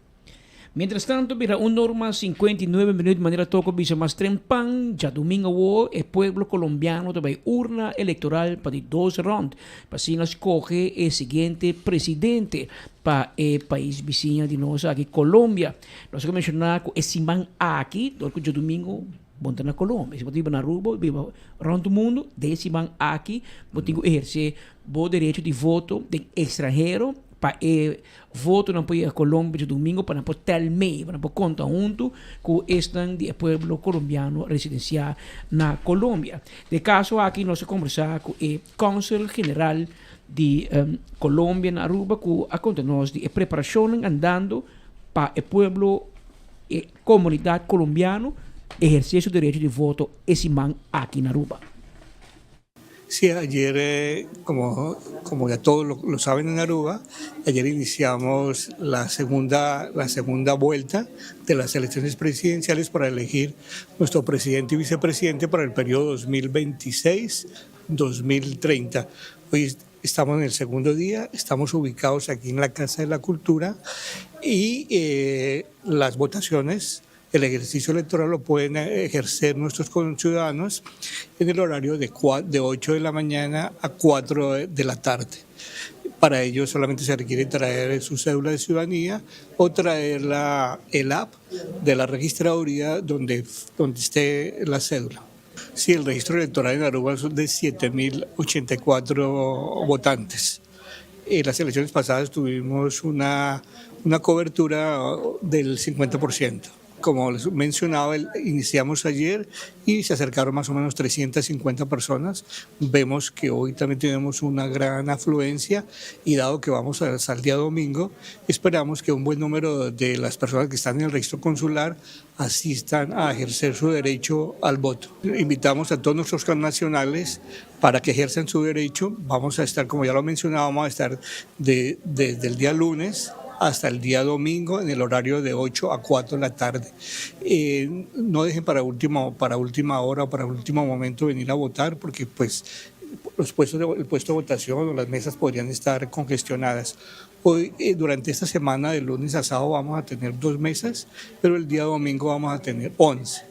Speaker 1: Mientras tanto bira un norma 59 minuut manera toko bisa mas trempan djadumingo awo e pueblo colombiano ta bay urna electoral pa di dos rond pa asina scoge e siguiente presidente pa e pais bisiña di nos aki Colombia. Nos a menciona cu e siman aki dor cu djadumingo Bo ta na Colombia, si bo ta biba na Aruba, bo biba rond mundu, den e siman aki bo tin ku ehersé bo derecho di voto den ekstranhero pa e votonan por yega Colombia djadumingu pa nan por tel mee, pa nan por konta huntu ku esnan di e pueblo colombiano residensiá na Colombia. Den e kaso aki nos a kombersá ku e Kònsel General di Colombia na Aruba ku a konta nos di e preparashonnan andando pa e pueblo e Comunidad Colombiano eherce su derecho di voto e siman aki na Aruba.
Speaker 16: Sí, ayer, como, como ya todos lo, lo saben en Aruba, ayer iniciamos la segunda, la segunda vuelta de las elecciones presidenciales para elegir nuestro presidente y vicepresidente para el periodo 2026-2030. Hoy estamos en el segundo día, estamos ubicados aquí en la Casa de la Cultura y eh, las votaciones el ejercicio electoral lo pueden ejercer nuestros conciudadanos en el horario de, de 8 de la mañana a 4 de la tarde. Para ello solamente se requiere traer su cédula de ciudadanía o traer la, el app de la registraduría donde, donde esté la cédula. Sí, el registro electoral en Aruba es de 7.084 votantes. En las elecciones pasadas tuvimos una, una cobertura del 50% como les mencionaba, iniciamos ayer y se acercaron más o menos 350 personas. Vemos que hoy también tenemos una gran afluencia y dado que vamos hasta el día domingo, esperamos que un buen número de las personas que están en el registro consular asistan a ejercer su derecho al voto. Invitamos a todos nuestros connacionales para que ejerzan su derecho. Vamos a estar, como ya lo mencionaba, vamos a estar de, desde el día lunes hasta el día domingo en el horario de 8 a 4 de la tarde. Eh, no dejen para, último, para última hora o para último momento venir a votar porque pues los puestos de, el puesto de votación o las mesas podrían estar congestionadas. Hoy, eh, durante esta semana, de lunes a sábado, vamos a tener dos mesas, pero el día domingo vamos a tener 11.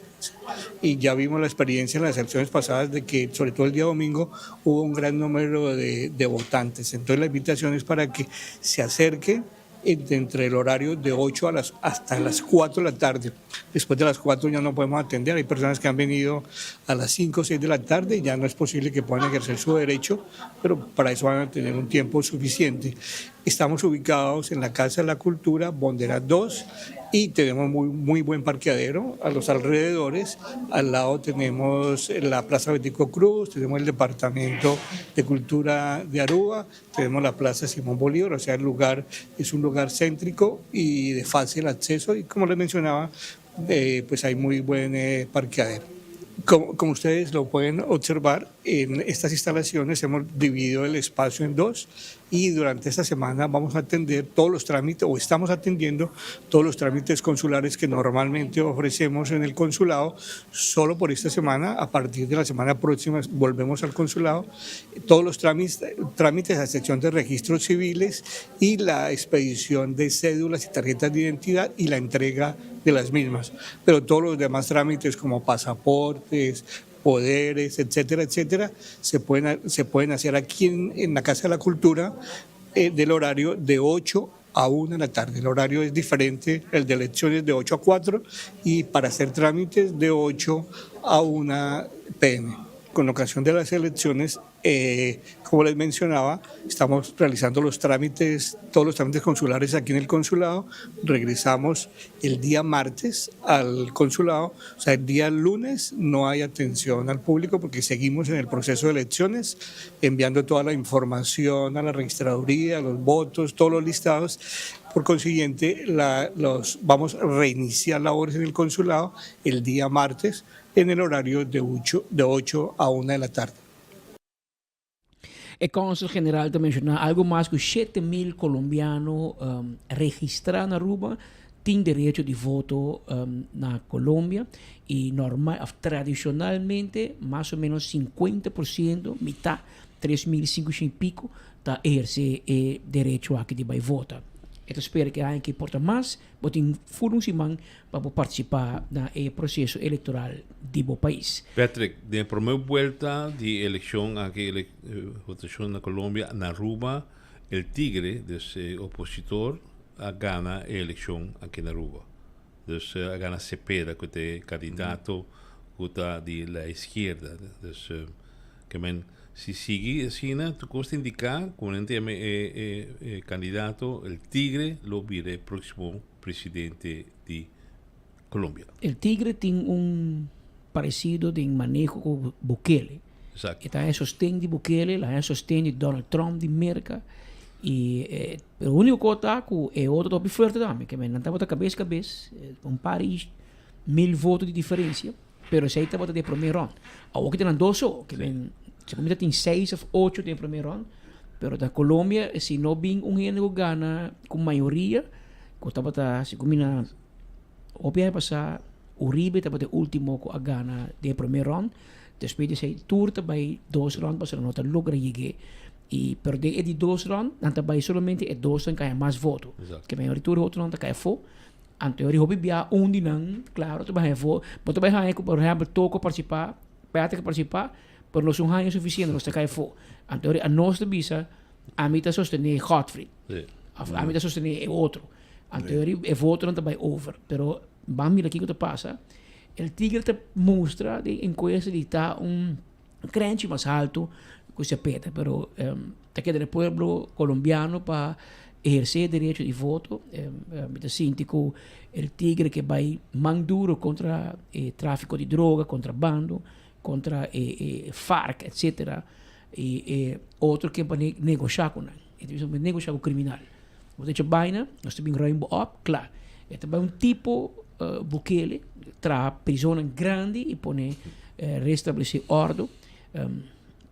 Speaker 16: Y ya vimos la experiencia en las elecciones pasadas de que, sobre todo el día domingo, hubo un gran número de, de votantes. Entonces, la invitación es para que se acerque entre el horario de 8 a las, hasta las 4 de la tarde. Después de las 4 ya no podemos atender. Hay personas que han venido a las 5 o 6 de la tarde y ya no es posible que puedan ejercer su derecho, pero para eso van a tener un tiempo suficiente. Estamos ubicados en la Casa de la Cultura, Bondera 2, y tenemos muy, muy buen parqueadero a los alrededores. Al lado tenemos la Plaza Betico Cruz, tenemos el Departamento de Cultura de Aruba, tenemos la Plaza Simón Bolívar, o sea, el lugar es un lugar céntrico y de fácil acceso y como les mencionaba, eh, pues hay muy buen eh, parqueadero. Como, como ustedes lo pueden observar, en estas instalaciones hemos dividido el espacio en dos y durante esta semana vamos a atender todos los trámites o estamos atendiendo todos los trámites consulares que normalmente ofrecemos en el consulado. Solo por esta semana, a partir de la semana próxima volvemos al consulado. Todos los trámites, trámites a excepción de registros civiles y la expedición de cédulas y tarjetas de identidad y la entrega de las mismas. Pero todos los demás trámites como pasaportes, poderes, etcétera, etcétera, se pueden, se pueden hacer aquí en, en la Casa de la Cultura eh, del horario de 8 a 1 de la tarde. El horario es diferente, el de elecciones de 8 a 4 y para hacer trámites de 8 a 1 pm. Con ocasión de las elecciones, eh, como les mencionaba, estamos realizando los trámites, todos los trámites consulares aquí en el consulado. Regresamos el día martes al consulado, o sea, el día lunes no hay atención al público porque seguimos en el proceso de elecciones, enviando toda la información a la registraduría, los votos, todos los listados. Por consiguiente, la, los, vamos a reiniciar labores en el consulado el día martes en el horario de 8, de 8 a 1 de la tarde.
Speaker 1: E Consul General ta menciona algo mas cu 7000 Colombiano um, registra na Aruba tin derecho di voto um, na Colombia y normal, of tradicionalmente mas o menos 50%, mitad, 3500 y pico, ta eherce e derecho aki di bay vota. E ta spera cu e aña aki por ta mas, bo tin full un siman pa bo participa na e proceso electoral di bo pais.
Speaker 22: Patrick, den e prome buelta di eleccion aki, votacion na Colombia, na Aruba, El Tigre, dus e opositor, a gana e eleccion aki na Aruba. Dus a gana Cepeda cu ta e candidato cu ta di la izquierda. Dus ke men si sigui asina tur cos ta indica cu nan ta yama e e candidato El Tigre lo bira e proximo presidente di Colombia.
Speaker 1: El Tigre tin un parecido den maneho cu Bukele.
Speaker 22: Exacto.
Speaker 1: E ta haña sosten di Bukele, el a haña sosten di Donald Trump di Merca y e unico cos ta cu e otro ta hopi fuerte tambe, ke men nan tabata cabes cabes, un par y mil voto di diferencia, pero esey tabata den prome round. Awor ki ta nan dos so, ke men segun mi ta tin seis of ocho den prome round, pero ta Colombia si no bin un hende cu gana cu mayoria, cu tabata segun mi na Hopi aña pasá Uribe tabata e último ku a gana den e promé rònt. Despues di esei tur ta bai dos rònt pasobra no ta logra yeg'é. I pero den e di dos rònt nan ta bai solamente e dosnan ku a haña mas voto. Ke mayoria tur e otronan ta kai afó. Anto e hopi bia un di nan klaro ta bai haña voto. Bo ta bai haña ku por ehèmpel Toko a partisipá, Patrick a partisipá, pero nos no haña sufisiente, nos ta kai afó. Anto anos ta bisa ami ta sostené Godfrey òf ami ta sostené e otro. Anto e votonan ta bai over. Pero ban mira kiko ta pasa. El Tigre ta mustra den encuesta di ta un krenchi mas halto ku Cepeda. Pero ta keda den pueblo colombiano pa eherce e derecho di voto. Mi ta sinti ku El Tigre ke bai man duro kontra e trafiko di droga, kontrabando, kontra e FARC, etcetera. I e otro ke pa negosha ku nan. E ta bisa bo negosha ku kriminal. Bo ta echa baina, nos ta bin ruim bo op, kla. E ta bai un tipo Bukele, traha prisonnan grandi i pone restablesé òrdu.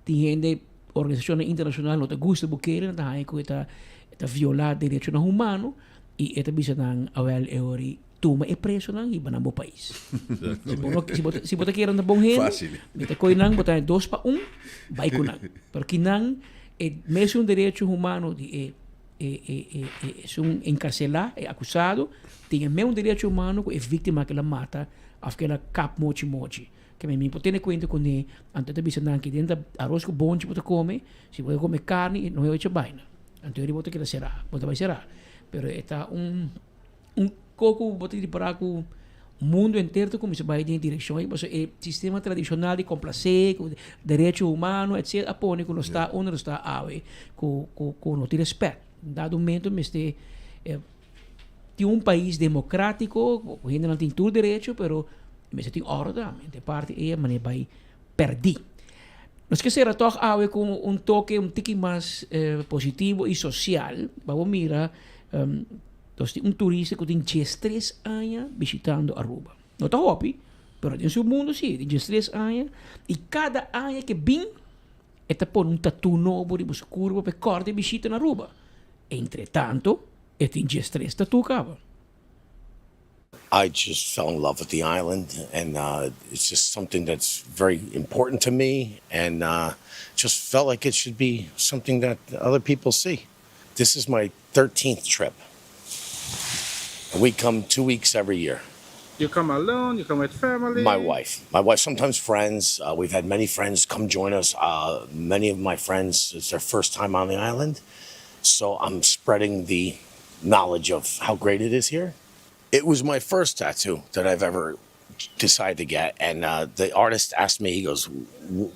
Speaker 1: Tin hende, organisashonnan internashonal no ta gusta Bukele, nan ta haña ku e ta e ta violá derechonan humano i e ta bisa nan awèl e ora. Tuma e presonan hiba nan bo pais. Si bo no, si bo, si bo ta kere nan ta bon hende,
Speaker 2: Fácil.
Speaker 1: mi ta koy nan, bo ta dos pa un, bai ku nan. Pero kinan e mesun derecho humano di e e e e e esun enkarselá, e akusado, tin e meun derecho humano ku e víktima ku el a mata òf ku el a kap mochi mochi. Ke mi mi por tene kuenta kuné, anto e ta bisa nan ki den ta aros ku bonchi bo ta kome, si bo ta kome karni no e ocho baina. Anto bo ta keda será, bo ta bai será. Pero e ta un Un koko bo ta ripará ku mundu henter ta kuminsá bai den e direkshon ei pasobra e sistema tradishonal di komplasé ku derecho humano etsetera a pone ku nos ta unda nos ta awe ku ku ku no tin rèspèt. Dado momento mester tin un pais demokratiko ku hendenan tin tur derecho pero mester tin òrdu tambe. Di parti ei a manera bai pèrdí. Nos ke sera tòg awe ku un toke un tiki mas positivo i sosial pa bo mira Nos tin un turista cu tin diestres aña bishitando Aruba. No ta hopi, pero den su mundo si, tin diestres aña y cada aña ke bin e ta pone un tattoo nobo riba su curpa pa e corda e bishita na Aruba. Entre tanto e tin diestres tattoo caba.
Speaker 17: I just fell in love with the island and uh, it's just something that's very important to me and uh, just felt like it should be something that other people see. This is my 13th trip. And we come two weeks every year.
Speaker 11: You come alone, you come with family?
Speaker 17: My wife. My wife, sometimes friends. Uh, we've had many friends come join us. Uh, many of my friends, it's their first time on the island. So I'm spreading the knowledge of how great it is here. It was my first tattoo that I've ever decided to get. And uh, the artist asked me, he goes,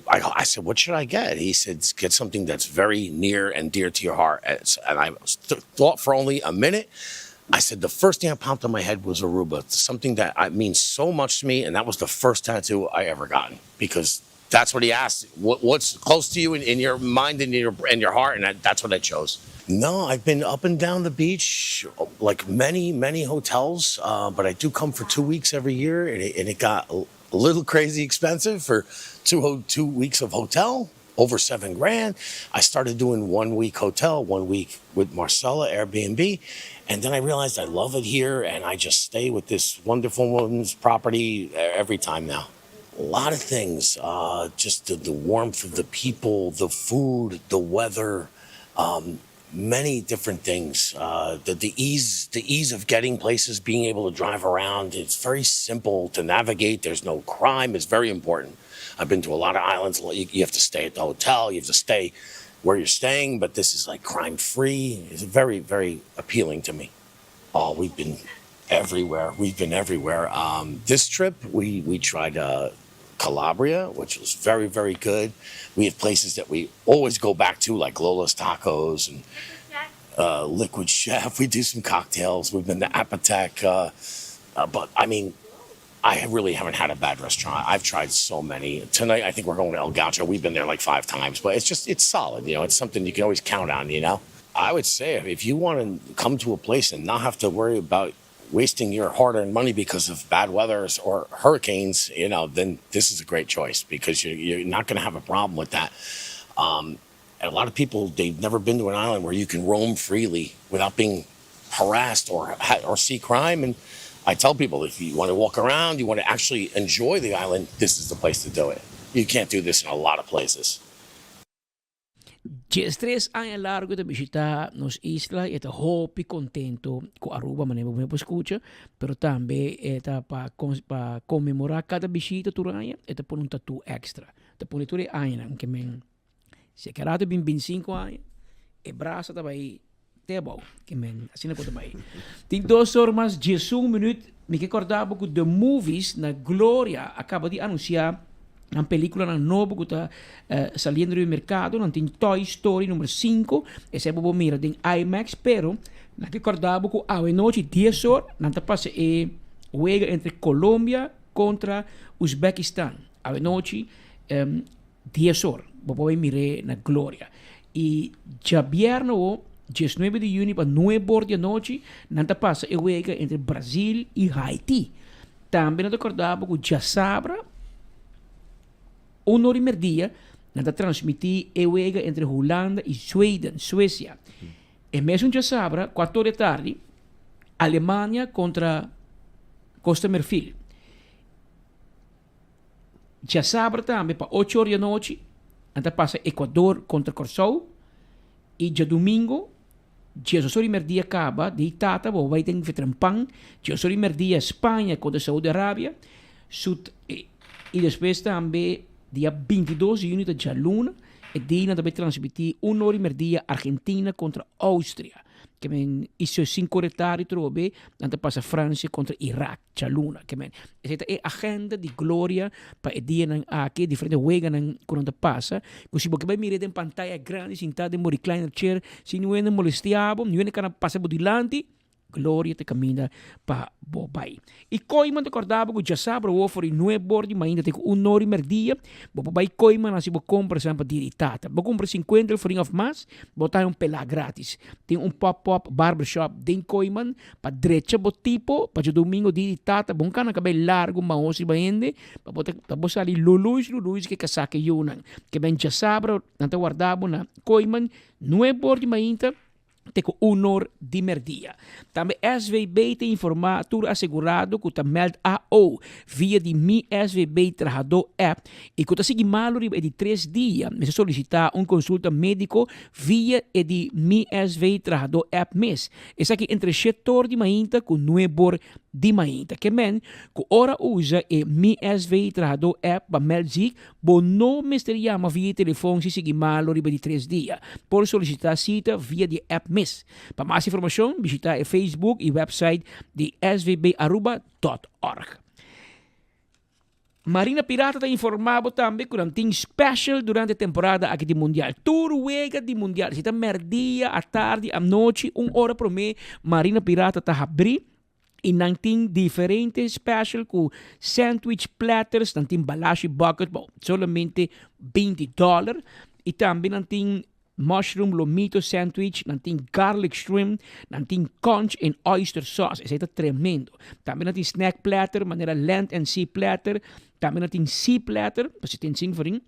Speaker 17: I, I said, what should I get? He said, get something that's very near and dear to your heart. And I th- thought for only a minute. I said, the first thing that popped in my head was Aruba, something that I means so much to me. And that was the first tattoo I ever gotten because that's what he asked. What, what's close to you in, in your mind and in your, in your heart? And I, that's what I chose. No, I've been up and down the beach, like many, many hotels, uh, but I do come for two weeks every year, and it, and it got a little crazy expensive for two, two weeks of hotel, over seven grand. I started doing one week hotel, one week with Marcella, Airbnb, and then I realized I love it here, and I just stay with this wonderful woman's property every time now. A lot of things, uh, just the, the warmth of the people, the food, the weather. Um, many different things. Uh, the, the ease, the ease of getting places, being able to drive around. It's very simple to navigate. There's no crime. It's very important. I've been to a lot of islands. You, you have to stay at the hotel. You have to stay where you're staying, but this is like crime free. It's very, very appealing to me. Oh, we've been everywhere. We've been everywhere. Um, this trip, we we tried uh, Calabria, which was very, very good. We have places that we always go back to, like Lola's Tacos and uh, Liquid Chef. We do some cocktails. We've been to Apotek. Uh, uh, but I mean, I really haven't had a bad restaurant. I've tried so many. Tonight, I think we're going to El Gaucho. We've been there like five times, but it's just, it's solid. You know, it's something you can always count on, you know? I would say if you want to come to a place and not have to worry about wasting your hard-earned money because of bad weather or hurricanes, you know, then this is a great choice because you're, you're not going to have a problem with that. Um, and a lot of people, they've never been to an island where you can roam freely without being harassed or, or see crime. And I tell people if you want to walk around, you want to actually enjoy the island, this is the place to do it. You can't do this in a lot of places.
Speaker 1: Diestres aña largo e ta bishita nos isla y e ta hopi contento cu Aruba manera bo por scucha, pero tambe e ta pa pa conmemora cada bishita tur aña e ta pone un tattoo extra. Ta pone tur e añanan ke men si e ke rato bin binticinco aña e brasa ta bay Te abou, ke men asina ku ta bai. Tin dos or mas diesun minüt, mi ke kòrda bo ku The Movies na Gloria a kaba di anunsiá nan pelikulanan nobo ku ta saliendo riba e merkado. Nan tin Toy Story number sinku, esei bo por mira den IMAX, pero nan ke kòrda bo ku awe nochi dies or nan ta pasa e wega entre Colombia kontra Uzbekistan. Awe nochi Dies or, bo por bay mir'é na Gloria. I djabièrnè awo, diesnuebe di yüni pa nuebe or di anochi, nan ta pasa e wega entre Brazil i Haiti. Tambe nan ta kòrda bo ku djasabra, un or di merdia, nan ta transmití e wega entre Hulanda i Sweden, Suesia. E mesun djasabra, kuater or di tardi, Alemania kontra. Costa Merfil. Djasabra tambe pa ocho or di anochi nan ta pasa Ecuador kontra Kòrsou i djadumingu diesdos or di mèrdia kaba di tata bo bai den Vetrempan diesdos or di mèrdia Spaña kontra Saudi Arabia Sud i despues tambe dia bintidos di yüni ta djaluna e dia nan ta bai transmití un or di mèrdia Argentina kontra Austria ke men i si sinku or di tardi trobe nan ta pasa Fransia kontra Irak. Djaluna. Ke men, esei ta e agenda di Gloria pa e dianan aki, e diferente weganan ku nan ta pasa, ku si bo ke bai mira den pantaya grandi sintá den bo recliner chair, sin niun hende molestia bo, niun hende kana pasa bo dilanti, Gloria ta kaminda pa bo bai. I Kooiman ta kòrda bo ku djasabra awor for di nuebe or di mainta te ku un or di mèrdia, bo por bai Kooiman hasi bo kompranan pa dia di tata. Bo kumpra sinkuenta florin òf mas, bo ta haña un pelá gratis. Tin un pop-up barbershop den Kooiman Pa drecha bo tipo, pa djadumingo dia di tata, bon kana kabei largu mahos riba hende, pa bo ta pa bo sali luluis luluis ke kasá ke yunan. Ke ben djasabra nan ta warda bo na Kooiman nuebe or di mainta te ku un or di merdia. Tambe SVB ta informá tur asegurado ku ta mèld AO via di Mi SVB Trahadó app i ku ta sigui malu riba e di tres dia mester solisitá un konsulta médiko via e di Mi SV Trahadó app mes. Esaki entre shetor di mainta ku nuebor di mainta. Ke men ku ora usa e Mi SV Trahadó app pa meld ziek, bo no mester yama via e telefon si sigui malo riba di tres dia. Por solisitá sita via di e app mes. Pa mas informashon bishitá e Facebook i website di svbaruba dot org. Marina Pirata ta informa bo tambe ku nan tin special durante e temporada aki di Mundial. Tur wega di Mundial, si ta merdia, atardi, anochi, un ora prome Marina Pirata ta habri i nan tin diferente special ku sandwich platters, nan tin balashi bucket, bo solamente 20 dollar i tambe nan tin Mushroom lomito sandwich, nan tin garlic shrimp, nan tin conch and oyster sauce, esei ta tremendo. Tambe nan tin snack platter manera land and sea platter, tambe nan tin sea platter, pa si tin sin forin,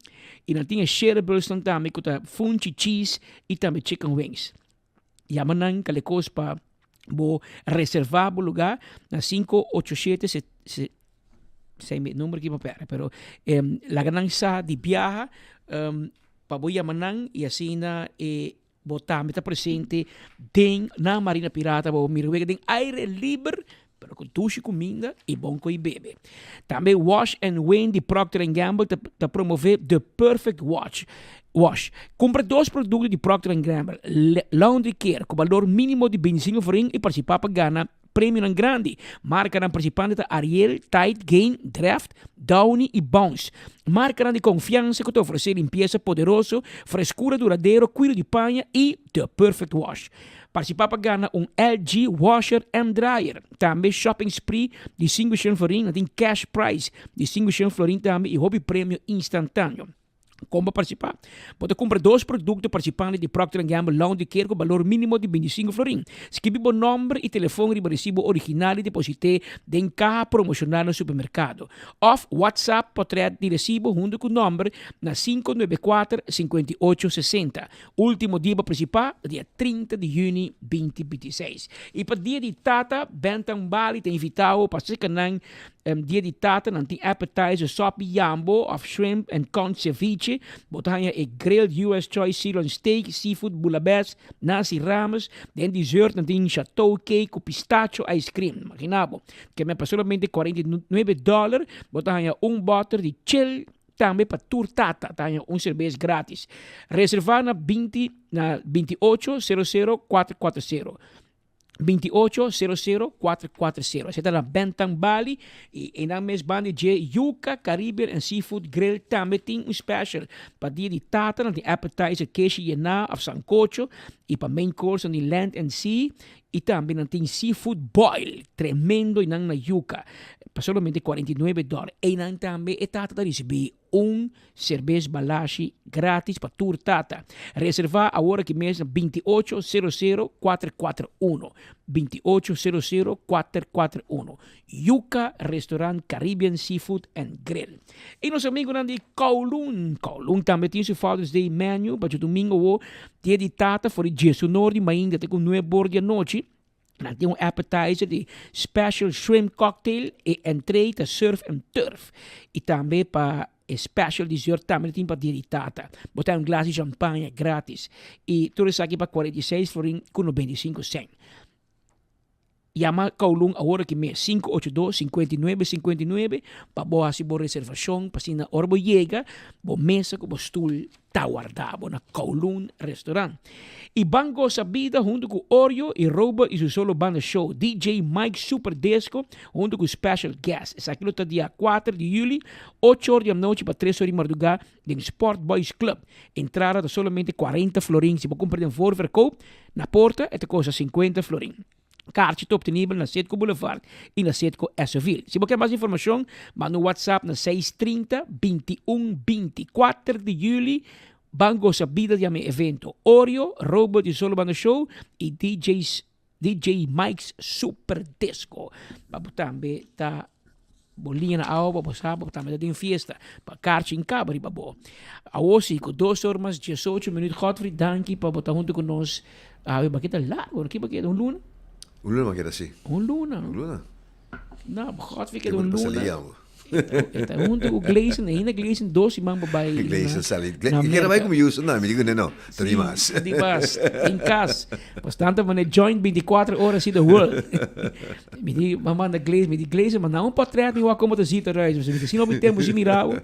Speaker 1: y nan tin e shareablesnan tambe cu ta funchi cheese y tambe chicken wings. Yama nan kalekos pa bo reserva bo lugar na 587 se mi number ki papera, pero laga nan sa di biaha Pa bo yama nan y asina e bo tambe ta presente den na Marina Pirata pa bo mira wega den aire liber pero cu dushi cuminda y bon coy bebe. Tambe Wash and Wayne di Procter and Gamble ta ta promove The Perfect Watch Wash. Cumpra dos producto di Procter and Gamble Laundry Care cu balor minimo di 25 florin y participa pa gana Premionan grandi. Markanan participante ta Ariel, Tide, Gain, Dreft, Downy y Bounce. Markanan di confiansa cu ta ofrece limpiesa poderoso, frescura duradero, cuido di paña y The Perfect Wash. Participa pa gana un LG Washer and Dryer. Tambe shopping spree di 500 florin, nan tin cash prize di 500 florin tambe y hopi premio instantaneo. Kon bo partisipá? Bo ta kumpra dos produkto partisipante di Procter and Gamble Laundry Care ku balor mínimo di 25 florin. Skibi bo nòmber i telefòn riba resibo original i deposit'é den kaha promoshonal na supermerkado. Òf WhatsApp potrèt di resibo huntu ku nòmber na 594 58 60. Último dia pa partisipá ta dia 30 di yüni 2026. I pa Dia di Tata, Bentang Bali ta invitá bo pa seka nan Dia di tata nan tin appetizer, sopi yambo of shrimp and conch ceviche. Bo ta haña e grilled US choice sirloin steak, seafood bouillabaisse, nasi rames. Den dessert nan tin chateau cake ku pistacho ice cream. Imagina bo, ke men pa solamente 49 dollar bo ta haña un boter di chill tambe pa tur tata ta haña un serbes gratis. Reserva na 20 na 28 00 440. 28 00 440. Esei ta na Bentang Bali y einan mes banda dje Yuca Caribbean and Seafood Grill tambe tin un special pa dia di tata nan tin appetizer keshi yená of sancocho y pa main course nan tin land and sea y tambe nan tin seafood boil tremendo einan na Yuca pa solamente 49 dollar. Einan tambe e tata ta ricibi Un serbes balashi gratis pa tur tata. Reserva awor aki mes na 28 sero sero kuater kuater uno. 28 sero sero kuater kuater uno. Yuca Restaurant Caribbean Seafood and Grill. Y nos amigunan di Kowloon. Kowloon tambe tin su Father's Day menu pa djadumingo awo dia di tata for di djesunor di mainta te ku nuebe or di anochi. Nan tin un appetizer di special shrimp cocktail e entree ta surf and turf. Y tambe pa e special dessert tambe tin pa dia di tata. Bo ta un glas di champagne gratis. Y tur esaki pa 46 florin cu 95 cent. Yama Kowloon awor aki mes, 582 59 59, pa bo hasi bo reservacion pa asina ora bo yega bo mesa cu bo stoel ta warda bo na Kowloon Restaurant. Y ban goza bida hunto cu Oreo y Robert y su solo banda show, DJ Mike Super Disco hunto cu special guest. Esaki lo ta dia kuater di juli, ocho or di anochi pa tres or di marduga den Sport Boys Club. Entrada ta solamente 40 florin. Si bo cumpra den voorverkoop na porta e ta costa 50 florin. Kaartje ta obtenibel na Citgo Boulevard y na Citgo Essoville. Si bo kier mas informacion, manda un WhatsApp na 630 21 20. Kuater di juli, ban gosa bida di ami evento. Oreo, Robert di Solo Banda Show y DJ's DJ Mike's Super Disco. Pa bo tambe ta bo liña na awa pa bo sa bo tambe ta den fiesta. Pa karchi in kaba riba bo. Awo si ku dos or mas diesocho minuut Godfrey danki pa bo ta huntu ku nos. Awe bo a keda largo no? Ki bo a keda un luna?
Speaker 2: Un luna bo a keda si.
Speaker 1: Un luna.
Speaker 2: Un luna.
Speaker 1: No, Godfrey keda un luna. E ta huntu ku Gleison, ainda Gleison dos siman pa bai
Speaker 2: Gleison sali. Na Merka. Kere bai ku mi Houston? No, mi di ku no, ta di mas.
Speaker 1: Ta di mas. In kas. Bastante mane joint 24 ora si the world. Mi di, mi manda Gleison, mi di Gleison, manda un portret mi wak komo ta zita eruit. Mi di, si no mi tempo si mira bo.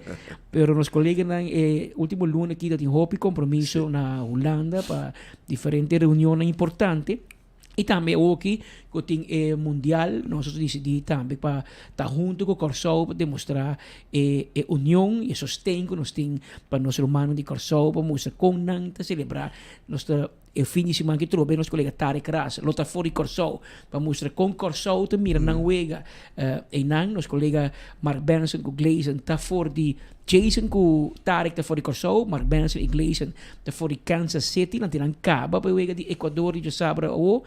Speaker 1: Pero nos koleganan e ultimo luna aki ta tin hopi kompromiso na Hulanda pa diferente reunionnan importante. Y tambe awoki cu tin e mundial, nos a dicidi tambe pa ta hunto cu Corsou pa demostra e e union y e sosten cu nos tin pa nos rumannan di Corsou pa mustra con nan ta celebra. Nos ta e fin di siman ki trobe nos colega Tarek Ras lo ta for di Corsou pa mustra con Corsou ta mira nan wega. Eynan nos colega Mark Benson cu Gleison ta for di Jason ku Tarek ta for di Kòrsou, Mark Benson i Gleison ta for di Kansas City. Nan tin nan kaba pa e wega di Ecuador di djasabra awo.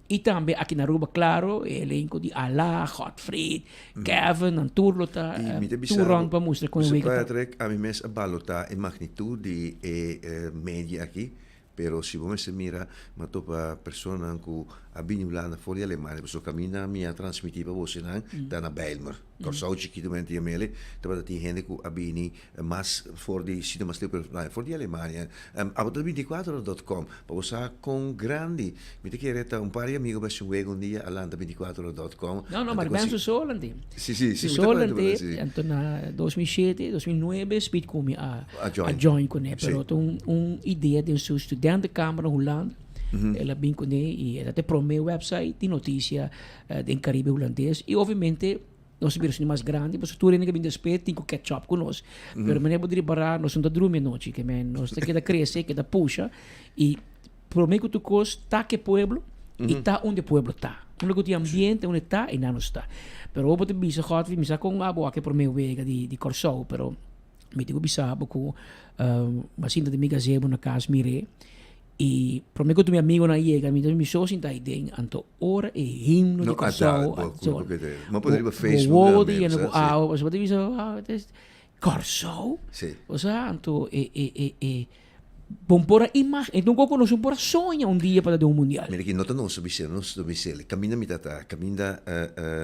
Speaker 1: I tambe aki na Aruba klaro e elenko di Ala, Godfried, Kevin, nan tur lo ta tur rònt pa mustra kon e wega ta.
Speaker 2: Patrick, ami mes a balotá e magnitut di e media aki, pero si bo mester mira, mi a topa personanan ku a bini Hulanda for di Alemania, pasobra kaminda mi a transmití pa bosenan ta na Bijlmer. Kòrsou chikitu men tin mele, tabata tin hende ku a bini mas for di sitio mas leu, pero for di Alemania. Abo ta binticuatro dot com pa bo sa kon grandi. Mi ta kere ta un par di amigo bai wega un dia a lanta binticuatro dot com.
Speaker 1: No, no, maar ben su solante.
Speaker 2: Si, si, si.
Speaker 1: Su solante, anto na 2007, 2009, Speed Kumi a, a join kuné. Pero ta un, un idea den su studentenkamer na Hulanda. El a bin kuné i e ta e promé website di notisia den Caribe Hulandes y obviamente nos a bira asina mas grandi pasobra tur hende ke bin despues tin ku catch up ku nos. Pero manera bo ta ripará nos no ta drumi anochi ke men nos ta keda krese keda pusha y prome ku tur kos ta ke pueblo y ta unda e pueblo ta. Unda ku tin ambiente unda e ta einan nos ta. Pero bo ta bisa Godfrey mi sa kon abo wak e prome wega di Kòrsou pero mi tin ku bisa bo ku mi a sinta den mi gazebo na kas mir'é y prome ku tur mi amigonan a yega mi ta mi so sinta aiden anto Ora e himno di Kòrsou a zona,
Speaker 2: bo
Speaker 1: wowo ta yena ku awa, pasobra bo ta bisa, wow, Kòrsou? Osea, anto e e e e bo por a imag, e nunka ku nos por a soña un dia pa ta den un mundial.
Speaker 2: Mira ki no ta nos ta bis'é, nos ta bis'é, kaminda mi ta ta, kaminda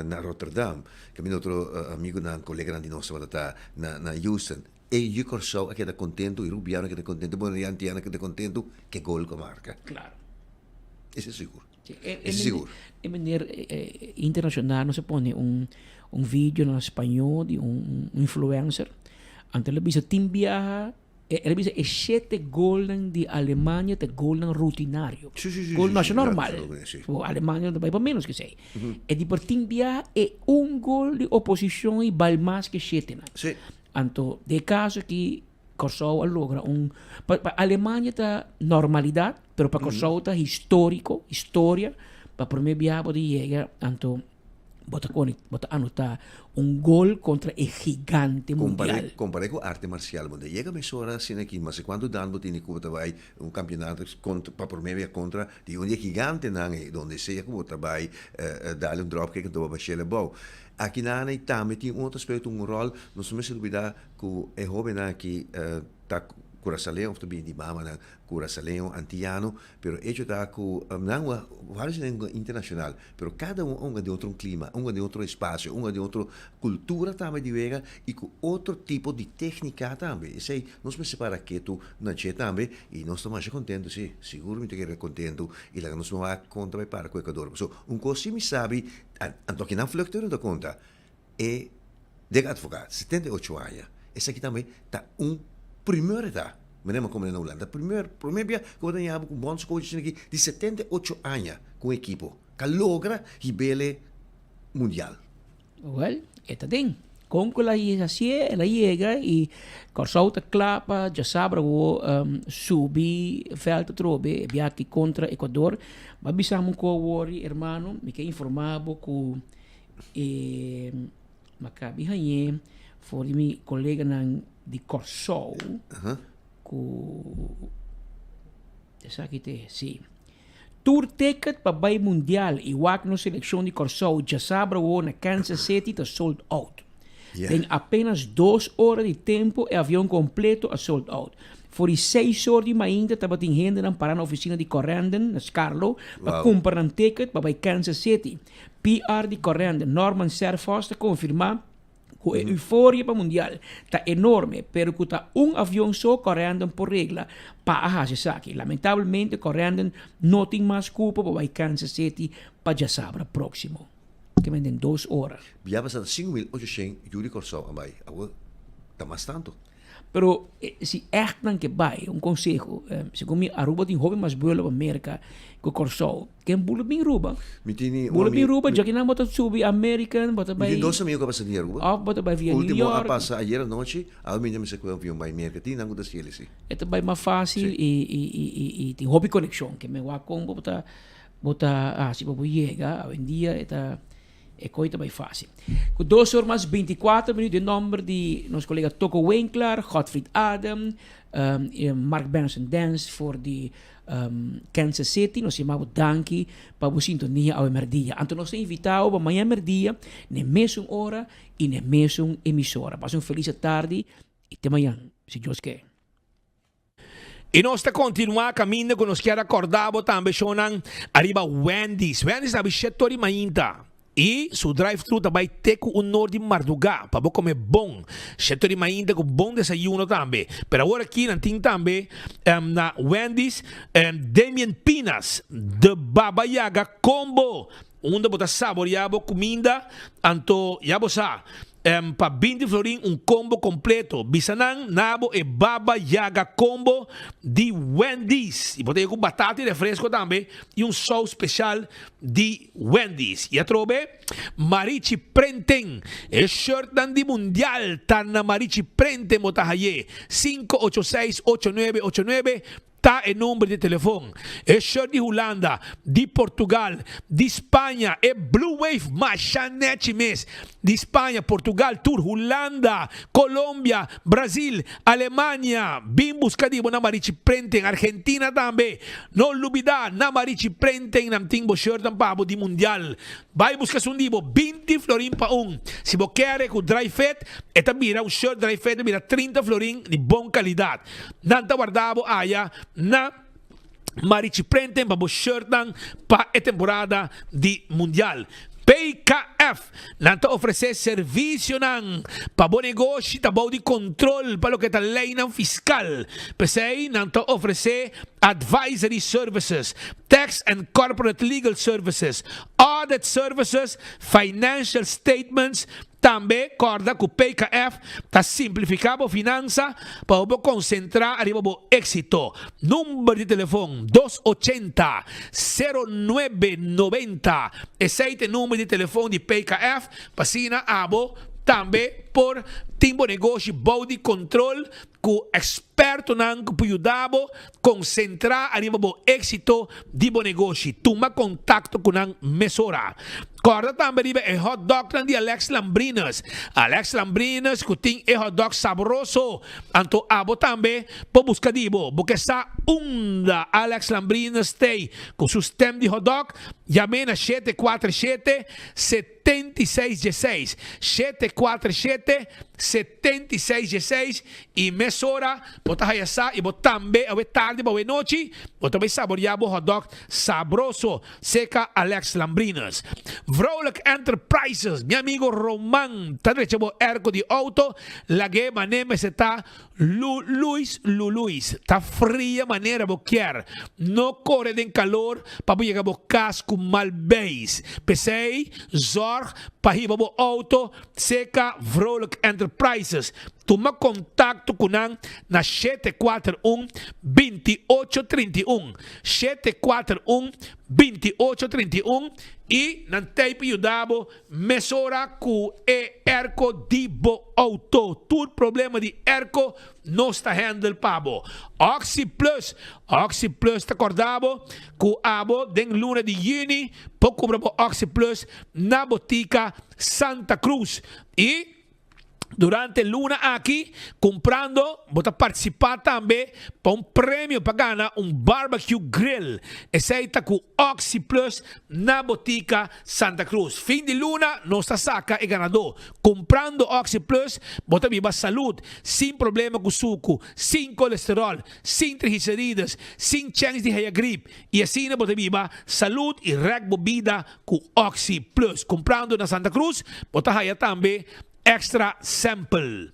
Speaker 2: na Rotterdam, kaminda otro amigunan, koleganan di nos tabata ta na na Houston, e yu Kòrsou a keda kontentu, e Rubiano a keda kontentu, e Boneriantiano a keda kontentu, ke gol ku a marka.
Speaker 1: Klaro.
Speaker 2: Esei sigur. Esei sigur.
Speaker 1: E meneer internacional nos a pone un un video na spañó di un influencer. Anto el a bisa tin biaha, el a bisa e shete golnan di Alemania ta golnan rutinario.
Speaker 2: Sí, sí, sí.
Speaker 1: Gol no normal. Alemania no ta bai pa menos ke esei. E di por tin biaha e un gol di oposicion i bal mas ke shetenan.
Speaker 2: Sí.
Speaker 1: Anto den e caso aki Kòrsou a logra un pa pa Alemania ta normalidat pero pa Kòrsou ta históriko, historia, pa promé biaha bo ta yega anto bo ta kone bo ta anotá un gol kontra e gigante mundial.
Speaker 2: Kompar'é kompar'é ku arte marsial bo ta yega mesora asina aki mas kuantu dan bo tene ku bo ta bai un kampionato kontra pa promé bia kontra di un di e gigantenan ei donde sea ku bo ta bai dal un dropkick anto bo bashel abou. Aki nan ei tambe tin un otro aspekto un ròl nos no mester lubidá Ku e hóbennan aki ta Kurasaleo òf ta bini di mamanan Kurasaleo, Antiano, pero echo ta ku nan a varios nan internashonal, pero kada un a hunga den otro klima, a hunga den otro espasio, a hunga den otro kultura tambe di wega i ku otro tipo di téknika tambe. Esei nos mester para ketu na dje tambe i nos ta masha kontentu, si, sigur mi ta kere kontentu i laga nos wak kon ta bai para ku Ecuador. Pasobra un kos si mi sabi, anto kinan vlug tur no ta konta, E Dick Advocaat, 78 aña, esaki tambe ta un primeur e ta, manera mi a komprende na Hulanda, primeur, prome bia ku bo ta ña bo ku bondscoach asina aki di 78 aña ku un ekipo ka logra hib'ele mundial.
Speaker 1: Wel, e ta den. Kon ku el a hasié, el a yega i Kòrsou ta kla pa djasabra awor subi vèlt atrobe e bia aki kontra Ecuador. Bo a bisa mi un kos awor, hermano, mi ke informá bo ku E makabi hañ'é for di mi koleganan di Kòrsou ku esaki te si. Tur ticket pa bai mundial i wak nos selekshon di Kòrsou djasabra awor na Kansas City ta sold out. Den apenas dos ora di tempu e avion kompleto a sold out. For di seis or di mainta tabatin hendenan pará na ofisina di Corendon na Skarlo pa kumpra nan ticket pa bai Kansas City. PR di Corrente, Norman Serphos ta konfirmá ku e euforia pa mundial ta enorme, pero ku ta un avion so Corendon por regla pa a hasi esaki. Lamentablemente Corendon no tin mas kupo pa bai Kansas City pa djasabra próksimo. Ke men den dos ora.
Speaker 2: Bia pasá ta 5800 yu di Kòrsou a bai, awor ta mas tantu.
Speaker 1: Pero si ègt nan ke bai, un konseho, segun mi Aruba tin hopi mas buelo pa Merka ku Kòrsou. Ken bula bin Ruba?
Speaker 2: Mi tini un
Speaker 1: Bula bin
Speaker 2: ami-
Speaker 1: Ruba, dja ki nan bo ta subi American, bo ta
Speaker 2: Mi
Speaker 1: bai
Speaker 2: tin dos amigo ku a pasa di Aruba.
Speaker 1: Òf bo ta bai via New
Speaker 2: Ultimo a
Speaker 1: York.
Speaker 2: pasa ayer anochi, awe mi mester kohe un avion bai Merka. Tin nan ku ta hasiel esei.
Speaker 1: E ta bai mas fásil i i i i i tin hopi konekshon. Ke men wak kon bo ta bo ta hasi pa bo yega, awendia e ta E koe ta bai fácil. Ku dos or mas 24 minuut den nomber di nos kolega Toko Winkler, Godfried Adam, Mark Benson Dance for di Kansas City, nos yama bo danki pa bo sintonia awe merdia. Anto nos ta invita bo pa maña merdia n'e mesun ora i n'e mesun emisora. Pasa un felis atardi i te mañan, si Dios ke.
Speaker 18: I nos ta kontinuá kaminda ku nos kier a kòrda bo tambe shownan ariba Wendy's. Wendy's ta abi shetor di mainta i su drive thru ta bai te ku un nor di mardugá pa bo kome bon. Shetor di mainta ku bon desayuno tambe. Pero awor aki nan tin tambe na Wendy's Damien Pinas The Baba Yaga Combo unda bo ta saboreá bo kuminda anto ya bo sa Pa 20 florin un combo completo. Bisa nan na bo e Baba Yaga combo di Wendy's. Y bo ta yega cu batata y refresco tambe y un saus special di Wendy's. Y atrobe Marichi Prenten. E shirtnan di mundial ta na Marichi Prenten bo ta haye. 586 8989. Ta e number di telefon. E shirt di Hulanda, di Portugal, di Spaña, e Blue Wave masha nechi mes. Di Spaña, Portugal, tur Hulanda, Colombia, Brazil, Alemania. Bin buska di bo na Marichi Prenten, Argentina tambe. No lubida, na Marichi Prenten nan tin bo shirtnan pa bo di Mundial. Bai buska esun di bo, 20 florin pa un. Si bo kere ku dry fit, e ta bira un shirt dry fit ta bira 30 florin di bon kalidat. Nan ta warda bo aya na Marichi Prenten pa bo shirtnan pa e temporada di Mundial. PKF, Nan ta ofresé servisionan pa bo negoshi ta bou di kontrol pa loke ta leinan fiskal. P'esei nan ta ofresé advisory services, tax and corporate legal services, audit services, financial statements, Tambe kòrda ku PKF ta simplifiká bo finansa pa bo por konsentrá ariba bo éksito. Number di telefon, dos ochenta, sero nuebe noventa. Esei ta e number di telefon di PKF pa asina abo tambe por tin bo negoshi bou di kontrol ku ekspertonan ku por yuda bo konsentrá ariba bo éksito di bo negoshi. Tuma kontakto ku nan mesora. Kòrda tambe riba e hot dognan di Alex Lambrinus. Alex Lambrinus ku tin e hot dog sabroso. Anto abo tambe por buska di bo. Bo ke sa unda Alex Lambrinus stay ku su stem di hot dog? Yam'é na 747 76 dieseis, 747. shete, 76 dieseis i mesora bo ta haya sa i bo tambe awe tardi pa awe nochi bo ta bai saboria bo hotdog sabroso seka Alex Lambrinus. Vrolijk Enterprises, mi amigo Roman ta drecha bo airco di auto lag'e mane mester ta Lu Luis Lu Luis ta fria manera bo kier no kore den kalor pa bo yega bo kas ku mal beis p'esei zorg pa hiba bo auto Seka Vrolijk Enterprises. Tuma kontakto ku nan na 741 2831, 741 2831, i nan t'ei pa yuda bo mesora ku e erko di bo outo. Tur problema di erko nos ta handle pa bo. Oxi Plus, Oxi Plus ta kòrda bo ku abo den luna di yüni por kumpra bo Oxi Plus na botika Santa Cruz y durante luna aki cumprando bo ta participa tambe pa un premio pa gana un barbecue grill. Esey ta cu Oxi Plus na Botica Santa Cruz. Fin di luna nos ta saca e ganador. Cumprando Oxi Plus bo ta biba salud, sin problema cu sucu, sin colesterol, sin triglicerides, sin chens di haya grip y asina bo ta biba salud y rek bo bida Cu Oxi Plus cumprando na Santa Cruz bo ta haya tambe extra sample.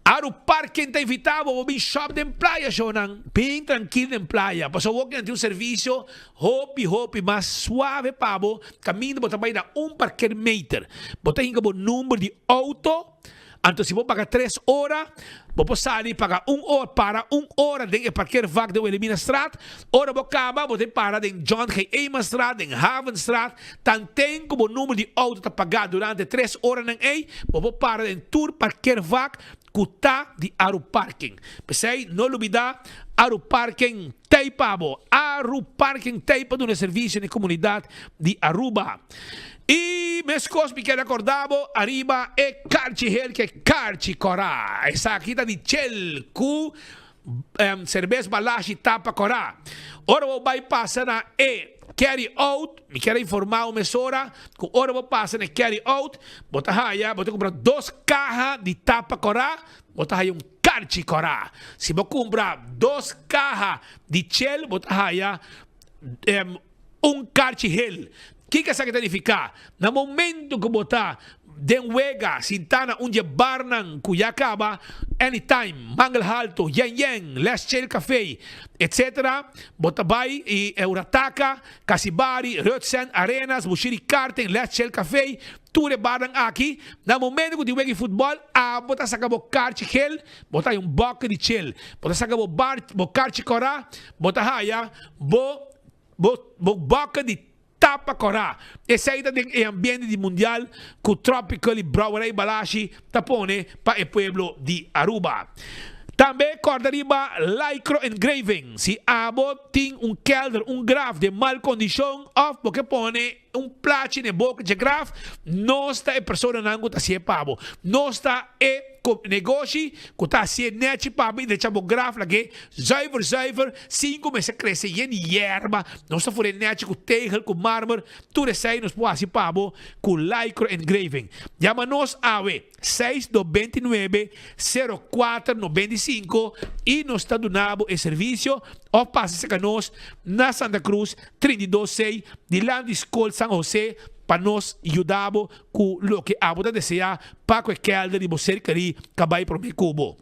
Speaker 18: Aru Parking ta invita bo bo bin shop den playa shownan. Bin trankil den playa pasobra bo kinan tin un servicio hopi hopi mas suave pa bo caminda bo ta bay na un parkeermeter. Bo ta hinca bo number di auto. Anto si bo paga tres ora, bo por sali paga un ora, para un ora den e parkeervak den Wilhelminastraat. Ora bo kaba, bo ta para den John G. Eemanstraat, den Havenstraat. Tanten ku bo number di outo ta pagá durante tres oranan ei, bo por para den tur parkeervak ku ta di Aruparking. P'esei, no lubidá, Aruparking t'ei pa bo! Aruparking t'ei pa duna servisio na e komunidat di Aruba. I meskos mi keda korda bo ariba e karchi hel ku e karchi kòrá. Esaki ta di chel ku serbes balashi tapa kòrá. Ora bo bai pasa na e carry out, mi kier a informá bo mesora ku ora bo pasa na e carry out, bo ta haya, bo ta kumpra dos kaha di tapa kòrá, bo ta haya un karchi kòrá. Si bo kumpra dos kaha di chel, bo ta haya Un karchi hel. Kiko esaki ta nifiká? Na momentu ku bo ta den wega sintá na un dje barnan ku ya kaba, Anytime, Mangel Halto, Yen Yen, Les Chill Café, etc. Bo ta bai i Urataka, Casibari, Rutsen, Arenas, Bushiri Karting, Les Chill Café, tur e barnan aki, na momentu ku tin wega di futbòl, abo ta saka bo karchi hel, bo ta haya un bòke di chel. Bo ta saka bo bar, bo karchi kòrá, bo ta haya bo Bo bo boka di tapa kòrá. Esei ta den e ambiente di mundial ku Tropical i Brouwerij Balashi ta pone pa e pueblo di Aruba. Tambe kòrda riba Lycro Engraving. Si abo tin un kelder, un graf den mal kondishon òf bo ke pone un plachi na e boka dje graf, nos ta e personanan ku ta hasié pa bo. Nos ta e. Ku negoshi ku ta hasié nèchi pa mi drecha bo graf lag'é zuiver zuiver sin ku mester krese yen di yerba. Nos ta fur'é nèchi ku tegel ku marmer. Tur esei nos por hasi pa bo ku Lycro Engraving. Yama nos awe seis 99 04 95 i nos ta duna bo e servisio òf pasa serka nos na Santa Cruz 32 C dilanti Skol San Jose pa nos yuda bo ku loke abo ta deseá pa ku e kèlder di bo ser kerí ka bai promé ku bo.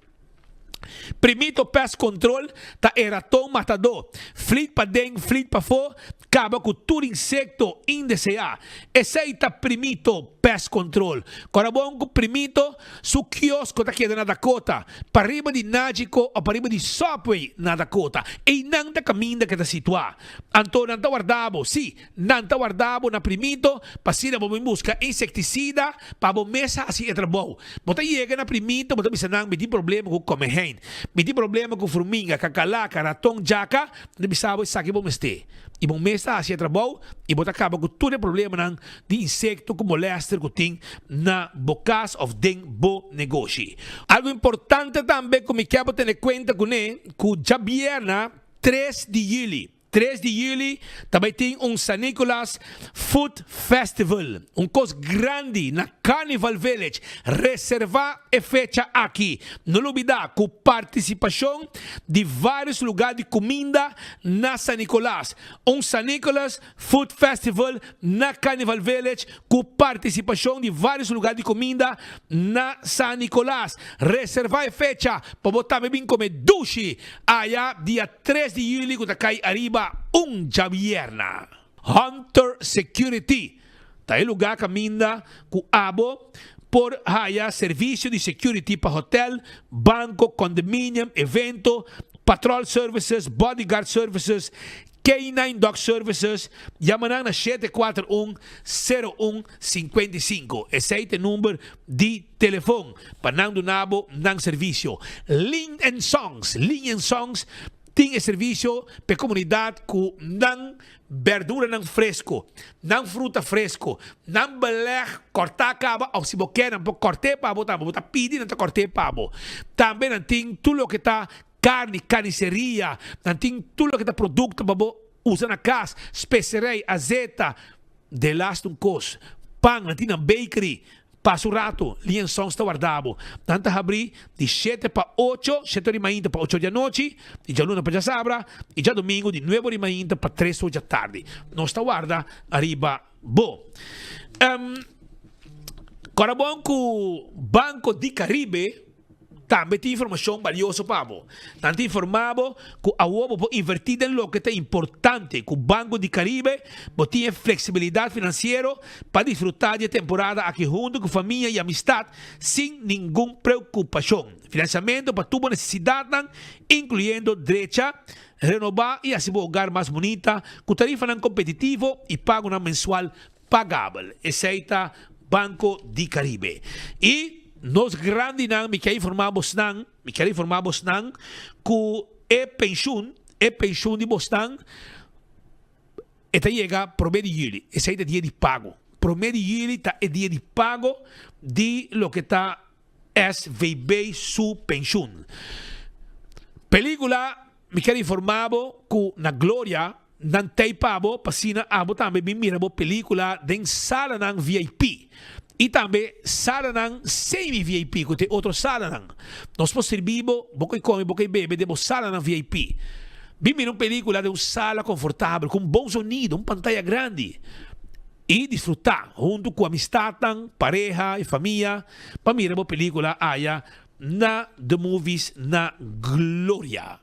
Speaker 18: Primito Pest Control ta e raton matadó. Flit paden, flit pafó, kaba ku tur insekto indeseá. Esei ta Primito Pest Control. Kòrda bon ku Primito su kiosko ta keda na Dakota, pariba di Nagico o pariba di Subway na Dakota. Einan ta kaminda ku e ta situá. Anto nan ta warda bo, sí, Nan ta warda bo na primito pa asina bo bin buska insektisida pa bo mes hasi e trabou. Bo ta yega na primito, bo ta bisa nan, Mi tin problema ku komehein, mi tin problema ku furminga, kakalaka, raton, djaka. Nan ta bisa bo esaki bo mester. I bo mes ta hasi e trabou i bo ta kaba ku tur e problemanan di insekto ku molèster ku tin na bo kas òf den bo negoshi. Algu importante tambe ku mi ke bo tene kuenta kuné, ku djabièrna tres di yüli. Tres di juli ta bai tin un San Nicolas Food Festival, un kos grandi na Carnival Village. Reserva e fecha aki. No lubida ku partisipashon di varios luga di kuminda na San Nicolas. Un San Nicolas Food Festival na Carnival Village ku partisipashon di varios luga di kuminda na San Nicolas. Reserva e fecha pa bo tambe bin kome dushi aya dia tres di juli ku ta kai ariba un djabierna. Hunter Security ta e luga kaminda ku abo por haya servisio di security pa hotel, banko, condominium, evento, patrol services, bodyguard services, K-nine Dog Services, yama nan na shete kuater un, sero un, sinkuenta i sinku. Esei ta e number di telefon pa nan duna bo nan servisio. Lin and Sons, Lin and Sons tin e servisio pa e komunidat ku nan berduranan fresko, nan fruta fresko, nan beleg kòrtá kaba òf si bo ke nan por kòrt'é pa bo tambe. Bo ta pidi nan ta kòrt'é pa bo. Tambe nan tin tur loke ta Carni, carniceria, nan tin tur loke ta producto pa bo usa na cas, specerij, azeta, de laatste un cos, pan, nan tin nan bakery, pasa un rato, Lee and Sons ta warda bo. Nan ta habri di shete pa ocho, shete ora di mainta pa ocho ora di anochi, di djaluna pa djasabra, y djadomingo di nuebe ora di mainta pa tres ora djatardi. Nos ta warda ariba bo. Cora bon cu Banco di Caribe. Tambe tin informashon balioso pa bo. Nan ta informá bo ku awor bo por invertí den loke ta importante. Ku Banco di Caribe bo tin e fleksibilidat finansiero pa disfrutá di e temporada aki huntu ku famia i amistat sin ningun preokupashon. Finansiamentu pa tur bo nesesidatnan, inkluyendo drecha, renobá i hasi bo hogar mas bunita ku tarifanan kompetitivo i pagonan mensual pagabel. Esei ta Banco di Caribe. I nos grandinan, mi kier informá bosnan, mi kier informá bosnan ku e penshun, e penshun di bosnan e ta yega promé di yüli. Esei ta dia di pago. Promé di yüli ta e dia di pago di loke ta SVB su penshun. Pelíkula, mi kier informá bo ku na Gloria Nan tei pa bo pa asina abo tambe bin mira bo pelicula den salanan VIP y tambe salanan semi VIP cu ta e otro salanan. Nos por sirbi bo, bo koi come, bo koi bebe den bo salanan VIP. Bin mira un pelicula den un sala confortabel cu un bon sonido, un pantaya grandi y disfruta hunto cu amistadnan, pareha y famia pa mira bo pelicula aya na The Movies na Gloria.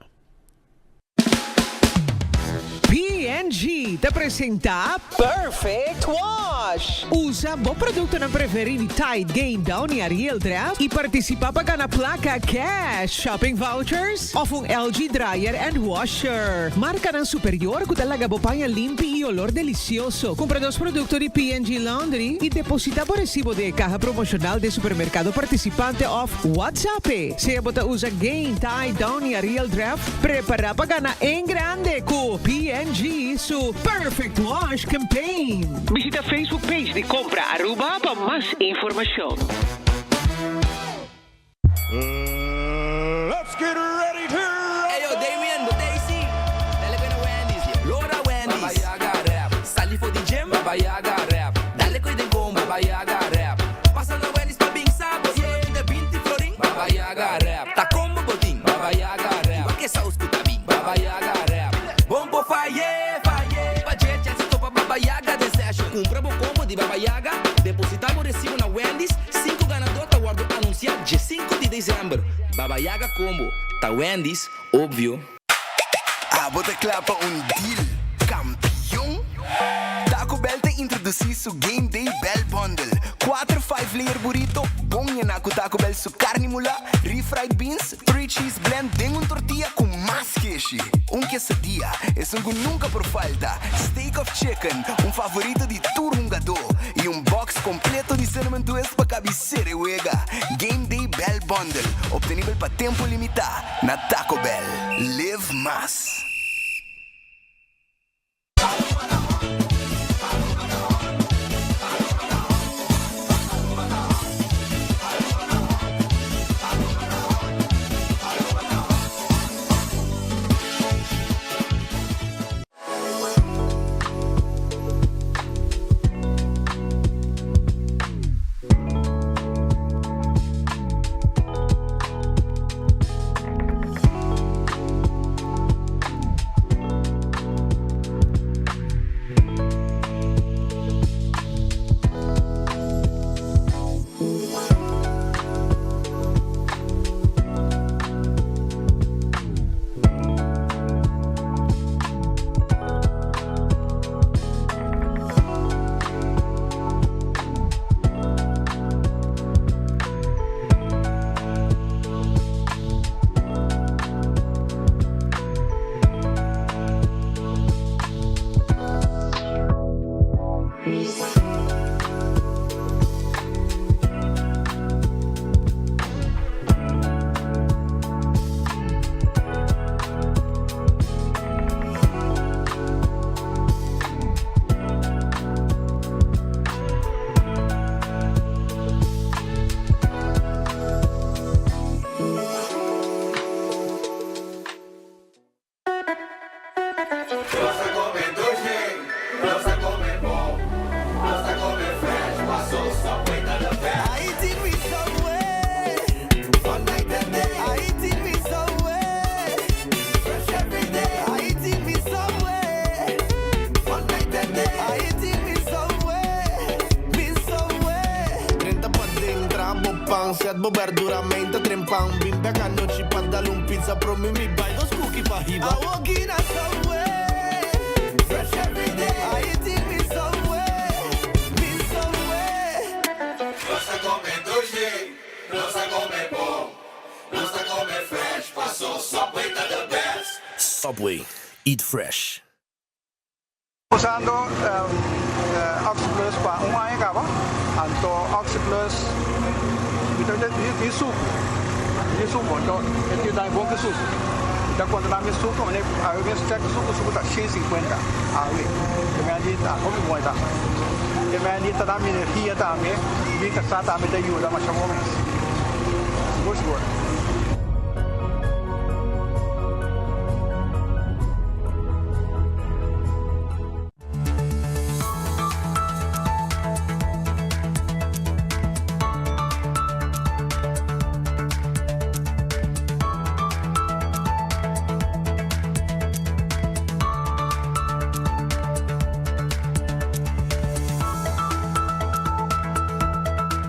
Speaker 3: P&G ta presenta Perfect Wash! Usa bo productonan preferi di Tide, Gain, Downy, Ariel, Dreft y participa pa gana placa cash, shopping vouchers of un LG dryer and washer. Marcanan superior cu ta laga bo paña limpi y olor delicioso. Cumpra nos producto di P&G Laundry y deposita bo recibo den e caha promocional den supermercado participante of WhatsApp-e. Sea bo ta usa Gain, Tide, Downy, Ariel, Dreft, Prepara pa gana en grande cu P&G su Perfect Wash Campaign.
Speaker 19: Bishita Facebook page di Compra Aruba pa mas informacion.
Speaker 20: Let's get ready to Eyo Damien, bo ta ey si? Dale koe na Wendy's, Lora Wendy's. Baba Yaga rap, sali for di gym. Baba Yaga rap, dale koe den combo. Baba Yaga rap, pasa na Wendy's pa bin sa bo. Solo tin de binti florin. Baba Yaga rap, ta combo bo tin. Baba Yaga rap, wak e saus ku ta bin. Baba Yaga rap, bon bo faye, faye. Pa dje chèns di topa Baba Yaga den session. Kumpra bo combo di Baba Yaga, depositá bo resibo na Wendy's. Sinku ganadó ta wòrdu anunsiá dje sinku di desèmber. Baba Yaga combo ta Wendy's, obvio.
Speaker 21: Abo ta kla pa un deal kampion? Taco Bell ta introdusí su Game Day Bell Bundle, kuater five layer burrito bon yená ku Taco Bell su karni mulá, refried beans, three cheese blend den un tortilla ku mas keshi, un quesadilla, esun ku nunka por falta, steak of chicken, un favorito di tur hungadó, i un box kompleto di cinnamon twist pa kabi sere wega. Game Day Bell Bundle, obtenibel pa tempu limitá na Taco Bell. Live mas!
Speaker 6: pan Set bo berdura meinta trempan Bin bek anochi pa dal un pizza Prome mi bai dos cookie pa hiba Awoki na Subway Fresh every day I eating me Subway Mi Subway
Speaker 8: Nos ta come dushi, nos ta come bon, nos ta come fresh, paso Subway ta the best.
Speaker 17: Subway, eat fresh.
Speaker 9: Usando Oxi Plus pa un aña caba, anto Oxi Plus mi ta di sucu, di sucu, anto e tin dami bon ki sucu. Mi ta conta dami sucu, mane awe mes check sucu, sucu ta shen sinkuenta awe, e mei di ta hopi bon e ta. E mei di ta dami energia tambe, mi casa tambe ta yuda masha bon mes, sigur sigur.